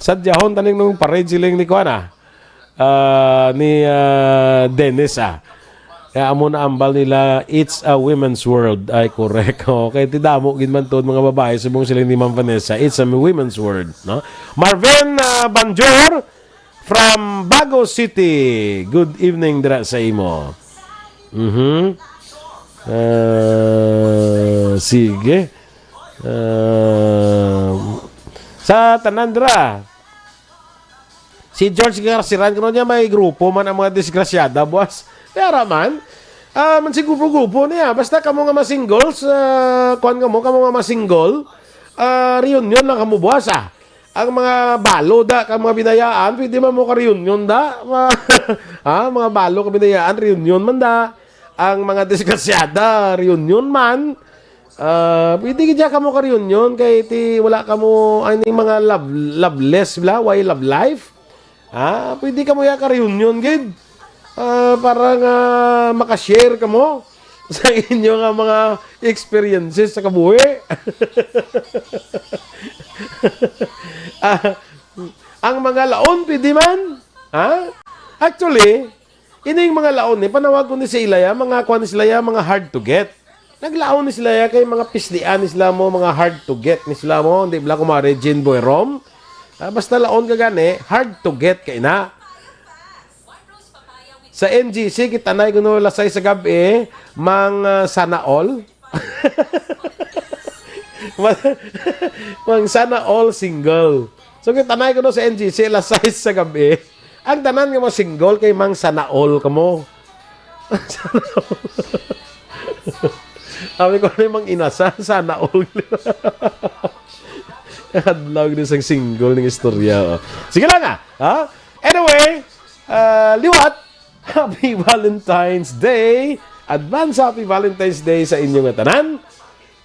Sadyahon taning nung parade siling ni kuan, ah, ah, ni, ah, Dennis, ah. Kaya amo na ambal nila, "It's a women's world." Ay, correct. Okay, ti damo gid man to, mga babae, subong sila ni Ma'am Vanessa. It's a women's world, no? Marvin, ah, Banjor from Bago City. Good evening dira sa imo. Mhm. Ah, sige. Ah, sa tanan dira, si George Garciran, kuno niya may grupo man ang mga disgrasyada, boss. Kaya ra man, ah, man siguro grupo niya. Basta kamo nga mga singles, ah, kuwan kamo, kamo nga mga single, ah, reunion lang kamo, boss, ah. Ang mga balo da, kang mga binayaan, pwede man mo ka-reunion da. Ma-, ha, mga balo ka binayaan, reunion man da. Ang mga disgrasyada, reunion man. Ah, pwede gid ya kamo ka-reunion kay ti wala kamo, I mean, mga love, loveless bla, way love life. Ah, pwede kamo ya ka-reunion gid. Ah, para nga maka-share kamo sa inyo nga mga experiences sa kabuhi. Ah, ang mga laon, pwede man. Ha? Actually, ining mga laon ni, panawag ko ni sa ila ya, mga kuan ni sila ya, mga hard to get. Naglaon ni sila ya kay mga pislian ni sila mo, mga hard to get ni sila mo, hindi bala kumari Jane Boy Rom. Ah, basta laon ka gani, hard to get kay na. Sa N G C, kita na kuno alas sais sa gabi, mang, ah, sana all. Mang, mang sana all single. So, kita na kuno sa N G C, alas sais sa gabi. Ang tanan nga mga single kay mang sana all kamo. Sana all. Sabi ko, "Ano mang inasa? Sana all." Hadlog ni sang single ning istorya, oh. Sige lang, ah. Ha? Anyway, ah, liwat, Happy Valentine's Day! Advance Happy Valentine's Day sa inyo nga tanan.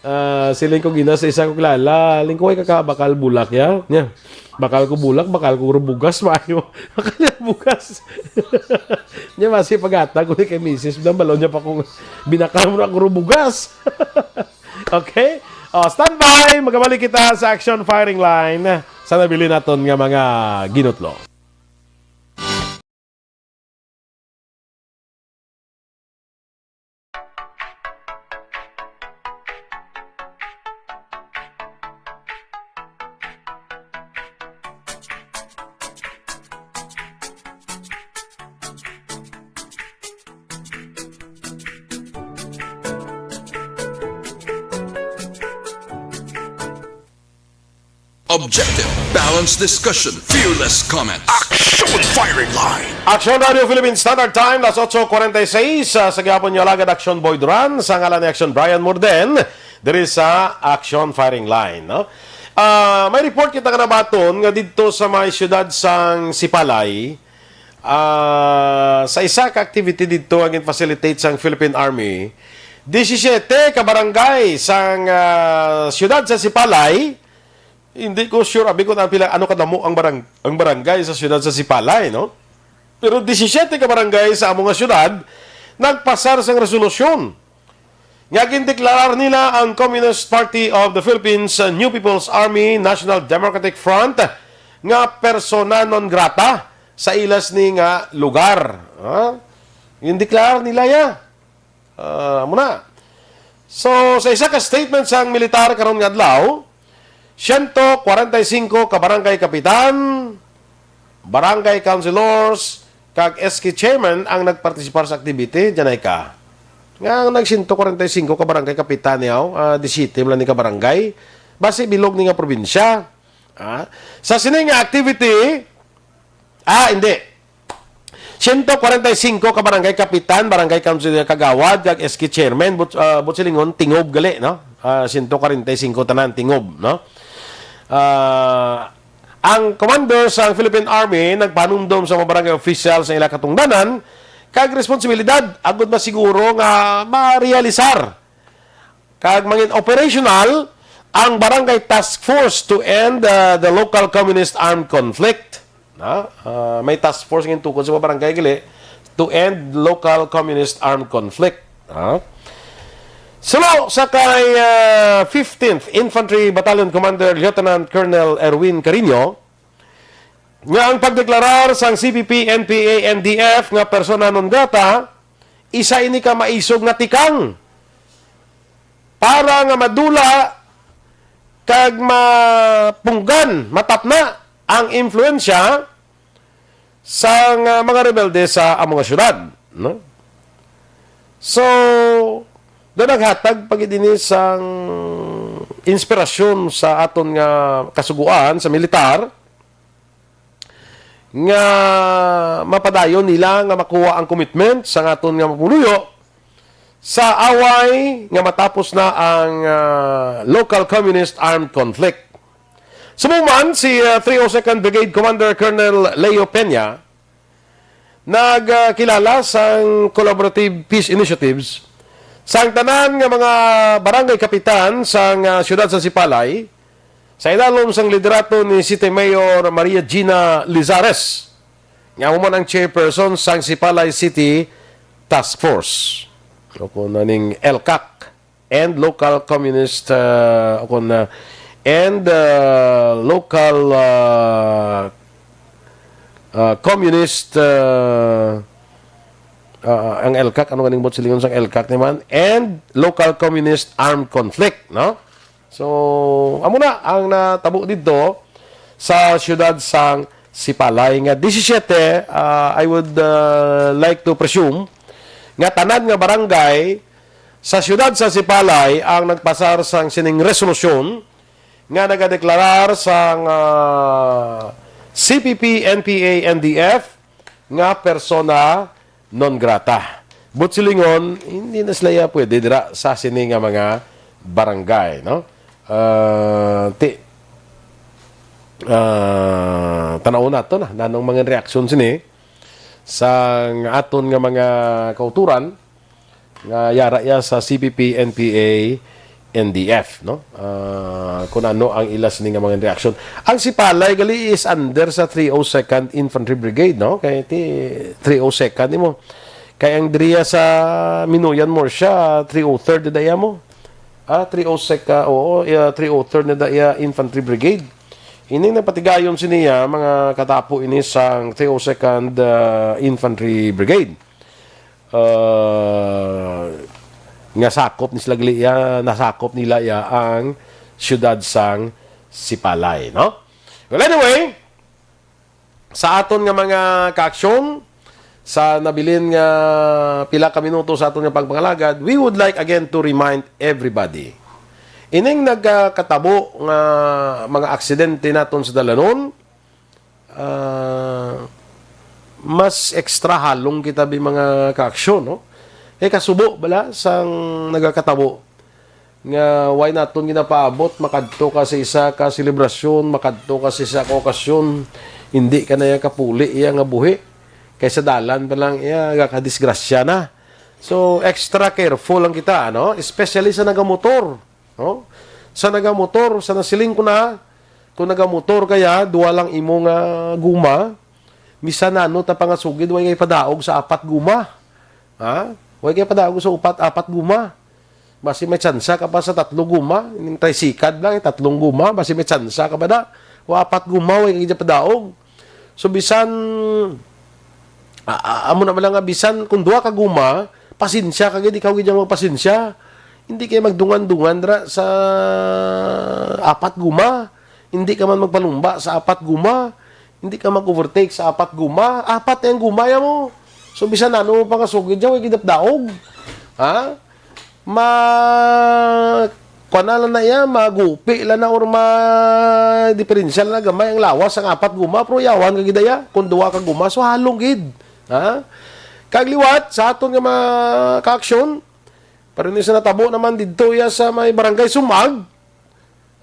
Ah, siling ko gina sa isa ko kilala, lingkuway ka ka bakal bulak ya. Nya. Bakal ko bulak, bakal ko rubugas, maayo. Bakal niya bugas. Nya, masi pagata ko ni kay misis, nang balon niya pa kung binakal mo na ako rubugas. Okay? Oh, standby, magabalik kita sa action firing line sa nabilin naton nga mga ginutlo. Objective, balanced discussion, fearless comment. Action Firing Line. Action Radio Philippine Standard Time, las otso cuarenta y seis, ah, sa gihapon niyo alagad Action Boy Duran, sa ngalan ni Action Brian Morden, diri sa Action Firing Line, no? Ah, may report kita nga nabaton nga didto sa may siyudad sang Sipalay, ah, sa isa ka activity didto nga gin-facilitate sang Philippine Army, disisiete ka barangay sang, ah, siyudad sa Sipalay, hindi ko sure, abi, kung ang pila, ano kadamo ang barang-, ang barangay sa siyudad sa Sipalay, no? Pero disisiete ka barangay sa amo nga siyudad nagpasar sang resolusyon nga gindeklarar nila ang Communist Party of the Philippines, uh, New People's Army, National Democratic Front nga persona non grata sa ila sini nga lugar. Ha? Gindeklarar nila ya. Ah, amo na. So, sa isa ka statement sang militar karon nga adlaw, siyento kwarenta y singko ka barangay kapitan, barangay councilors, kag S K chairman ang nagpartisipar sa activity, diyan ay ka. Nga ang nag siyento kwarenta y singko ka barangay kapitan niyaw, ah, disisiyete man lang ni ka barangay, basi bilog ni nga probinsya. Ah, sa sini nga activity, ah, hindi. Siyento kwarenta y singko ka barangay kapitan, barangay councilor, kagawad, kag S K chairman, but, ah, but silingon, tingob gali, no? Ah, siyento kwarenta y singko tanan, tingob, no? Ah, ang commander sa Philippine Army nagpanumdom sa mga barangay official sa ila katungdanan kag responsibilidad agud masiguro nga ma-realisar kag mangin operational ang Barangay Task Force to end, uh, the local communist armed conflict. Na, uh, may task force nga gintukod sa mga barangay gali to end local communist armed conflict. Ha? Suno sa kay, uh, fifteenth Infantry Battalion Commander Lieutenant Colonel Erwin Carino, nga ang pagdeklarar sang C P P, N P A, N D F nga persona non grata, isa ini ka maisog nga tikang para nga madula kag mapunggan, matapna ang influensya sang, ah, mga rebelde sa amo nga syudad, no? So, do naghatag pa gid ini sang inspirasyon sa aton nga kasugoan sa militar, nga mapadayon nila nga makuha ang commitment sang aton nga mga pumuluyo sa away nga matapos na ang, ah, local communist armed conflict. Subong man, si, ah, three oh second Brigade Commander Colonel Leo Peña nagkilala sang collaborative peace initiatives Sang tanan nga mga barangay kapitan sang, ah, siyudad sa Sipalay, sa ilalom sang liderato ni City Mayor Maria Gina Lizares, nga amo man ang chairperson sang Sipalay City Task Force, o kung naning ELCAC, and local communist, ah, o kung, ah, and, ah, local, ah, ah, communist, ah, ah, ang ELCAC, ano ganing buot silingon sang ELCAC naman? And local communist armed conflict, no? So, amo na ang natabo didto sa siyudad sang Sipalay nga disisiete. Ah, I would, ah, like to presume nga tanan nga barangay sa siyudad sa Sipalay ang nagpasar sang sining resolusyon nga nagadeklarar sang, ah, C P P, N P A, N D F nga persona non grata. Buot silingon, hindi na sila ya pwede dira sa sini nga mga barangay, no? Ah, ti, ah, tan-awon nato na nanong mga reaksyon sini sang aton nga mga kauturan nga yara ya sa C P P, N P A, N D F, no? Ah, kung ano ang ila sini nga mga reaksyon. Ang Sipalay gali is under sa three oh second Infantry Brigade, no? Kay ti three oh second nimo. Kay ang diriya sa Minuyan Murcia, three oh third na daya mo. Ah, three oh second, oo, yeah, three oh third na daya Infantry Brigade. Ining napatigayon siniya, mga katapo ini sang three oh second, ah, Infantry Brigade. Ah, nga sakop ni sila gali ya, nasakop nila ya ang siyudad sang Sipalay, no? Well, anyway, sa aton nga mga kaaksyon, sa nabilin nga pila ka minuto sa aton nga pagpangalagad, we would like again to remind everybody. Ining nagkatabo nga mga aksidente naton sa dalanon, ah, mas extra halong kita bi mga kaaksyon, no? Kay kasubo bala sang nagakatabo nga way naton ginapaabot, makadto ka sa isa ka selebrasyon, makadto ka sa isa ka okasyon, hindi ka na iya kapuli iya nga buhi. Kay sa dalan pa lang iya, gakadisgrasya na. So, extra careful lang kita, ano? Especially sa nagamotor, no? Sa nagamotor, sa nasiling ko na, kung nagamotor kaya, duwa lang imo nga guma, misan ano ta pangasugid, way kay padaog sa apat guma. Ha? Way kay padaog sa upat, apat guma. Basi may tsansa ka pa sa tatlo guma, ining tricycle lang, eh, tatlong guma, basi may tsansa ka pa da. O apat guma, way ka gid padaog. So, bisan, a-, a-, amo na man lang nga, bisan kung duha ka guma, pasensya ka gid, ikaw gid ang magpasensya. Hindi kay magdungan-dungan dira sa apat guma. Hindi ka man magpalumba sa apat guma. Hindi ka mag-overtake sa apat guma. Apat na yung guma ya mo. So, bisan ano mo pangasugid dyan, way gid padaog. Ha? Ma, kuwan na lang na iya, magupi lang na or ma diferensya lang na gamay ang lawas sang apat guma, pero yawan ka gid iya kung duwa ka guma, so halong gid. Ha? Kag liwat sa aton nga mga kaaksyon, pero ni sa natabo naman didto iya sa may barangay Sumag,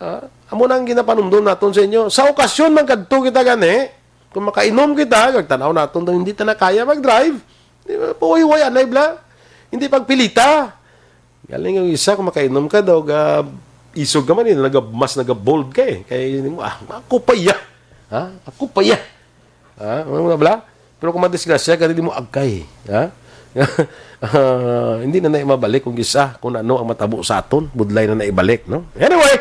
ah, amo na ang ginapanumdom naton sa inyo. Sa okasyon man kadto kita gani, kung makainom kita, kag tanaw naton daw hindi ta na kaya mag-drive, di ba? Puway-way anay bla. Hindi pagpilita. Galing ang isa, kung makainom ka daw, ga, isog ka man, eh, naga, mas nagabold ka eh. Kaya yun mo, ah, ako pa iya. Ha? Ako pa iya. Ha? Ano na bala? Pero kung madisgrasya ka, di mo agkay. Ha? Ah, hindi na na mabalik kung gisa, kung ano ang matabo sa aton, budlay na naibalik, no? Anyway,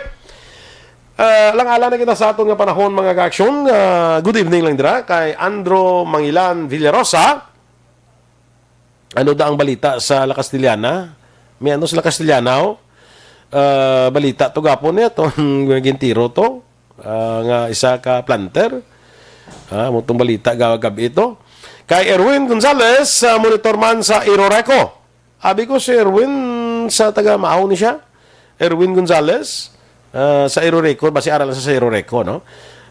ah, lang ala na kita sa aton nga panahon, mga kaaksyon. Ah, good evening lang dira kay Andro Mangilan Villarosa. Ano da ang balita sa La Castellana? May ano sa La Castellana, oh? Ah, balita to gapon niya, to, gintiro to. Ah, nga isa ka planter. Ah, mo tong balita ga-, gabi ito. Kay Erwin Gonzalez, ah, monitor man sa Iroreco. Abi ko si Erwin sa taga Mao ni siya. Erwin Gonzalez, ah, sa Iroreco, basi ara lang sa Iroreco, no?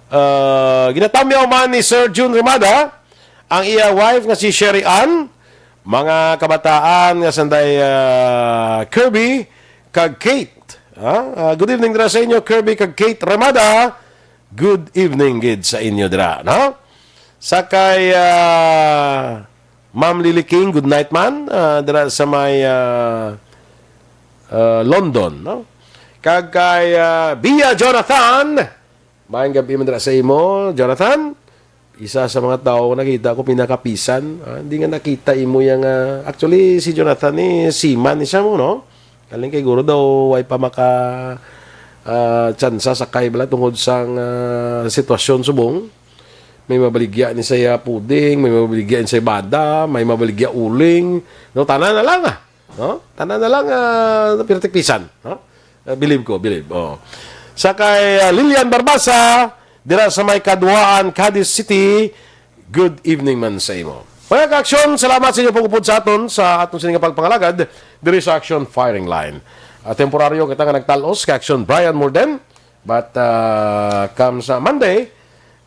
Ah, ginatamyaw man ni Sir Jun Remada ang iya wife nga si Sherry Ann, mga kabataan nga sanday, ah, Kirby kag Kate. Ah, ah, good evening dira sa inyo, Kirby kag Kate Remada. Good evening gid sa inyo dira, no? Sa kay, ah, Ma'am Lily King, good night man. Ah, dira sa may, ah, ah, London, no? Kag kay, ah, Bia Jonathan, maayong gab-i man dira sa imo, Jonathan. Isa sa mga tawo nga nakita ko pinakapisan. Ah, hindi nga nakita imo yang, ah, actually, si Jonathan ni seaman ni siya mo, no? Kaling kay guro daw, way pa maka, ah, tsansa sakay bala tungod sang, ah, sitwasyon subong. May mabaligya ni saya puding, may mabaligya ni saya bada, may mabaligya uling. No, tanan na lang, ah. No? Tanan na lang, ah, pirtikpisan, no? Ah, bilib ko, bilib. Oh. Sa kay, ah, Lilian Barbasa, dira sa may Kaduaan, Cadiz City, good evening man sa imo. Mga ka-aksyon, salamat sa inyo pag-upod sa aton sa aton sini nga pagpangalagad diri sa Aksyon Firing Line. Ah, temporaryo kita nga nagtalos kay Aksyon Brian Morden, but, ah, come sa Monday,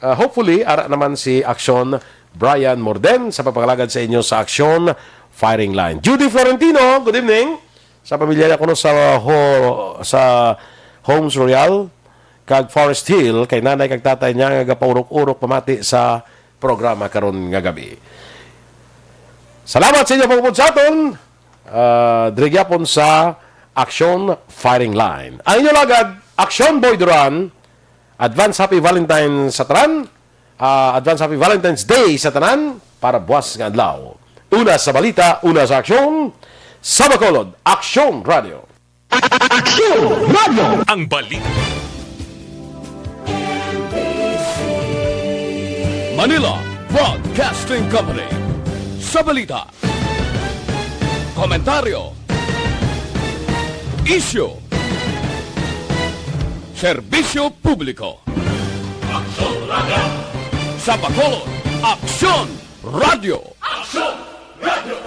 ah, hopefully, ara naman si Aksyon Brian Morden sa pagpangalagad sa inyo sa Aksyon Firing Line. Judy Florentino, good evening. Sa pamilya niya kuno sa ho-, sa Homes Royal kag Forest Hill, kay nanay kag tatay niya nga gapaurok-urok pamati sa programa karon nga gabi. Salamat sa inyo pag-upod sa aton, ah, diri gyapon sa Aksyon Firing Line. Ang inyo lagad, Aksyon Boy Duran, advance happy Valentine sa tanan, ah, advance happy Valentine's Day sa tanan para buwas nga adlaw. Una sa balita, una sa aksyon, sa Bacolod, Aksyon Radio. Aksyon Radio. Ang balita. Manila Broadcasting Company. Sa balita, komentaryo, isyu, serbisyo publiko. Aksyon Radio. Sa Bacolod, Aksyon Radio. Aksyon Radio.